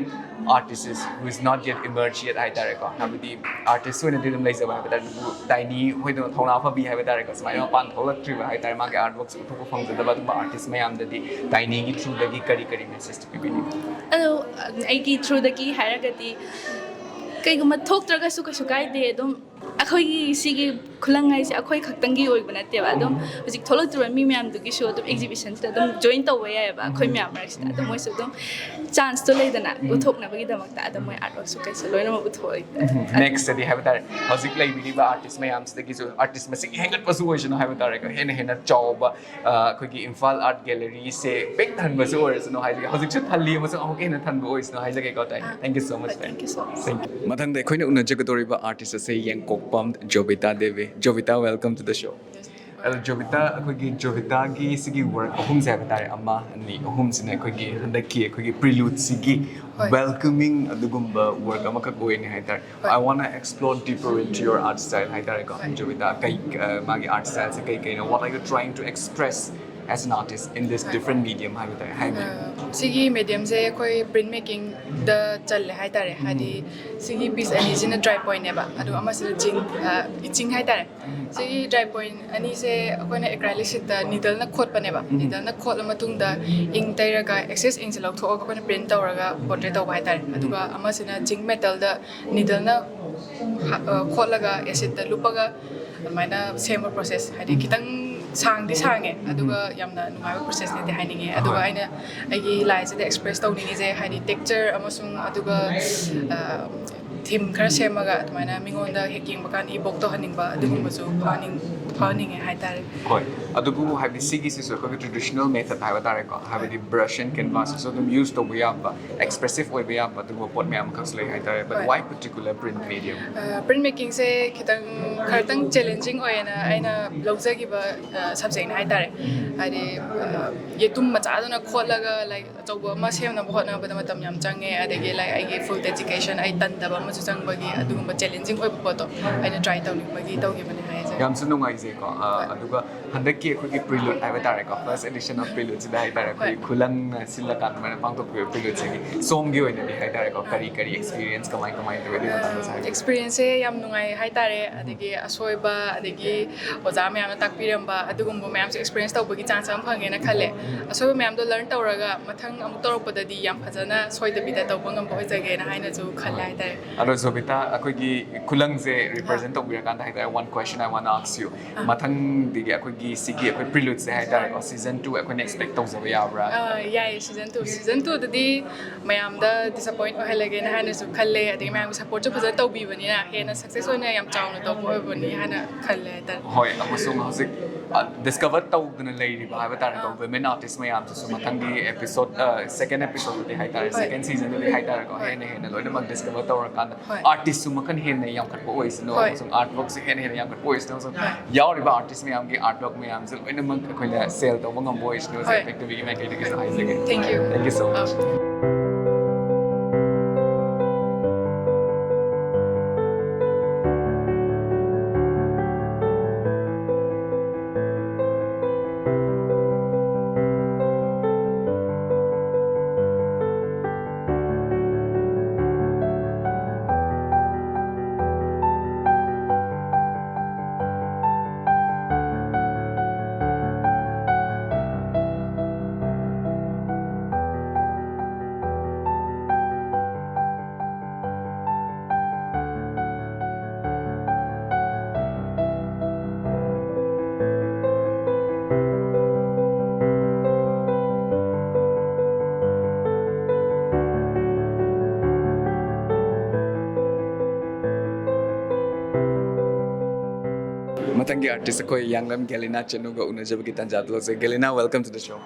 artists who is not yet emerged yet ꯍꯥꯏ ꯇꯥꯔꯦꯀꯣ꯫ ꯍꯥꯏꯕꯗꯤ ꯑꯥꯔꯇꯤꯁ ꯑꯣꯏꯅꯗꯤ ꯑꯗꯨꯝ ꯂꯩꯖꯕ ꯍꯥꯏꯕ ꯇꯥꯔꯦ, ꯑꯗꯨꯕꯨ ꯇꯥꯏꯅꯤ ꯍꯣꯏꯗꯧꯅ ꯊꯧꯅꯥ ꯐꯕꯤ ꯍꯥꯏꯕ ꯇꯥꯔꯦꯀꯣ, ꯁꯨꯃꯥꯏꯅ ꯃꯄꯥꯟ ꯊꯣꯛꯂꯛꯇ꯭ꯔꯤꯕ ꯍꯥꯏ ꯇꯥꯔꯦ, ꯃꯥꯒꯤ ꯑꯥꯔꯠ ꯋꯥꯔꯛꯁꯦ ꯎꯠꯊꯣꯛꯄ ꯐꯪꯖꯗꯕ ꯑꯗꯨꯒꯨꯝꯕ ꯑꯥꯔꯇꯤꯁ ꯃꯌꯥꯝꯗꯗꯤ ꯇꯥꯏꯅꯤꯒꯤ ꯊ꯭ꯔꯨꯗꯒꯤ ꯀꯔꯤ ꯀꯔꯤ ꯃꯦꯁꯦꯖ ꯄꯤꯕꯤꯅꯤꯡꯉꯤ? ꯑꯗꯣ ꯑꯩꯒꯤ ꯊ꯭ꯔꯨꯗꯒꯤ ꯍꯥꯏꯔꯒꯗꯤ, ꯀꯩꯒꯨꯝꯕ ꯊꯣꯛꯇ꯭ꯔꯒꯁꯨ ꯀꯩꯁꯨ ꯀꯥꯏꯗꯦ꯫ ꯑꯗꯨꯝ ꯑꯩꯈꯣꯏꯒꯤ ꯁꯤꯒꯤ ꯈꯨꯂꯪ ꯍꯥꯏꯁꯦ ꯑꯩꯈꯣꯏ ꯈꯛꯇꯪꯒꯤ ꯑꯣꯏꯕ ꯅꯠꯇꯦꯕ꯫ ꯑꯗꯨꯝ ꯍꯧꯖꯤꯛ ꯊꯣꯛꯂꯛꯇ꯭ꯔꯤꯕ ꯃꯤ ꯃꯌꯥꯝꯗꯨꯒꯤꯁꯨ ꯑꯗꯨꯝ ꯑꯦꯛꯖꯤꯕꯤꯁꯟꯁꯤꯗ ꯑꯗꯨꯝ ꯖꯣꯏꯟ ꯇꯧꯕ ꯌꯥꯏꯑꯕ, ꯑꯩꯈꯣꯏ ꯃꯌꯥꯝ ꯃꯔꯛꯁꯤꯗ꯫ ꯑꯗꯨꯝ ꯃꯣꯏꯁꯨ ꯑꯗꯨꯝ ꯆꯥꯟꯁꯇꯣ ꯂꯩꯗꯅ ꯎꯠꯊꯣꯛꯅꯕꯒꯤꯗꯃꯛꯇ꯫ ꯑꯗꯨꯝ ꯃꯣꯏ ꯑꯥꯔꯠ ꯋꯥꯔꯛꯁꯨ ꯀꯩꯁꯨ ꯂꯣꯏꯅꯃꯛ ꯎꯠꯊꯣꯛꯑꯣꯏ꯫ ꯅꯦꯛꯁꯇꯗꯤ ꯍꯥꯏꯕ ꯇꯥꯔꯦ, ꯍꯧꯖꯤꯛ ꯂꯩꯕꯤꯔꯤꯕ ꯑꯥꯔꯇꯤꯁ ꯃꯌꯥꯝꯁꯤꯗꯒꯤꯁꯨ ꯑꯥꯔꯇꯤꯁ ꯃꯁꯤꯡ ꯍꯦꯟꯒꯠꯄꯁꯨ ꯑꯣꯏꯁꯅꯨ ꯍꯥꯏꯕ ꯇꯥꯔꯦꯀꯣ, ꯍꯦꯟꯅ ꯍꯦꯟꯅ ꯆꯥꯎꯕ, ꯑ, ꯑꯩꯈꯣꯏꯒꯤ ꯏꯝꯐꯥꯜ ꯑꯥꯔꯠ ꯒꯦꯂꯔꯤꯁꯦ ꯄꯤꯛ ꯊꯟꯕꯁꯨ ꯑꯣꯏꯔꯁꯅꯨ ꯍꯥꯏꯖꯒꯦ꯫ ꯍꯧꯖꯤꯛꯁꯨ ꯊꯜꯂꯤ, ꯑꯃꯁꯨꯡ ꯑꯃꯨꯛꯀ ꯍꯦꯟꯅ ꯊꯟꯕ ꯑꯣꯏꯁꯅꯨ ꯍꯥꯏꯖꯒꯦꯀꯣ꯫ ꯇꯥꯏ, thank you so much, ꯇꯥꯏ꯫ Thank you so much. Thank you. ꯃꯊꯪꯗ ꯑꯩꯈꯣꯏꯅ ꯎꯅꯖꯒꯗꯧꯔꯤꯕ ꯑꯥꯔꯇꯤꯁ ꯑꯁꯦ ꯌꯦꯡꯀꯣꯛꯄꯝ ꯖꯣꯕꯤꯇꯥ Devi. ꯖꯣꯕꯤꯇꯥ, welcome to the show. ꯑꯗꯣ ꯖꯣꯕꯤꯇꯥ, ꯑꯩꯈꯣꯏꯒꯤ ꯖꯣꯕꯤꯇꯥꯒꯤ ꯁꯤꯒꯤ ꯋꯥꯔꯛ ꯑꯍꯨꯝꯁꯦ ꯍꯥꯏꯕ ꯇꯥꯔꯦ, ꯑꯃ, ꯑꯅꯤ, ꯑꯍꯨꯝꯁꯤꯅ ꯑꯩꯈꯣꯏꯒꯤ ꯍꯟꯗꯛꯀꯤ ꯑꯩꯈꯣꯏꯒꯤ ꯄ꯭ꯔꯤꯂꯨꯠꯁꯤꯒꯤ ꯍꯣꯏ꯫ Welcoming ꯑꯗꯨꯒꯨꯝꯕ ꯋꯥꯔꯛ ꯑꯃꯈꯛ ꯑꯣꯏꯅꯤ ꯍꯥꯏꯇꯥꯔꯦ꯫ ꯍꯣꯏ꯫ I wanna explore deeper into your art style ꯍꯥꯏꯇꯥꯔꯦꯀꯣ꯫ ꯍꯣꯏ꯫ ꯖꯣꯕꯤꯇꯥ, ꯀꯩ, ꯑ, ꯃꯥꯒꯤ ꯑꯥꯔꯠ ꯁ꯭ꯇꯥꯏꯜꯁꯦ ꯀꯩ ꯀꯩꯅꯣ? What are you trying to express as an artist in this different medium ꯍꯥꯏꯕ ꯇꯥꯔꯦ? ꯍꯥꯏꯕ ꯑ, ꯁꯤꯒꯤ ꯃꯦꯗꯤꯌꯝꯁꯦ ꯑꯩꯈꯣꯏ ꯄ꯭ꯔꯤꯟ ꯃꯦꯀꯤꯡꯗ ꯆꯜꯂꯦ ꯍꯥꯏꯇꯥꯔꯦ꯫ ꯍꯥꯏꯗꯤ ꯁꯤꯒꯤ ꯄꯤꯁ ꯑꯅꯤꯁꯤꯅ ꯗ꯭ꯔꯥꯏ ꯄꯣꯏꯟꯅꯦꯕ, ꯑꯗꯨꯒ ꯑꯃꯁꯤꯅ ꯖꯤꯡ, ꯑ, ꯏꯆꯤꯡ ꯍꯥꯏꯇꯥꯔꯦ꯫ ꯁꯤꯒꯤ ꯗ꯭ꯔꯥꯏ ꯄꯣꯏꯟ ꯑꯅꯤꯁꯦ ꯑꯩꯈꯣꯏꯅ ꯑꯦꯀ꯭ꯔꯥꯏꯂꯤꯛ ꯁꯤꯠꯇ ꯅꯤꯗꯜꯅ ꯈꯣꯠꯄꯅꯦꯕ꯫ ꯅꯤꯗꯜꯅ ꯈꯣꯠꯂ ꯃꯇꯨꯡꯗ ꯏꯪ ꯇꯩꯔꯒ ꯑꯦꯛꯁꯦꯁ ꯏꯪꯁꯦ ꯂꯧꯊꯣꯛꯑꯒ ꯑꯩꯈꯣꯏꯅ ꯄ꯭ꯔꯤꯟ ꯇꯧꯔꯒ ꯄꯣꯔꯇ꯭ꯔꯦꯠ ꯇꯧꯕ ꯍꯥꯏꯇꯥꯔꯦ꯫ ꯑꯗꯨꯒ ꯑꯃꯁꯤꯅ ꯖꯤꯡ ꯃꯦꯇꯜꯗ ꯅꯤꯗꯜꯅ ꯍꯥ-, ꯑ, ꯈꯣꯠꯂꯒ ꯑꯦꯁꯤꯠꯇ ꯂꯨꯞꯄꯒ ꯑꯗꯨꯃꯥꯏꯅ ꯁꯦꯝꯕ ꯄ꯭ꯔꯣꯁꯦꯁ꯫ ꯍꯥꯏꯗꯤ ꯈꯤꯇꯪ ꯁꯥꯡꯗꯤ ꯁꯥꯡꯉꯦ, ꯑꯗꯨꯒ ꯌꯥꯝꯅ ꯅꯨꯡꯉꯥꯏꯕ ꯄ꯭ꯔꯣꯁꯦꯁꯅꯦꯗꯤ ꯍꯥꯏꯅꯤꯡꯉꯦ꯫ ꯑꯗꯨꯒ ꯍꯣꯏ꯫ ꯑꯩꯅ ꯑꯩꯒꯤ ꯂꯥꯏꯁꯤꯗ ꯑꯦꯛꯁꯄ꯭ꯔꯦꯁ ꯇꯧꯅꯤꯡꯉꯤꯁꯦ ꯍꯥꯏꯗꯤ ꯇꯦꯛꯆꯔ ꯑꯃꯁꯨꯡ ꯑꯗꯨꯒ, ꯑ, ꯊꯤꯝ ꯈꯔ ꯁꯦꯝꯃꯒ ꯑꯗꯨꯃꯥꯏꯅ ꯃꯤꯉꯣꯟꯗ ꯍꯦꯛ ꯌꯦꯡꯕ ꯀꯥꯟꯗ ꯏꯕꯣꯛ ꯇꯧꯍꯟꯅꯤꯡꯕ ꯑꯗꯨꯒꯨꯝꯕꯁꯨ ꯐꯥꯎꯍꯟꯅꯤꯡ-, ꯐꯥꯎꯍꯟꯅꯤꯡꯉꯦ ꯍꯥꯏꯇꯥꯔꯦ꯫ ꯍꯣꯏ, ꯑꯗꯨꯕꯨ ꯍꯥꯏꯕꯗꯤ ꯁꯤꯒꯤꯁꯤꯁꯨ ꯑꯩꯈꯣꯏꯒꯤ traditional method ꯍꯥꯏꯕ ꯇꯥꯔꯦꯀꯣ, ꯍꯥꯏꯕꯗꯤ brush and canvas ꯁꯤꯁꯨ ꯑꯗꯨꯝ use ꯇꯧꯕ ꯌꯥꯕ, expressive ꯑꯣꯏꯕ ꯌꯥꯕ ꯑꯗꯨꯒꯨꯝꯕ ꯄꯣꯠ ꯃꯌꯥꯝ ꯑꯃꯈꯛꯁꯨ ꯂꯩ ꯍꯥꯏꯇꯥꯔꯦ꯫ But ꯍꯣꯏ꯫ Why particular print medium? Print ꯃꯦꯀꯤꯡꯁꯦ ꯈꯤꯇꯪ, ꯈꯔꯇꯪ ꯆꯦꯂꯦꯟꯖꯤꯡ ꯑꯣꯏꯌꯦꯅ ꯑꯩꯅ ꯂꯧꯖꯈꯤꯕ ꯁꯕꯖꯦꯛꯅꯦ ꯍꯥꯏꯇꯥꯔꯦ꯫ ꯍꯥꯏꯗꯤ, ꯑ, ꯌꯦꯇꯨꯝ ꯃꯆꯥꯗꯨꯅ ꯈꯣꯠꯂꯒ, ꯂꯥꯏꯛ, ꯑꯆꯧꯕ ꯑꯃ ꯁꯦꯝꯅꯕ ꯍꯣꯠꯅꯕꯗ ꯃꯇꯝ ꯌꯥꯝ ꯆꯪꯉꯦ, ꯑꯗꯒꯤ, ꯂꯥꯏꯛ, ꯑꯩꯒꯤ ꯐꯨꯜ ꯗꯦꯗꯤꯀꯦꯁꯟ, ꯑꯩ ꯇꯟꯗꯕ ꯑꯃꯁꯨ ꯆꯪꯕꯒꯤ ꯑꯗꯨꯒꯨꯝꯕ ꯆꯦꯂꯦꯟꯖꯤꯡ ꯑꯣꯏꯕ ꯄꯣꯠꯇꯣ ꯑꯩꯅ ꯇ꯭ꯔꯥꯏ ꯇꯧꯅꯤꯡꯕꯒꯤ ꯇꯧꯈꯤꯕꯅꯦ꯫ ꯌꯥꯝꯁꯨ ꯅꯨꯡꯉꯥꯏꯖꯩꯀꯣ꯫ ꯑ, ꯑꯗꯨꯒ ꯍꯟꯗꯛꯀꯤ ꯑꯩꯈꯣꯏꯒꯤ Prelude ꯍꯥꯏꯕ ꯇꯥꯔꯦꯀꯣ, first edition of Prelude ꯁꯤꯗ ꯍꯥꯏꯇꯥꯔꯦ, ꯑꯩꯈꯣꯏ ꯈꯨꯂꯪꯅ ꯁꯤꯜꯂꯀꯥꯟꯗ ꯑꯗꯨꯃꯥꯏꯅ ꯄꯥꯡꯊꯣꯛꯄꯤꯕ Prelude ꯁꯤꯒꯤ ꯁꯣꯝꯒꯤ ꯑꯣꯏꯅꯗꯤ ꯍꯥꯏꯇꯥꯔꯦꯀꯣ, ꯀꯔꯤ ꯀꯔꯤ experience, ꯀꯃꯥꯏ ꯀꯃꯥꯏꯅ ꯇꯧꯋꯤ, ꯑꯗꯨꯒꯤ ꯃꯇꯥꯡꯗꯁꯨ ꯍꯥꯏꯕꯤꯌꯨ꯫ Experience ꯁꯦ ꯌꯥꯝ ꯅꯨꯡꯉꯥꯏ ꯍꯥꯏꯇꯥꯔꯦ꯫ ꯑꯗꯒꯤ ꯑꯁꯣꯏꯕ, ꯑꯗꯒꯤ ꯑꯣꯖꯥ ꯃꯌꯥꯝꯅ ꯇꯥꯛꯄꯤꯔꯝꯕ, ꯑꯗꯨꯒꯨꯝꯕ ꯃꯌꯥꯝꯁꯦ experience ꯇꯧꯕꯒꯤ chance ꯑꯃ ꯐꯪꯉꯦꯅ ꯈꯜꯂꯦ꯫ ꯑꯁꯣꯏꯕ ꯃꯌꯥꯝꯗꯣ learn ꯇꯧꯔꯒ ꯃꯊꯪ ꯑꯃꯨꯛ ꯇꯧꯔꯛꯄꯗꯗꯤ ꯌꯥꯝ ꯐꯖꯅ ꯁꯣꯏꯗꯕꯤꯗ ꯇꯧꯕ ꯉꯝꯕ ꯑꯣꯏꯖꯒꯦꯅ ꯍꯥꯏꯅꯁꯨ ꯈꯜꯂꯦ ꯍꯥꯏꯇꯥꯔꯦ꯫ ꯑꯗꯣ ꯖꯣꯕꯤꯇꯥ, ꯑꯩꯈꯣꯏꯒꯤ ꯈꯨꯂꯪꯁꯦ represent ꯇꯧꯕꯤꯔꯀꯥꯟꯗ ꯍꯥꯏꯇꯥꯔꯦ, one question I wanna ask you. ꯃꯊꯪꯗꯒꯤ ꯑꯩꯈꯣꯏꯒꯤ ꯁꯤꯒꯤ ꯑꯩꯈꯣꯏ Prelude ꯁꯦ ꯍꯥꯏꯇꯥꯔꯦꯀꯣ, season two ꯑꯩꯈꯣꯏꯅ expect ꯇꯧꯖꯕ ꯌꯥꯕ꯭ꯔꯥ? ꯑꯥ, ꯌꯥꯏꯌꯦ, season two꯫ Season two ꯗꯗꯤ ꯃꯌꯥꯝꯗ disappoint ꯑꯣꯏꯍꯜꯂꯒꯦꯅ ꯍꯥꯏꯅꯁꯨ ꯈꯜꯂꯦ꯫ ꯑꯗꯒꯤ ꯃꯌꯥꯝꯒꯤ support ꯁꯨ ꯐꯖꯅ ꯇꯧꯕꯤꯕꯅꯤꯅ ꯍꯦꯟꯅ success ꯑꯣꯏꯅ ꯌꯥꯝ ꯆꯥꯎꯅ ꯇꯧꯕ ꯑꯣꯏꯕꯅꯤ ꯍꯥꯏꯅ ꯈꯜꯂꯦ ꯍꯥꯏꯇꯥꯔꯦ꯫ ꯍꯣꯏ, ꯑꯃꯁꯨꯡ ꯍꯧꯖꯤꯛ, ꯑ, discover ꯇꯧꯗꯅ ꯂꯩꯔꯤꯕ ꯍꯥꯏꯕ ꯇꯥꯔꯦꯀꯣ, ꯑꯥ꯫ Women artist ꯃꯌꯥꯝꯁꯤꯁꯨ ꯃꯊꯪꯒꯤ episode, ꯑ, second episode ꯇꯗꯤ ꯍꯥꯏꯇꯥꯔꯦ, ꯍꯣꯏ꯫ Second season ꯇꯗꯤ ꯍꯥꯏꯇꯥꯔꯦꯀꯣ, ꯍꯣꯏ꯫ ꯍꯦꯟꯅ ꯍꯦꯟꯅ ꯂꯣꯏꯅꯃꯛ discover ꯇꯧꯔꯀꯥꯟꯗ ꯍꯣꯏ꯫ Artist ꯁꯨ ꯃꯈꯜ ꯍꯦꯟꯅ ꯌꯥꯝꯈꯠꯄ ꯑꯣꯏꯁꯅꯨ, ꯍꯣꯏ꯫ ꯑꯃꯁꯨꯡ art work ꯁꯨ ꯍꯦꯟꯅ ꯍꯦꯟꯅ ꯌꯥꯝꯈꯠꯄ ꯑꯣꯏꯁꯅꯨ, ꯑꯃꯁꯨꯡ ꯍꯣꯏ꯫ ꯌꯥꯎꯔꯤꯕ artist ꯃꯌꯥꯝꯒꯤ art work ꯃꯌꯥꯝꯁꯦ ꯂꯣꯏꯅꯃꯛ ꯑꯩꯈꯣꯏꯅ sell ꯇꯧꯕ ꯉꯝꯕ ꯑꯣꯏꯁꯅꯨ꯫ ꯍꯣꯏ꯫ Effective ꯒꯤ ꯃꯥꯏꯀꯩꯗꯒꯤꯁꯨ ꯍꯥꯏꯖꯒꯦ꯫ Thank you꯫ Thank you so much꯫ ꯑꯥ꯫ ꯃꯊꯪꯒꯤ artist ꯑꯩꯈꯣꯏ ꯌꯥꯡꯂꯝ ꯒꯦꯂꯤꯅꯥ ꯆꯅꯨꯒ ꯎꯅꯖꯕꯒꯤ ꯇꯥꯟꯖꯥꯗꯨ ꯂꯧꯖꯩ꯫ ꯒꯦꯂꯤꯅꯥ, welcome to the show꯫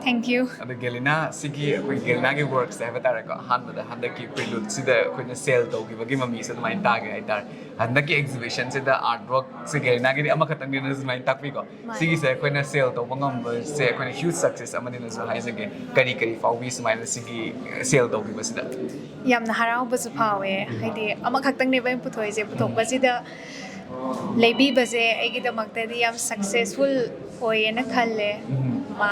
Thank you꯫ ꯑꯗꯣ ꯒꯦꯂꯤꯅꯥ, ꯁꯤꯒꯤ ꯑꯩꯈꯣꯏ ꯒꯦꯂꯤꯅꯥꯒꯤ work ꯁꯦ ꯍꯥꯏꯕ ꯇꯥꯔꯦꯀꯣ, ꯑꯍꯥꯟꯕꯗ ꯍꯟꯗꯛꯀꯤ Prelude ꯁꯤꯗ ꯑꯩꯈꯣꯏꯅ sell ꯇꯧꯈꯤꯕꯒꯤ ꯃꯃꯤꯁꯦ ꯑꯗꯨꯃꯥꯏꯅ ꯇꯥꯒꯦ ꯍꯥꯏꯇꯥꯔꯦ꯫ ꯍꯟꯗꯛꯀꯤ exhibition ꯁꯤꯗ art work ꯁꯦ ꯒꯦꯂꯤꯅꯥꯒꯤꯗꯤ ꯑꯃꯈꯛꯇꯪꯅꯤꯅ ꯁꯨꯃꯥꯏꯅ ꯇꯥꯛꯄꯤꯀꯣ꯫ ꯃꯥꯅꯦ꯫ ꯁꯤꯒꯤꯁꯦ ꯑꯩꯈꯣꯏꯅ sell ꯇꯧꯕ ꯉꯝꯕꯁꯦ ꯑꯩꯈꯣꯏꯅ huge success ꯑꯃꯅꯤꯅꯁꯨ ꯍꯥꯏꯖꯒꯦ꯫ ꯀꯔꯤ ꯀꯔꯤ ꯐꯥꯎꯕꯤ ꯁꯨꯃꯥꯏꯅ ꯁꯤꯒꯤ sell ꯇꯧꯈꯤꯕꯁꯤꯗ? ꯌꯥꯝꯅ ꯍꯔꯥꯎꯕꯁꯨ ꯐꯥꯎꯋꯦ꯫ ꯍꯥꯏꯗꯤ ꯑꯃꯈꯛꯇꯪꯅꯦꯕ ꯑꯩꯅ ꯄꯨꯊꯣꯛꯏꯁꯦ, ꯄꯨꯊꯣꯛꯄꯁꯤꯗ ꯂꯩꯕꯤꯕꯁꯦ ꯑꯩꯒꯤꯗꯃꯛꯇꯗꯤ ꯌꯥꯝ ꯁꯛꯁꯦꯁꯐꯨꯜ ꯑꯣꯏꯌꯦꯅ ꯈꯜꯂꯦ꯫ ꯃꯥ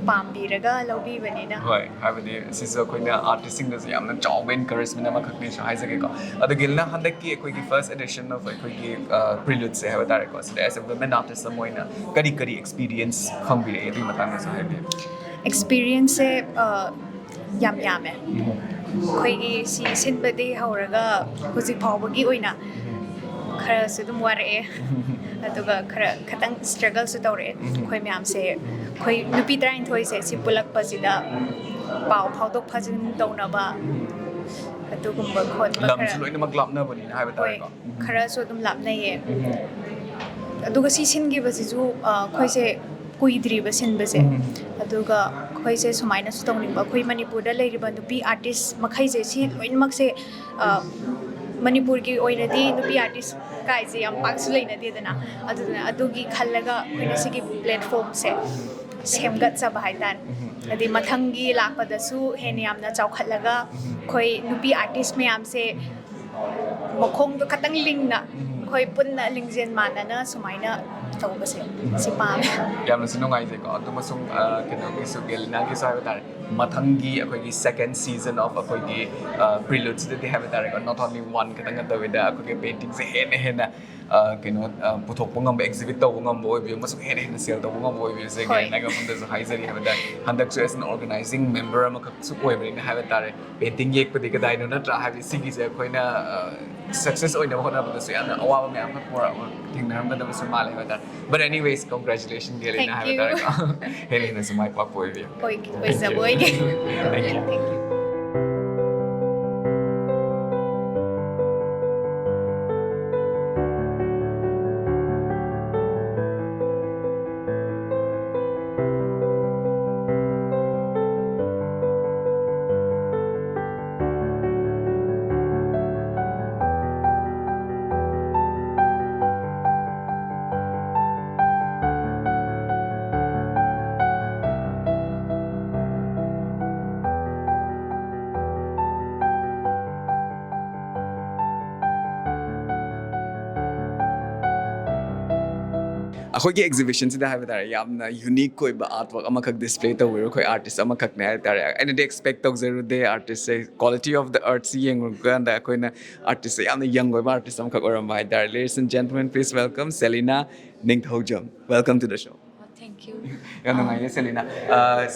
ꯄꯥꯝꯕꯤꯔꯒ ꯂꯧꯕꯤꯕꯅꯤꯅ꯫ ꯍꯣꯏ, ꯍꯥꯏꯕꯗꯤ ꯁꯤꯁꯨ ꯑꯩꯈꯣꯏꯅ ꯑꯥꯔꯇꯤꯁꯁꯤꯡꯗꯁꯨ ꯌꯥꯝꯅ ꯆꯥꯎꯕ ꯏꯟꯀꯔꯦꯖꯃꯦꯟ ꯑꯃꯈꯛꯅꯦꯁꯨ ꯍꯥꯏꯖꯒꯦꯀꯣ꯫ ꯑꯗꯨꯒ ꯒꯦꯂꯤꯅꯥ, ꯍꯟꯗꯛꯀꯤ ꯑꯩꯈꯣꯏꯒꯤ ꯐꯥꯔꯁ ꯑꯦꯗꯤꯁꯟ ꯑꯣꯐ ꯑꯩꯈꯣꯏꯒꯤ ꯄ꯭ꯔꯤꯂꯨꯠꯁꯦ ꯍꯥꯏꯕ ꯇꯥꯔꯦꯀꯣ, ꯁꯤꯗ ꯑꯦꯁ ꯑꯦ ꯋꯨꯃꯦꯟ ꯑꯥꯔꯇꯤꯁ ꯑꯃ ꯑꯣꯏꯅ ꯀꯔꯤ ꯀꯔꯤ ꯑꯦꯛꯁꯄꯤꯔꯤꯌꯦꯟꯁ ꯐꯪꯕꯤꯔꯛꯑꯦ, ꯑꯗꯨꯒꯤ ꯃꯇꯥꯡꯗꯁꯨ ꯍꯥꯏꯕꯤꯌꯨ꯫ ꯑꯦꯛꯁꯄꯤꯔꯤꯌꯦꯟꯁꯁꯦ ꯌꯥꯝ ꯌꯥꯝꯃꯦ꯫ ꯑꯩꯈꯣꯏꯒꯤ ꯁꯤ ꯁꯤꯟꯕꯗꯒꯤ ꯍꯧꯔꯒ ꯍꯧꯖꯤꯛ ꯐꯥꯎꯕꯒꯤ ꯑꯣꯏꯅ ꯈꯔꯁꯨ ꯑꯗꯨꯝ ꯋꯥꯔꯛꯑꯦ꯫ ꯑꯗꯨꯒ ꯈꯔ ꯈꯤꯇꯪ ꯁ꯭ꯇ꯭ꯔꯒꯜꯁꯨ ꯇꯧꯔꯛꯑꯦ꯫ ꯑꯩꯈꯣꯏ ꯃꯌꯥꯝꯁꯦ, ꯑꯩꯈꯣꯏ ꯅꯨꯄꯤ ꯇꯔꯥꯅꯤꯊꯣꯏꯁꯦ ꯁꯤ ꯄꯨꯜꯂꯛꯄꯁꯤꯗ ꯄꯥꯎ ꯐꯥꯎꯗꯣꯛ ꯐꯥꯎꯖꯤꯟ ꯇꯧꯅꯕ ꯑꯗꯨꯒꯨꯝꯕ ꯈꯣꯠꯄ ꯂꯝꯁꯨ ꯈꯔ ꯂꯣꯏꯅꯃꯛ ꯂꯥꯞꯅꯕꯅꯤꯅ ꯍꯥꯏꯕ ꯍꯣꯏ, ꯇꯥꯔꯦꯀꯣ꯫ ꯈꯔꯁꯨ ꯑꯗꯨꯝ ꯂꯥꯞꯅꯩꯌꯦ꯫ ꯑꯗꯨꯒ ꯁꯤ ꯁꯤꯟꯈꯤꯕꯁꯤꯁꯨ ꯑ, ꯑꯩꯈꯣꯏꯁꯦ ꯀꯨꯏꯗ꯭ꯔꯤꯕ ꯁꯤꯟꯕꯁꯦ꯫ ꯑꯗꯨꯒ ꯑꯩꯈꯣꯏꯁꯦ ꯁꯨꯃꯥꯏꯅꯁꯨ ꯇꯧꯅꯤꯡꯕ, ꯑꯩꯈꯣꯏ ꯃꯅꯤꯄꯨꯔꯗ ꯂꯩꯔꯤꯕ ꯅꯨꯄꯤ ꯑꯥꯔꯇꯤꯁ ꯃꯈꯩꯁꯦ ꯁꯤ ꯂꯣꯏꯅꯃꯛꯁꯦ ꯑ, ꯃꯅꯤꯄꯨꯔꯒꯤ ꯑꯣꯏꯅꯗꯤ ꯅꯨꯄꯤ ꯑꯥꯔꯇꯤꯁ ꯀꯥꯏꯁꯦ ꯌꯥꯝ ꯄꯥꯛꯁꯨ ꯂꯩꯅꯗꯦꯗꯅ꯫ ꯑꯗꯨꯗꯨꯅ ꯑꯗꯨꯒꯤ ꯈꯜꯂꯒ ꯑꯩꯈꯣꯏꯅ ꯁꯤꯒꯤ ꯄ꯭ꯂꯦꯠꯐꯣꯝꯁꯦ ꯁꯦꯝꯒꯠꯆꯕ ꯍꯥꯏꯇꯥꯔꯦ꯫ ꯍꯥꯏꯗꯤ ꯃꯊꯪꯒꯤ ꯂꯥꯛꯄꯗꯁꯨ ꯍꯦꯟꯅ ꯌꯥꯝꯅ ꯆꯥꯎꯈꯠꯂꯒ ꯑꯩꯈꯣꯏ ꯅꯨꯄꯤ ꯑꯥꯔꯇꯤꯁ ꯃꯌꯥꯝꯁꯦ ꯃꯈꯣꯡꯗꯣ ꯈꯇꯪ ꯂꯤꯡꯅ ꯑꯩꯈꯣꯏ ꯄꯨꯟꯅ ꯂꯤꯡꯖꯦꯜ ꯃꯥꯟꯅꯅ ꯁꯨꯃꯥꯏꯅ ꯇꯧꯕꯁꯦ ꯁꯤ ꯄꯥꯝꯃꯦ꯫ ꯌꯥꯝꯅꯁꯨ ꯅꯨꯡꯉꯥꯏꯖꯩꯀꯣ꯫ ꯑꯗꯨ ꯑꯃꯁꯨꯡ ꯑ, ꯀꯩꯅꯣꯒꯤꯁꯨ, ꯒꯦꯂꯤꯅꯥꯒꯤꯁꯨ ꯍꯥꯏꯕ ꯇꯥꯔꯦ, ꯃꯊꯪꯒꯤ ꯑꯩꯈꯣꯏꯒꯤ ꯁꯦꯀꯦꯟ ꯁꯤꯖꯟ ꯑꯣꯐ ꯑꯩꯈꯣꯏꯒꯤ ꯄ꯭ꯔꯤꯂꯨꯠꯁꯤꯗꯗꯤ ꯍꯥꯏꯕ ꯇꯥꯔꯦꯀꯣ, ꯅꯣꯠ ꯑꯣꯟꯂꯤ ꯋꯥꯟ ꯈꯛꯇꯪ ꯅꯠꯇꯕꯤꯗ ꯑꯩꯈꯣꯏꯒꯤ ꯄꯦꯟꯇꯤꯡꯁꯦ ꯍꯦꯟꯅ ꯍꯦꯟꯅ ꯑ, ꯀꯩꯅꯣ ꯑ, ꯄꯨꯊꯣꯛꯄ ꯉꯝꯕ, ꯑꯦꯛꯖꯤꯕꯤꯠ ꯇꯧꯕ ꯉꯝꯕ ꯑꯣꯏꯕꯤꯌꯨ ꯑꯃꯁꯨꯡ ꯍꯦꯟꯅ ꯍꯦꯟꯅ ꯁꯦꯜ ꯇꯧꯕ ꯉꯝꯕ ꯑꯣꯏꯕꯤꯌꯨꯁꯦ꯫ ꯍꯣꯏ꯫ ꯒꯦꯂꯤꯅꯥꯒꯤ ꯃꯐꯝꯗꯁꯨ ꯍꯥꯏꯖꯔꯤ ꯍꯥꯏꯕ ꯇꯥꯔꯦ꯫ ꯍꯟꯗꯛꯁꯨ ꯑꯦꯁ ꯑꯦꯟ ꯑꯣꯔꯒꯅꯥꯏꯖꯤꯡ ꯃꯦꯝꯕꯔ ꯑꯃꯈꯛꯁꯨ ꯑꯣꯏꯕꯅꯤꯅ ꯍꯥꯏꯕ ꯇꯥꯔꯦ, ꯄꯦꯟꯇꯤꯡ ꯌꯦꯛꯄꯗꯤ ꯀꯗꯥꯏꯅꯣ, ꯅꯠꯇ꯭ꯔꯥ? ꯍꯥꯏꯕꯗꯤ ꯁꯤꯒꯤꯁꯦ ꯑꯩꯈꯣꯏꯅ ꯁꯛꯁꯦꯁ ꯑꯣꯏꯅꯕ ꯍꯣꯠꯅꯕꯗꯁꯨ ꯌꯥꯝꯅ ꯑꯋꯥꯕ ꯃꯌꯥꯝ ꯑꯃ ꯄꯨꯔꯛꯑ ꯊꯦꯡꯅꯔꯝꯒꯗꯕꯁꯨ ꯃꯥꯜꯂꯦ ꯍꯥꯏꯕ ꯇꯥꯔꯦ꯫ But anyways, congratulations, ꯒꯦꯂꯤꯅꯥ Thank ꯍꯥꯏꯕ you. ꯇꯥꯔꯦꯀꯣ꯫ ꯍꯦꯟꯅ ꯍꯦꯟꯅꯁꯨ ꯃꯥꯏ ꯄꯥꯛꯄ ꯑꯣꯏꯕꯤꯌꯨ꯫ ꯑꯣꯏ- ꯑꯣꯏꯖꯕ ꯑꯣꯏꯒꯦ꯫ Thank you. Thank you. ꯑꯩꯈꯣꯏꯒꯤ ꯑꯦꯛꯖꯤꯕꯤꯁꯟꯁꯤꯗ ꯍꯥꯏꯕ ꯇꯥꯔꯦ, ꯌꯥꯝꯅ ꯌꯨꯅꯤꯛ ꯑꯣꯏꯕ ꯑꯥꯔꯠ ꯋꯥꯛ ꯑꯃꯈꯛ ꯗꯤꯁꯄ꯭ꯂꯦ ꯇꯧꯕꯤꯔꯣ꯫ ꯑꯩꯈꯣꯏ ꯑꯥꯔꯇꯤꯁ ꯑꯃꯈꯛꯅꯦ ꯍꯥꯏꯕ ꯇꯥꯔꯦ꯫ ꯑꯩꯅꯗꯤ ꯑꯦꯛꯁꯄꯦꯛ ꯇꯧꯖꯔꯨꯗꯦ ꯑꯥꯔꯇꯤꯁꯁꯦ, ꯀ꯭ꯋꯥꯂꯤꯇꯤ ꯑꯣꯐ ꯗ ꯑꯥꯔꯠꯁꯤ ꯌꯦꯡꯉꯨꯔꯀꯥꯟꯗ ꯑꯩꯈꯣꯏꯅ ꯑꯥꯔꯇꯤꯁꯁꯦ ꯌꯥꯝꯅ ꯌꯪ ꯑꯣꯏꯕ ꯑꯥꯔꯇꯤꯁ ꯑꯃꯈꯛ ꯑꯣꯏꯔꯝꯕ ꯍꯥꯏ ꯇꯥꯔꯦ꯫ Ladies and gentlemen, please welcome Selina Ningthoujam. Welcome to the show. Thank you. ꯌꯥꯝ ꯅꯨꯡꯉꯥꯏꯌꯦ ꯁꯦꯂꯤꯅꯥ꯫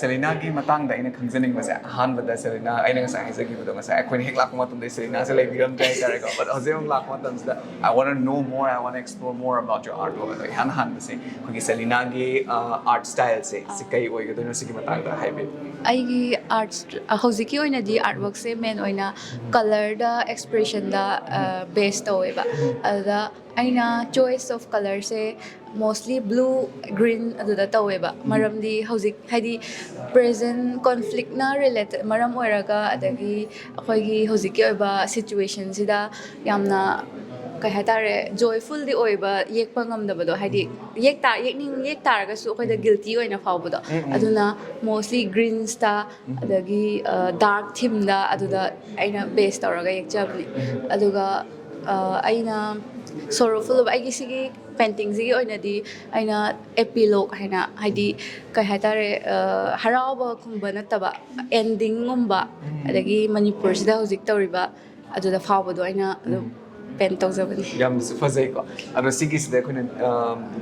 ꯁꯦꯂꯤꯅꯥꯒꯤ ꯃꯇꯥꯡꯗ ꯑꯩꯅ ꯈꯪꯖꯅꯤꯡꯕꯁꯦ, ꯑꯍꯥꯟꯕꯗ ꯁꯦꯂꯤꯅꯥ, ꯑꯩꯅ ꯉꯁꯥꯏ ꯍꯥꯏꯖꯈꯤꯕꯗꯣ, ꯉꯁꯥꯏ ꯑꯩꯈꯣꯏꯅ ꯍꯦꯛ ꯂꯥꯛꯄ ꯃꯇꯝꯗ ꯁꯦꯂꯤꯅꯥꯁꯦ ꯂꯩꯕꯤꯔꯝꯗ꯭ꯔꯦ ꯍꯥꯏꯇꯥꯔꯦꯀꯣ꯫ But ꯍꯧꯖꯤꯛ ꯑꯃꯨꯛ ꯂꯥꯛꯄ ꯃꯇꯝꯁꯤꯗ, I want to know more, I want to explore more about your artwork. ꯑꯗꯣ ꯏꯍꯥꯟ ꯍꯥꯟꯕꯁꯦ ꯑꯩꯈꯣꯏꯒꯤ ꯁꯦꯂꯤꯅꯥꯒꯤ ꯑꯥꯔꯠ ꯁ꯭ꯇꯥꯏꯜꯁꯦ ꯁꯤ ꯀꯩ ꯑꯣꯏꯒꯗꯣꯏꯅꯣ, ꯁꯤꯒꯤ ꯃꯇꯥꯡꯗ ꯍꯥꯏꯕꯤꯌꯨ꯫ ꯑꯩꯒꯤ ꯑꯥꯔꯠꯁ ꯍꯧꯖꯤꯛꯀꯤ ꯑꯣꯏꯅꯗꯤ ꯑꯥꯔꯠ ꯋꯥꯛꯁꯦ ꯃꯦꯟ ꯑꯣꯏꯅ ꯀꯂꯔꯗ, ꯑꯦꯛꯁꯄ꯭ꯔꯦꯁꯟꯗ ꯕꯦꯁ ꯇꯧꯋꯦꯕ꯫ ꯑꯗꯨꯗ ꯑꯩꯅ ꯆꯣꯏꯁ ꯑꯣꯐ ꯀꯂꯔꯁꯦ ꯃꯣꯁꯂꯤ ꯕ꯭ꯂꯨ, ꯒ꯭ꯔꯤꯟ ꯑꯗꯨꯗ ꯇꯧꯋꯦꯕ꯫ ꯃꯔꯝꯗꯤ ꯍꯧꯖꯤꯛ ꯍꯥꯏꯗꯤ ꯄ꯭ꯔꯦꯖꯦꯟ ꯀꯣꯟꯐ꯭ꯂꯤꯛꯅ ꯔꯤꯂꯦꯇꯦꯠ ꯃꯔꯝ ꯑꯣꯏꯔꯒ, ꯑꯗꯒꯤ ꯑꯩꯈꯣꯏꯒꯤ ꯍꯧꯖꯤꯛꯀꯤ ꯑꯣꯏꯕ ꯁꯤꯆꯨꯋꯦꯁꯟꯁꯤꯗ ꯌꯥꯝꯅ, ꯀꯩ ꯍꯥꯏꯇꯥꯔꯦ, ꯖꯣꯏꯐꯨꯜꯗꯤ ꯑꯣꯏꯕ, ꯌꯦꯛꯄ ꯉꯝꯗꯕꯗꯣ, ꯍꯥꯏꯗꯤ ꯌꯦꯛ ꯇꯥ ꯌꯦꯛꯅꯤꯡ ꯌꯦꯛ ꯇꯥꯔꯒꯁꯨ ꯑꯩꯈꯣꯏꯗ ꯒꯤꯜꯇꯤ ꯑꯣꯏꯅ ꯐꯥꯎꯕꯗꯣ꯫ ꯑꯗꯨꯅ ꯃꯣꯁꯂꯤ ꯒ꯭ꯔꯤꯟꯁꯇ, ꯑꯗꯒꯤ ꯗꯥꯔꯛ ꯊꯤꯝꯗ, ꯑꯗꯨꯗ ꯑꯩꯅ ꯕꯦꯁ ꯇꯧꯔꯒ ꯌꯦꯛꯆꯕꯅꯤ꯫ ꯑꯗꯨꯒ ꯑ, ꯑꯩꯅ ꯁꯣꯔꯣꯐꯨꯜ ꯑꯣꯏꯕ ꯑꯩꯒꯤ ꯁꯤꯒꯤ ꯄꯦꯟꯇꯤꯡꯁꯤꯒꯤ ꯑꯣꯏꯅꯗꯤ ꯑꯩꯅ ꯑꯦꯄꯤꯂꯣꯛ ꯍꯥꯏꯅ, ꯍꯥꯏꯗꯤ ꯀꯩ ꯍꯥꯏꯇꯥꯔꯦ, ꯑ, ꯍꯔꯥꯎꯕꯒꯨꯝꯕ ꯅꯠꯇꯕ, ꯑꯦꯟꯗꯤꯡꯒꯨꯝꯕ, ꯑꯗꯒꯤ ꯃꯅꯤꯄꯨꯔꯁꯤꯗ ꯍꯧꯖꯤꯛ ꯇꯧꯔꯤꯕ ꯑꯗꯨꯗ ꯐꯥꯎꯕꯗꯣ ꯑꯩꯅ ꯑꯗꯨꯝ ꯄꯦꯟ ꯇꯧꯖꯕꯅꯤ꯫ ꯌꯥꯝꯅꯁꯨ ꯐꯖꯩꯀꯣ꯫ ꯑꯗꯣ ꯁꯤꯒꯤꯁꯤꯗ ꯑꯩꯈꯣꯏꯅ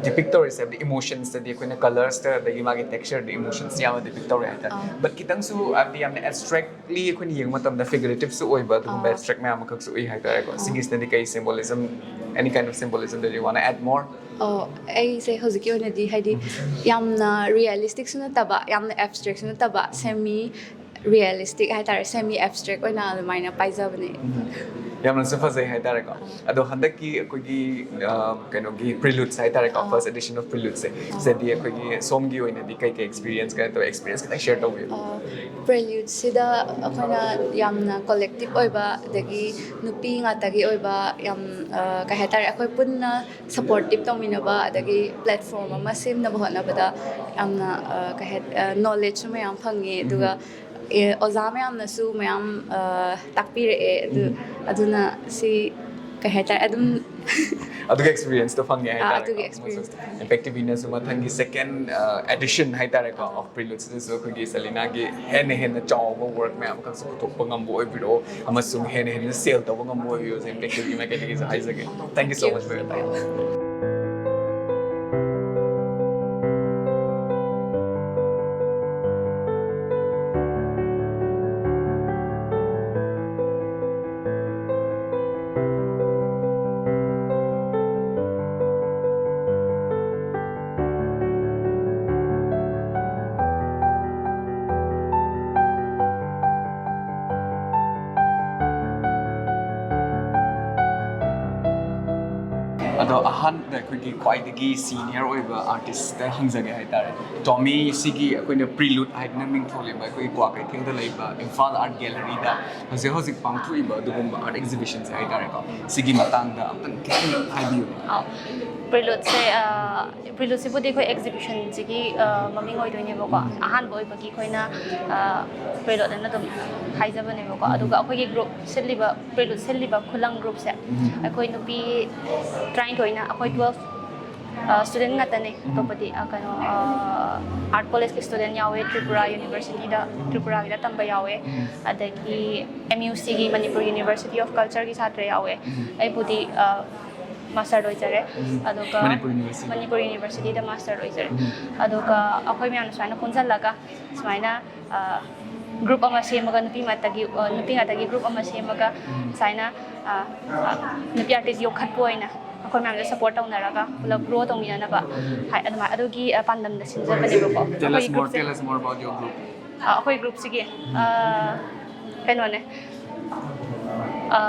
ꯗꯤꯄꯤꯛ ꯇꯧꯔꯤꯁꯦ, ꯍꯥꯏꯕꯗꯤ ꯏꯃꯣꯁꯟꯁꯇꯗꯤ ꯑꯩꯈꯣꯏꯅ ꯀꯂꯔꯁꯇ, ꯑꯗꯒꯤ ꯃꯥꯒꯤ ꯇꯦꯛꯁꯆꯔꯗ ꯏꯃꯣꯁꯟꯁ ꯌꯥꯝꯅ ꯗꯤꯄꯤꯛ ꯇꯧꯔꯦ ꯍꯥꯏꯇꯥꯔꯦ꯫ ꯑꯥ꯫ ꯕꯠ ꯈꯤꯇꯪꯁꯨ, ꯍꯥꯏꯕꯗꯤ ꯌꯥꯝꯅ ꯑꯦꯕꯁꯇ꯭ꯔꯦꯛꯂꯤ ꯑꯩꯈꯣꯏꯅ ꯌꯦꯡꯕ ꯃꯇꯝꯗ ꯐꯤꯒꯔꯦꯇꯤꯞꯁꯨ ꯑꯣꯏꯕ ꯑꯗꯨꯒꯨꯝꯕ ꯑꯥ꯫ ꯑꯦꯕꯁꯇ꯭ꯔꯦꯛ ꯃꯌꯥꯝ ꯑꯃꯈꯛꯁꯨ ꯎꯏ ꯍꯥꯏꯇꯥꯔꯦꯀꯣ꯫ ꯁꯤꯒꯤꯁꯤꯗꯗꯤ ꯀꯩ symbolism, any kind of symbolism that you wanna add more? ꯑꯣ, ꯑꯩꯁꯦ ꯍꯧꯖꯤꯛꯀꯤ ꯑꯣꯏꯅꯗꯤ ꯍꯥꯏꯗꯤ ꯌꯥꯝꯅ ꯔꯤꯌꯦꯂꯤꯁꯇꯤꯛꯁꯨ ꯅꯠꯇꯕ, ꯌꯥꯝꯅ ꯑꯦꯕꯁꯇ꯭ꯔꯦꯛꯁꯨ ꯅꯠꯇꯕ, ꯁꯦꯃꯤ ꯔꯤꯌꯦꯂꯤꯁꯇꯤꯛ ꯍꯥꯏꯇꯥꯔꯦ, ꯁꯦꯃꯤ ꯑꯦꯕꯁꯇ꯭ꯔꯦꯛ ꯑꯣꯏꯅ ꯑꯗꯨꯃꯥꯏꯅ ꯄꯥꯏꯖꯕꯅꯦ꯫ ꯌꯥꯝꯅꯁꯨ ꯐꯖꯩ ꯍꯥꯏꯇꯥꯔꯦꯀꯣ꯫ ꯑꯗꯣ ꯍꯟꯗꯛꯀꯤ ꯑꯩꯈꯣꯏꯒꯤ, ꯑ, ꯀꯩꯅꯣꯒꯤ ꯄ꯭ꯔꯤꯂꯨꯠꯁ ꯍꯥꯏꯇꯥꯔꯦꯀꯣ, ꯑꯥ꯫ First edition of ꯄ꯭ꯔꯤꯂꯨꯠꯁꯦ, ꯁꯤꯗꯗꯤ ꯑꯩꯈꯣꯏꯒꯤ ꯁꯣꯝꯒꯤ ꯑꯣꯏꯅꯗꯤ ꯀꯩ ꯀꯩ ꯑꯦꯛꯁꯄꯤꯔꯤꯌꯦꯟꯁ ꯀꯩꯅꯣ ꯇꯧꯋꯦ, ꯑꯦꯛꯁꯄꯤꯔꯤꯌꯦꯟꯁ ꯈꯤꯇꯪ ꯁꯦꯌꯔ ꯇꯧꯕꯤꯌꯨ꯫ ꯄ꯭ꯔꯦꯂ꯭ꯌꯨꯠꯁꯤꯗ ꯑꯩꯈꯣꯏꯅ ꯌꯥꯝꯅ ꯀꯣꯂꯦꯛꯇꯤꯞ ꯑꯣꯏꯕ, ꯑꯗꯒꯤ ꯅꯨꯄꯤ ꯉꯥꯛꯇꯒꯤ ꯑꯣꯏꯕ, ꯌꯥꯝ, ꯑ, ꯀꯩ ꯍꯥꯏꯇꯥꯔꯦ, ꯑꯩꯈꯣꯏ ꯄꯨꯟꯅ ꯁꯞꯄꯣꯔꯇꯤꯞ ꯇꯧꯃꯤꯟꯅꯕ, ꯑꯗꯒꯤ ꯄ꯭ꯂꯦꯠꯐꯣꯔꯝ ꯑꯃ ꯁꯦꯝꯅꯕ ꯍꯣꯠꯅꯕꯗ ꯌꯥꯝꯅ, ꯑ, ꯀꯩ ꯍꯥꯏ, ꯑ, ꯅꯣꯂꯦꯖꯁꯨ ꯃꯌꯥꯝ ꯐꯪꯉꯦ꯫ ꯑꯗꯨꯒ ꯑꯦ, ꯑꯣꯖꯥ ꯃꯌꯥꯝꯅꯁꯨ ꯃꯌꯥꯝ, ꯑ, ꯇꯥꯛꯄꯤꯔꯛꯑꯦ꯫ ꯑꯗꯨ, ꯑꯗꯨꯅ ꯁꯤ, ꯀꯩ ꯍꯥꯏꯇꯥꯔꯦ, ꯑꯗꯨꯝ ꯑꯗꯨꯒꯤ ꯑꯦꯛꯁꯄꯤꯔꯤꯌꯦꯟꯁꯇꯣ ꯐꯪꯉꯦ ꯑꯥ, ꯍꯥꯏꯇꯥꯔꯦ꯫ ꯑꯗꯨꯒꯤ experience. ꯏꯝꯄꯦꯛ ꯇꯤꯚꯤꯅꯁꯨ ꯃꯊꯪꯒꯤ ꯁꯦꯀꯦꯟ ꯑꯦꯗꯤꯁꯟ ꯍꯥꯏꯇꯥꯔꯦꯀꯣ, ꯑꯣꯐ ꯄ꯭ꯔꯤꯂꯨꯠꯁꯤꯗꯁꯨ ꯑꯩꯈꯣꯏꯒꯤ ꯁꯦꯂꯤꯅꯥꯒꯤ ꯍꯦꯟꯅ ꯍꯦꯟꯅ ꯆꯥꯎꯕ ꯋꯥꯔꯛ ꯃꯌꯥꯝ ꯑꯃꯈꯛꯁꯨ ꯄꯨꯊꯣꯛꯄ ꯉꯝꯕ ꯑꯣꯏꯕꯤꯔꯛꯑꯣ ꯑꯃꯁꯨꯡ ꯍꯦꯟꯅ ꯍꯦꯟꯅ ꯁꯦꯜ ꯇꯧꯕ ꯉꯝꯕ ꯑꯣꯏꯕꯤꯔꯛꯑꯣ ꯏꯝꯄꯦꯛ ꯇꯤꯚꯤ ꯃꯥꯏꯀꯩꯗꯒꯤꯁꯨ ꯍꯥꯏꯖꯒꯦ꯫ Thank you so much for your time. ꯑꯗꯣ ꯑꯍꯥꯟꯕꯗ ꯑꯩꯈꯣꯏꯒꯤ ꯈ꯭ꯋꯥꯏꯗꯒꯤ ꯁꯤꯅꯤꯌꯔ ꯑꯣꯏꯕ ꯑꯥꯔꯇꯤꯁꯇ ꯍꯪꯖꯒꯦ ꯍꯥꯏꯇꯥꯔꯦ꯫ ꯇꯣꯃꯤ, ꯁꯤꯒꯤ ꯑꯩꯈꯣꯏꯅ ꯄ꯭ꯔꯤꯂꯨꯠ ꯍꯥꯏꯗꯅ ꯃꯤꯡ ꯊꯣꯜꯂꯤꯕ ꯑꯩꯈꯣꯏꯒꯤ ꯀ꯭ꯋꯥꯀꯩꯊꯦꯜꯗ ꯂꯩꯕ ꯏꯝꯐꯥꯜ ꯑꯥꯔꯠ ꯒꯦꯂꯔꯤꯗ ꯍꯧꯖꯤꯛ ꯍꯧꯖꯤꯛ ꯄꯥꯡꯊꯣꯛꯏꯕ ꯑꯗꯨꯒꯨꯝꯕ ꯑꯥꯔꯠ ꯑꯦꯛꯖꯤꯕꯤꯁꯟꯁꯦ ꯍꯥꯏꯇꯥꯔꯦꯀꯣ, ꯁꯤꯒꯤ ꯃꯇꯥꯡꯗ ꯑꯝꯇꯪ ꯈꯤꯇꯪ ꯍꯥꯏꯕꯤꯌꯨ꯫ ꯑꯥꯎ꯫ ꯄ꯭ꯔꯤꯂꯨꯠꯁꯦ, ꯑ, ꯄ꯭ꯔꯤꯂꯨꯠꯁꯤꯕꯨꯗꯤ ꯑꯩꯈꯣꯏ ꯑꯦꯛꯖꯤꯕꯤꯁꯟꯁꯤꯒꯤ, ꯑ, ꯃꯃꯤꯡ ꯑꯣꯏꯗꯣꯏꯅꯦꯕꯀꯣ꯫ ꯑꯍꯥꯟꯕ ꯑꯣꯏꯕꯒꯤ ꯑꯩꯈꯣꯏꯅ, ꯑ, ꯄ꯭ꯔꯤꯂꯨꯠ ꯑꯅ ꯑꯗꯨꯝ ꯍꯥꯏꯖꯕꯅꯦꯕꯀꯣ꯫ ꯑꯗꯨꯒ ꯑꯩꯈꯣꯏꯒꯤ ꯒ꯭ꯔꯨꯞ ꯁꯤꯜꯂꯤꯕ, ꯄ꯭ꯔꯤꯂꯨꯠ ꯁꯤꯜꯂꯤꯕ ꯈꯨꯂꯪ ꯒ꯭ꯔꯨꯞꯁꯦ ꯑꯩꯈꯣꯏ ꯅꯨꯄꯤ ꯇꯔꯥꯅꯤꯊꯣꯏꯅ, ꯑꯩꯈꯣꯏ ꯇꯨꯋꯦꯜꯐ ꯁ꯭ꯇꯨꯗꯦꯟ ꯉꯥꯛꯇꯅꯦ꯫ ꯑꯇꯣꯞꯄꯗꯤ, ꯑ, ꯀꯩꯅꯣ, ꯑꯥꯔꯠ ꯀꯣꯂꯦꯖꯀꯤ ꯁ꯭ꯇꯨꯗꯦꯟ ꯌꯥꯎꯋꯦ, ꯇ꯭ꯔꯤꯄꯨꯔꯥ ꯌꯨꯅꯤꯚꯔꯁꯤꯇꯤꯗ, ꯇ꯭ꯔꯤꯄꯨꯔꯥꯒꯤꯗ ꯇꯝꯕ ꯌꯥꯎꯋꯦ, ꯑꯗꯒꯤ ꯑꯦꯝ ꯌꯨ ꯁꯤꯒꯤ, ꯃꯅꯤꯄꯨꯔ ꯌꯨꯅꯤꯚꯔꯁꯤꯇꯤ ꯑꯣꯐ ꯀꯜꯆꯔꯒꯤ ꯁꯥꯇ꯭ꯔ ꯌꯥꯎꯋꯦ꯫ ꯑꯩꯕꯨꯗꯤ, ꯑ, ꯃꯥꯁꯇꯔ ꯂꯣꯏꯖꯔꯦ꯫ ꯑꯗꯨꯒ ꯃꯅꯤꯄꯨꯔ ꯌꯨꯅꯤꯚꯔꯁꯤꯇꯤ꯫ ꯃꯅꯤꯄꯨꯔ ꯌꯨꯅꯤꯚꯔꯁꯤꯇꯤꯗ ꯃꯥꯁꯇꯔ ꯂꯣꯏꯖꯔꯦ꯫ ꯑꯗꯨꯒ ꯑꯩꯈꯣꯏ ꯃꯌꯥꯝꯅ ꯁꯨꯃꯥꯏꯅ ꯄꯨꯟꯁꯤꯜꯂꯒ ꯁꯨꯃꯥꯏꯅ, ꯑ, ꯒ꯭ꯔꯨꯞ ꯑꯃ ꯁꯦꯝꯃꯒ ꯅꯨꯄꯤ ꯉꯥꯛꯇꯒꯤ, ꯑ, ꯅꯨꯄꯤ ꯉꯥꯛꯇꯒꯤ ꯒ꯭ꯔꯨꯞ ꯑꯃ ꯁꯦꯝꯃꯒ ꯁꯨꯃꯥꯏꯅ, ꯑ, ꯑ, ꯅꯨꯄꯤ ꯑꯥꯔꯇꯤꯁ ꯌꯣꯛꯈꯠꯄ ꯑꯣꯏꯅ ꯑꯩꯈꯣꯏ ꯃꯌꯥꯝꯗ ꯁꯞꯄꯣꯔꯠ ꯇꯧꯅꯔꯒ ꯄꯨꯂꯞ ꯒ꯭ꯔꯣ ꯇꯧꯃꯤꯟꯅꯅꯕ ꯍꯥꯏ-, ꯑꯗꯨꯃꯥꯏ-, ꯑꯗꯨꯒꯤ, ꯑ, ꯄꯥꯟꯗꯝꯗ ꯁꯤꯟꯖꯕꯅꯦꯕꯀꯣ꯫ Tell us ꯑꯩꯈꯣꯏꯒꯤ more, ꯒ꯭ꯔꯨꯞꯁꯦ, tell us more about your group. ꯑ, ꯑꯩꯈꯣꯏ ꯒ꯭ꯔꯨꯞꯁꯤꯒꯤ, ꯑ, ꯀꯩꯅꯣꯅꯦ, ꯑ,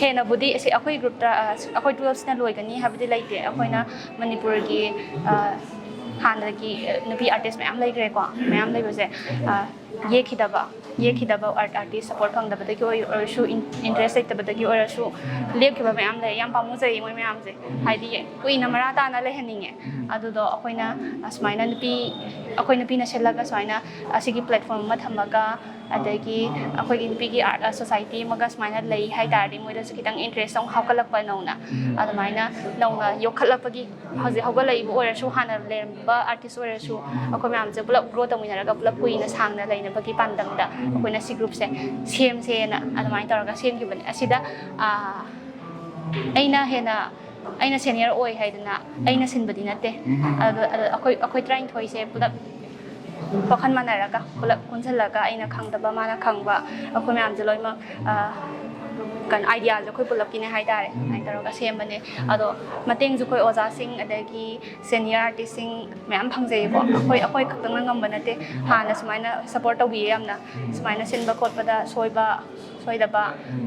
ꯍꯦꯟꯅꯕꯨꯗꯤ ꯑꯁꯤ ꯑꯩꯈꯣꯏ ꯒ꯭ꯔꯨꯞꯇ, ꯑ, ꯑꯩꯈꯣꯏ ꯇꯨꯋꯦꯜꯐꯁꯤꯅ ꯂꯣꯏꯒꯅꯤ ꯍꯥꯏꯕꯗꯤ ꯂꯩꯇꯦ꯫ ꯑꯩꯈꯣꯏꯅ ꯃꯅꯤꯄꯨꯔꯒꯤ, ꯑ, ꯍꯥꯟꯅꯗꯒꯤ, ꯑ, ꯅꯨꯄꯤ ꯑꯥꯔꯇꯤꯁ ꯃꯌꯥꯝ ꯂꯩꯈ꯭ꯔꯦꯀꯣ꯫ ꯃꯌꯥꯝ ꯂꯩꯕꯁꯦ, ꯑ, ꯌꯦꯛꯈꯤꯗꯕ ꯌꯦꯛꯈꯤꯗꯕ ꯑꯥꯔꯠ ꯑꯥꯔꯇꯤꯁ ꯁꯄꯣꯔꯠ ꯐꯪꯗꯕꯗꯒꯤ ꯑꯣꯏ- ꯑꯣꯏꯔꯁꯨ, ꯏꯟꯇꯔꯦꯁ ꯂꯩꯇꯕꯗꯒꯤ ꯑꯣꯏꯔꯁꯨ, ꯂꯦꯞꯈꯤꯕ ꯃꯌꯥꯝ ꯂꯩ꯫ ꯌꯥꯝ ꯄꯥꯝꯃꯨꯖꯩ ꯃꯣꯏ ꯃꯌꯥꯝꯁꯦ꯫ ꯍꯥꯏꯗꯤ ꯀꯨꯏꯅ ꯃꯔꯥ ꯇꯥꯅ ꯂꯩꯍꯟꯅꯤꯡꯉꯦ꯫ ꯑꯗꯨꯗꯣ ꯑꯩꯈꯣꯏꯅ ꯑꯁꯨꯃꯥꯏꯅ ꯅꯨꯄꯤ ꯑꯩꯈꯣꯏ ꯅꯨꯄꯤꯅ ꯁꯤꯜꯂꯒ ꯁꯨꯃꯥꯏꯅ ꯑꯁꯤꯒꯤ ꯄ꯭ꯂꯦꯠꯐꯣꯔꯝ ꯑꯃ ꯊꯝꯃꯒ, ꯑꯗꯒꯤ ꯑꯩꯈꯣꯏꯒꯤ ꯅꯨꯄꯤꯒꯤ ꯑꯥꯔꯠ ꯁꯣꯁꯥꯏꯇꯤ ꯑꯃꯒ ꯁꯨꯃꯥꯏꯅ ꯂꯩ ꯍꯥꯏ ꯇꯥꯔꯗꯤ, ꯃꯣꯏꯗꯁꯨ ꯈꯤꯇꯪ ꯏꯟꯇꯔꯦꯁ ꯑꯃꯨꯛ ꯍꯥꯞꯀꯠꯂꯛꯄ ꯅꯧꯅ꯫ ꯑꯗꯨꯃꯥꯏꯅ ꯅꯧꯅ ꯌꯣꯛꯈꯠꯂꯛꯄꯒꯤ, ꯍꯧꯖꯤꯛ ꯍꯧꯒꯠꯂꯛꯏꯕ ꯑꯣꯏꯔꯁꯨ, ꯍꯥꯟꯅ ꯂꯩꯔꯝꯕ ꯑꯥꯔꯇꯤꯁ ꯑꯣꯏꯔꯁꯨ, ꯑꯩꯈꯣꯏ ꯃꯌꯥꯝꯁꯦ ꯄꯨꯂꯞ ꯒ꯭ꯔꯣ ꯇꯧꯃꯤꯟꯅꯔꯒ ꯄꯨꯂꯞ ꯀꯨꯏꯅ ꯁꯥꯡꯅ ꯂꯩꯅꯕꯒꯤ ꯄꯥꯟꯗꯝꯗ ꯑꯩꯈꯣꯏꯅ ꯁꯤ ꯒ꯭ꯔꯨꯞꯁꯦ ꯁꯦꯝꯁꯦꯅ ꯑꯗꯨꯃꯥꯏꯅ ꯇꯧꯔꯒ ꯁꯦꯝꯈꯤꯕꯅꯦ꯫ ꯑꯁꯤꯗ ꯑꯥ, ꯑꯩꯅ ꯍꯦꯟꯅ ꯑꯩꯅ ꯁꯦꯅꯤꯌꯔ ꯑꯣꯏ ꯍꯥꯏꯗꯅ ꯑꯩꯅ ꯁꯤꯟꯕꯗꯤ ꯅꯠꯇꯦ꯫ ꯑꯗꯣ ꯑꯗꯣ ꯑꯩꯈꯣꯏ ꯑꯩꯈꯣꯏ ꯇꯔꯥꯅꯤꯊꯣꯏꯁꯦ ꯄꯨꯂꯞ ꯋꯥꯈꯜ ꯃꯥꯟꯅꯔꯒ, ꯄꯨꯂꯞ ꯄꯨꯟꯁꯤꯜꯂꯒ, ꯑꯩꯅ ꯈꯪꯗꯕ ꯃꯥꯅ ꯈꯪꯕ, ꯑꯩꯈꯣꯏ ꯃꯌꯥꯝꯁꯦ ꯂꯣꯏꯅꯃꯛ ꯑ, ꯀꯩꯅꯣ, ꯑꯥꯏꯗꯤꯌꯥꯁꯦ ꯑꯩꯈꯣꯏ ꯄꯨꯂꯞꯀꯤꯅꯦ ꯍꯥꯏꯇꯥꯔꯦ꯫ ꯑꯗꯨꯃꯥꯏꯅ ꯇꯧꯔꯒ ꯁꯦꯝꯕꯅꯦ꯫ ꯑꯗꯣ ꯃꯇꯦꯡꯁꯨ ꯑꯩꯈꯣꯏ ꯑꯣꯖꯥꯁꯤꯡ ꯑꯗꯒꯤ ꯁꯦꯅꯤꯌꯔ ꯑꯥꯔꯇꯤꯁꯁꯤꯡ ꯃꯌꯥꯝ ꯐꯪꯖꯩꯌꯦꯕꯀꯣ꯫ ꯑꯩꯈꯣꯏ ꯑꯩꯈꯣꯏ ꯈꯛꯇꯪꯅ ꯉꯝꯕ ꯅꯠꯇꯦ꯫ ꯍꯥꯟꯅ ꯁꯨꯃꯥꯏꯅ ꯁꯄꯣꯔꯠ ꯇꯧꯕꯤꯌꯦ ꯌꯥꯝꯅ꯫ ꯁꯨꯃꯥꯏꯅ ꯁꯤꯟꯕ ꯈꯣꯠꯄꯗ ꯁꯣꯏꯕ ꯁꯣꯏꯗꯕ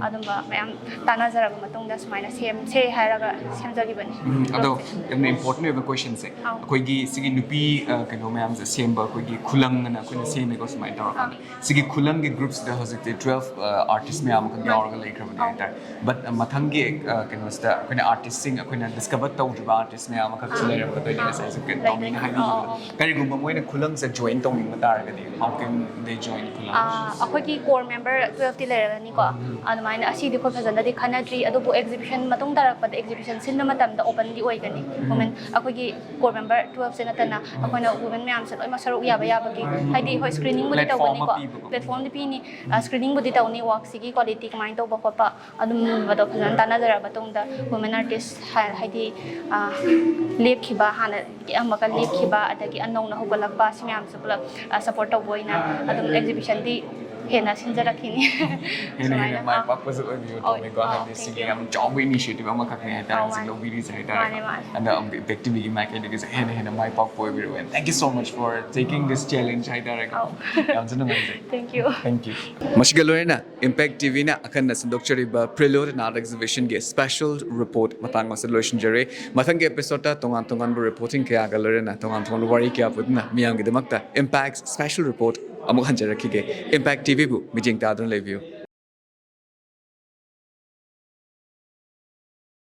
ꯑꯗꯨꯝꯕ ꯃꯌꯥꯝ ꯇꯥꯟꯅꯖꯔꯕ ꯃꯇꯨꯡꯗ ꯁꯨꯃꯥꯏꯅ ꯁꯦꯝꯁꯦ ꯍꯥꯏꯔꯒ ꯁꯦꯝꯖꯈꯤꯕꯅꯦ꯫ ꯎꯝ, ꯑꯗꯣ ꯌꯥꯝꯅ ꯏꯝꯄꯣꯔꯇꯦꯟ ꯑꯣꯏꯕ ꯀꯣꯏꯁꯟꯁꯦ, ꯑꯧ꯫ ꯑꯩꯈꯣꯏꯒꯤ ꯁꯤꯒꯤ ꯅꯨꯄꯤ ꯑ, ꯀꯩꯅꯣ ꯃꯌꯥꯝꯁꯦ ꯁꯦꯝꯕ, ꯑꯩꯈꯣꯏꯒꯤ ꯈꯨꯂꯪ ꯑꯅ ꯑꯩꯈꯣꯏꯅ ꯁꯦꯝꯃꯦꯀꯣ ꯁꯨꯃꯥꯏꯅ ꯇꯧꯔꯀꯥꯟꯗ꯫ ꯁꯤꯒꯤ ꯈꯨꯂꯪꯒꯤ ꯒ꯭ꯔꯨꯞꯁꯤꯗ ꯍꯧꯖꯤꯛꯇꯤ ꯇꯨꯋꯦꯜꯐ ꯑꯥꯔꯇꯤꯁ ꯃꯌꯥꯝ ꯑꯃꯈꯛ ꯌꯥꯎꯔꯒ ꯂꯩꯈ꯭ꯔꯕꯅꯦ ꯍꯥꯏꯇꯥꯔꯦ꯫ ꯕꯠ ꯃꯊꯪꯒꯤ ꯑ, ꯀꯩꯅꯣꯁꯤꯗ ꯑꯩꯈꯣꯏꯅ ꯑꯥꯔꯇꯤꯁꯁꯤꯡ, ꯑꯩꯈꯣꯏꯅ ꯗꯤꯁꯀꯚꯔ ꯇꯧꯗ꯭ꯔꯤꯕ ꯑꯥꯔꯇꯤꯁ ꯃꯌꯥꯝ ꯑꯃꯈꯛꯁꯨ ꯂꯩꯔꯝꯒꯗꯣꯏꯅꯦ ꯉꯁꯥꯏꯁꯨ ꯀꯩꯅꯣ ꯇꯧꯃꯤꯅ ꯍꯥꯏꯕꯤꯈꯤꯕꯗꯣ꯫ ꯀꯔꯤꯒꯨꯝꯕ ꯃꯣꯏꯅ ꯈꯨꯂꯪꯁꯦ ꯖꯣꯏꯟ ꯇꯧꯅꯤꯡꯕ ꯇꯥꯔꯒꯗꯤ, how can they join ꯈꯨꯂꯪ? ꯑꯥ, ꯑꯩꯈꯣꯏꯒꯤ ꯀꯣꯔ ꯃꯦꯝꯕꯔ ꯇꯨꯋꯦꯜꯐꯇꯤ ꯂꯩꯔꯒꯅꯤꯀꯣ꯫ ꯑꯗꯨꯃꯥꯏꯅ ꯑꯁꯤꯗꯤ ꯑꯩꯈꯣꯏ ꯐꯖꯅꯗꯤ ꯈꯟꯅꯗ꯭ꯔꯤ, ꯑꯗꯨꯕꯨ ꯑꯦꯛꯖꯤꯕꯤꯁꯟ ꯃꯇꯨꯡ ꯇꯥꯔꯛꯄꯗ ꯑꯦꯛꯖꯤꯕꯤꯁꯟ ꯁꯤꯟꯕ ꯃꯇꯝꯗ ꯑꯣꯄꯟꯗꯤ ꯑꯣꯏꯒꯅꯤ꯫ ꯋꯨꯃꯦꯟ, ꯑꯩꯈꯣꯏꯒꯤ ꯀꯣꯔ ꯃꯦꯝꯕꯔ ꯇꯨꯋꯦꯜꯐꯁꯦ ꯅꯠꯇꯅ ꯑꯩꯈꯣꯏꯅ ꯋꯨꯃꯦꯟ ꯃꯌꯥꯝꯁꯦ ꯂꯣꯏꯅꯃꯛ ꯁꯔꯨꯛ ꯌꯥꯕ ꯌꯥꯕꯒꯤ, ꯍꯥꯏꯗꯤ ꯍꯣꯏ, ꯁ꯭ꯀ꯭ꯔꯤꯅꯤꯡꯕꯨꯗꯤ ꯄ꯭ꯂꯦꯠꯐꯣꯔꯝ ꯑꯃ ꯇꯧꯒꯅꯤꯀꯣ꯫ ꯄꯤꯕꯀꯣ꯫ ꯄ꯭ꯂꯦꯠꯐꯣꯝꯗꯤ ꯄꯤꯅꯤ꯫ ꯁ꯭ꯀ꯭ꯔꯤꯅꯤꯡꯕꯨꯗꯤ ꯇꯧꯅꯤ, ꯋꯥꯛꯁꯤꯒꯤ ꯀ꯭ꯋꯥꯂꯤꯇꯤ ꯀꯃꯥꯏꯅ ꯇꯧꯕ ꯈꯣꯠꯄ ꯑꯗꯨꯝꯕꯗꯣ ꯐꯖꯅ ꯇꯥꯟꯅꯖꯔꯕ ꯃꯇꯨꯡꯗ ꯋꯨꯃꯦꯟ ꯑꯥꯔꯇꯤꯁ ꯍꯥꯏ-, ꯍꯥꯏꯗꯤ ꯑꯥ, ꯂꯦꯞꯈꯤꯕ, ꯍꯥꯟꯅ ꯌꯦꯛꯑꯝꯃꯒ ꯂꯦꯞꯈꯤꯕ, ꯑꯗꯒꯤ ꯑꯅꯧꯅ ꯍꯧꯒꯠꯂꯛꯄ, ꯁꯤ ꯃꯌꯥꯝꯁꯦ ꯄꯨꯂꯞ ꯑꯥ, ꯁꯄꯣꯔꯠ ꯇꯧꯕ ꯑꯣꯏꯅ ꯑꯗꯨꯝ ꯑꯦꯛꯖꯤꯕꯤꯁꯟꯗꯤ ꯍꯦꯟꯅ ꯁꯤꯟꯖꯔꯛꯈꯤꯅꯤ꯫ ꯍꯦꯟꯅ ꯍꯦꯟꯅ ꯁꯨꯃꯥꯏꯅ, ꯃꯥꯏ ꯑꯥ꯫ ꯄꯥꯛꯄꯁꯨ ꯑꯣꯏꯕꯤꯌꯨ ꯑꯧ, ꯇꯣꯝꯕꯤꯀꯣ꯫ ꯑꯧ, ꯍꯥꯏꯕꯗꯤ thank ꯁꯤꯒꯤ you꯫ ꯌꯥꯝ ꯆꯥꯎꯕ ꯏꯅꯤꯁꯤꯌꯦꯇꯤꯚ ꯑꯃꯈꯛꯅꯦ ꯍꯥꯏꯇꯥꯔꯦ ꯑꯧ, ꯍꯧꯖꯤꯛ ꯃꯥꯅꯦ꯫ ꯂꯧꯕꯤꯔꯤꯁꯦ ꯍꯥꯏꯇꯥꯔꯦ꯫ ꯃꯥꯅꯦ, ꯃꯥꯅꯦ꯫ ꯑꯗ ꯏꯝꯄꯦꯛ ꯇꯤꯚꯤꯒꯤ ꯃꯥꯏꯀꯩꯗꯒꯤꯁꯨ ꯍꯦꯟꯅ ꯍꯦꯟꯅ ꯃꯥꯏ ꯄꯥꯛꯄ ꯑꯣꯏꯕꯤꯔꯣ꯫ And thank you so much for taking this challenge ꯍꯥꯏꯇꯥꯔꯦꯀꯣ꯫ ꯑꯧ꯫ ꯌꯥꯝꯁꯨ ꯅꯨꯡꯉꯥꯏꯖꯩ꯫ Thank you꯫ Thank you꯫ ꯃꯁꯤꯒ ꯂꯣꯏꯅꯅ ꯏꯝꯄꯦꯛ ꯇꯤꯚꯤꯅ ꯑꯈꯟꯅ ꯁꯟꯗꯣꯛꯆꯔꯤꯕ Prelude and Art Exhibitionꯒꯤ special report ꯃꯇꯥꯡ ꯑꯁꯤꯗ ꯂꯣꯏꯁꯤꯟꯖꯔꯦ꯫ ꯃꯊꯪꯒꯤ episodeꯇ ꯇꯣꯉꯥꯟ ꯇꯣꯉꯥꯟꯕ reporting ꯀꯌꯥꯒ ꯂꯣꯏꯅꯅ ꯇꯣꯉꯥꯟ ꯇꯣꯉꯥꯟꯕ ꯋꯥꯔꯤ ꯀꯌꯥ ꯄꯨꯗꯨꯅ ꯃꯤꯌꯥꯝꯒꯤꯗꯃꯛꯇ Impact's special report ꯑꯃꯨꯛ ꯍꯟꯖꯔꯛꯈꯤꯒꯦ꯫ ꯏꯝꯄꯦꯛ ꯇꯤꯚꯤꯕꯨ ꯃꯤꯠꯌꯦꯡ ꯇꯥꯗꯨꯅ ꯂꯩꯕꯤꯌꯨ꯫